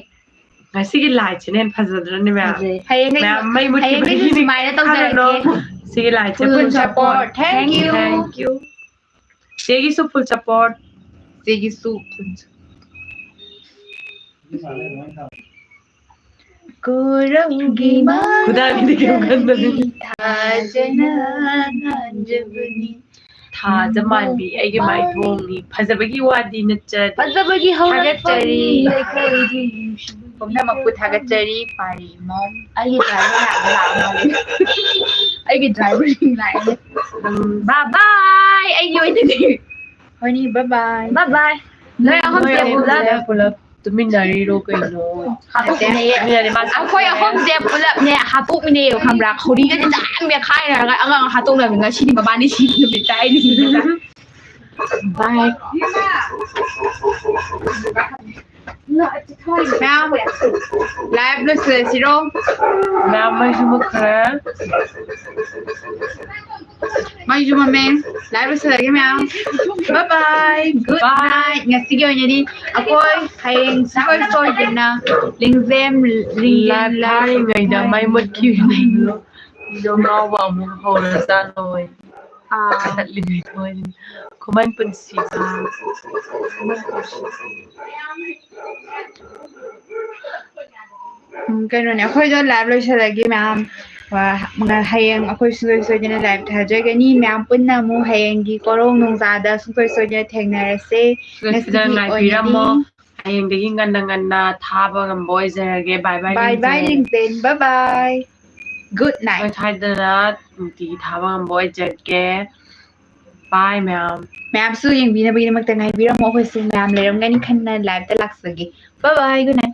ꯉꯁꯤꯒꯤ ꯂꯥꯏꯠꯁꯤꯅ ꯍꯦꯟꯅ ꯐꯖꯗ꯭ꯔꯅꯦ, ꯃꯌꯥꯝ? ꯐꯖꯩ꯫ ꯍꯌꯦꯡꯈꯩꯁꯨ, ꯃꯌꯥꯝ ꯃꯩ ꯃꯨꯠꯈꯤꯕꯒꯤꯅꯦ꯫ ꯍꯌꯦꯡꯈꯩꯁꯨ ꯁꯨꯃꯥꯏꯅ ꯇꯧꯖꯔꯛꯀꯦ꯫ ꯈꯜꯂꯨꯅꯨ꯫ ꯁꯤꯒꯤ ꯂꯥꯏꯠꯁꯦ full full support. Support. Thank you. Thank you. ꯆꯦꯒꯤꯁꯨ full support. ꯆꯦꯒꯤꯁꯨ full support. ꯀꯣꯔꯧꯒꯤ ꯈꯨꯗꯥꯡꯒꯤꯗꯤ ꯀꯩꯝ ꯈꯟꯗꯕꯤ꯫ ꯃꯉꯥꯜꯒꯤ ꯊꯥꯖꯅ ꯉꯥꯟꯖꯕꯅꯤ꯫ ꯊꯥꯖ ꯃꯥꯟꯕꯤ ꯑꯩꯒꯤ ꯃꯥꯏꯊꯣꯡꯅꯤ꯫ ꯐꯖꯕꯒꯤ ꯋꯥꯗꯤ ꯅꯠꯆꯗꯦ꯫ ꯐꯖꯕꯒꯤ ꯍꯧꯔꯛꯐꯝꯅꯤ ꯊꯥꯒꯠꯆꯔꯤ꯫ ꯂꯩꯀꯣꯜꯒꯤ ꯄꯨꯝꯅꯃꯛꯄꯨ ꯊꯥꯒꯠꯆꯔꯤ꯫ ꯄꯥꯔꯤ ꯃꯣꯝ꯫ ꯑꯩꯒꯤ driver ꯂꯥꯛꯑꯦ, ꯂꯥꯛꯑꯦ, ꯂꯥꯛꯑꯦ꯫ ꯑꯩꯒꯤ driver ꯂꯥꯛꯑꯦ꯫ ꯎꯝ, bye bye꯫ ꯑꯩꯒꯤ ꯑꯣꯏꯅꯗꯤ꯫ ꯍꯣꯏꯅꯤ, bye bye. Bye bye. ꯅꯣꯏ ꯑꯍꯨꯝꯁꯦ ꯅꯣꯏ ꯄꯨꯂꯞ ꯑꯍꯨꯝꯁꯦ ꯄꯨꯂꯞ ꯇꯨꯃꯤꯟꯅꯔꯤꯔꯣ ꯀꯩꯅꯣ? ꯍꯥꯠꯇꯣꯛꯃꯤꯟꯅꯩꯌꯦ꯫ ꯇꯨꯃꯤꯟꯅꯔꯤ, ꯃꯥꯁꯨ ꯑꯩꯈꯣꯏ ꯑꯍꯨꯝꯁꯦ ꯄꯨꯂꯞꯅꯦ ꯍꯥꯠꯇꯣꯛꯃꯤꯟꯅꯩꯌꯦꯕ, ꯈꯪꯕ꯭ꯔꯥ? ꯈꯧꯔꯤꯒꯁꯦ ꯆꯥꯛ ꯃꯦꯠꯈꯥꯏꯅꯔꯒ ꯑꯉꯥꯡ ꯍꯥꯠꯇꯣꯛꯅꯕꯅꯤ꯫ ꯉꯁꯤꯗꯤ ꯃꯕꯥꯅꯤ ꯁꯤꯕ ꯅꯨꯃꯤꯠ ꯇꯥꯏ꯫ Bye. ꯃꯌꯥꯝ, live ꯂꯣꯏꯁꯤꯜꯂꯁꯤꯔꯣ? ꯃꯌꯥꯝ, ꯃꯩꯁꯨ ꯃꯨꯠꯈ꯭ꯔꯦ꯫ ꯃꯩꯁꯨ ꯃꯝꯃꯦ꯫ Live ꯂꯣꯏꯁꯤꯜꯂꯒꯦ ꯃꯌꯥꯝ꯫ Bye bye. Good Bye. Night. ꯉꯁꯤꯒꯤ ꯑꯣꯏꯅꯗꯤ ꯑꯩꯈꯣꯏ ꯍꯌꯦꯡ ꯁꯨꯡꯁꯣꯏ ꯁꯣꯏꯗꯅ ꯂꯤꯡꯖꯦꯝ, ꯂꯤꯡꯖꯦꯝ Live ꯊꯥꯔꯤꯉꯩꯗ ꯃꯩ ꯃꯨꯠꯈꯤꯕꯅꯦ꯫ ꯏꯗꯣ ꯉꯥꯎꯕ ꯑꯃꯨꯛ ꯍꯧꯔꯖꯥꯠꯂꯣꯏ꯫ ꯑꯥ, ꯆꯠꯂꯤꯉꯩꯗ ꯑꯣꯏꯅ꯫ ꯈꯨꯃꯟ ꯄꯨꯟꯁꯤꯕ꯫ ꯎꯝ, ꯀꯩꯅꯣꯅꯦ, ꯑꯩꯈꯣꯏꯗꯣ live ꯂꯣꯏꯁꯤꯜꯂꯒꯦ ꯃꯌꯥꯝ꯫ ꯑ, ꯍꯌꯦꯡ ꯑꯩꯈꯣꯏ ꯁꯨꯡꯁꯣꯏ ꯁꯣꯏꯗꯅ live ꯊꯥꯖꯒꯅꯤ꯫ ꯃꯌꯥꯝ ꯄꯨꯟꯅ ꯑꯃꯨꯛ ꯍꯌꯦꯡꯒꯤ ꯀꯣꯔꯧ ꯅꯣꯡꯖꯥꯗ ꯁꯨꯡꯁꯣꯏ ꯁꯣꯏꯗꯅ ꯊꯦꯡꯅꯔꯁꯦ꯫ ꯁꯤꯗ ꯉꯁꯤꯒꯤ ꯉꯥꯏꯕꯤꯔꯝꯃꯣ꯫ ꯑꯣꯏꯅꯗꯤ ꯍꯌꯦꯡꯗꯒꯤ ꯉꯟꯅ ꯉꯟꯅ ꯊꯥꯕ ꯉꯝꯕ ꯑꯣꯏꯖꯔꯒꯦ꯫ Bye bye, bye bye, ꯂꯤꯡꯖꯦꯝ꯫ ꯂꯤꯡꯖꯦꯝ꯫ Bye bye. Good night. ꯍꯣꯏ, ꯊꯥꯏꯗꯅ ꯅꯨꯡꯇꯤꯒꯤ ꯊꯥꯕ ꯉꯝꯕ ꯑꯣꯏꯖꯔꯒꯦ꯫ Bye ꯃꯌꯥꯝ꯫ ꯃꯌꯥꯝꯁꯨ ꯌꯦꯡꯕꯤꯅꯕꯒꯤꯗꯃꯛꯇ ꯉꯥꯏꯕꯤꯔꯝꯃꯣ꯫ ꯑꯩꯈꯣꯏꯁꯨ ꯃꯌꯥꯝ ꯂꯩꯔꯝꯒꯅꯤ ꯈꯟꯅ live ꯇ ꯂꯥꯛꯆꯒꯦ꯫ Bye bye, good night.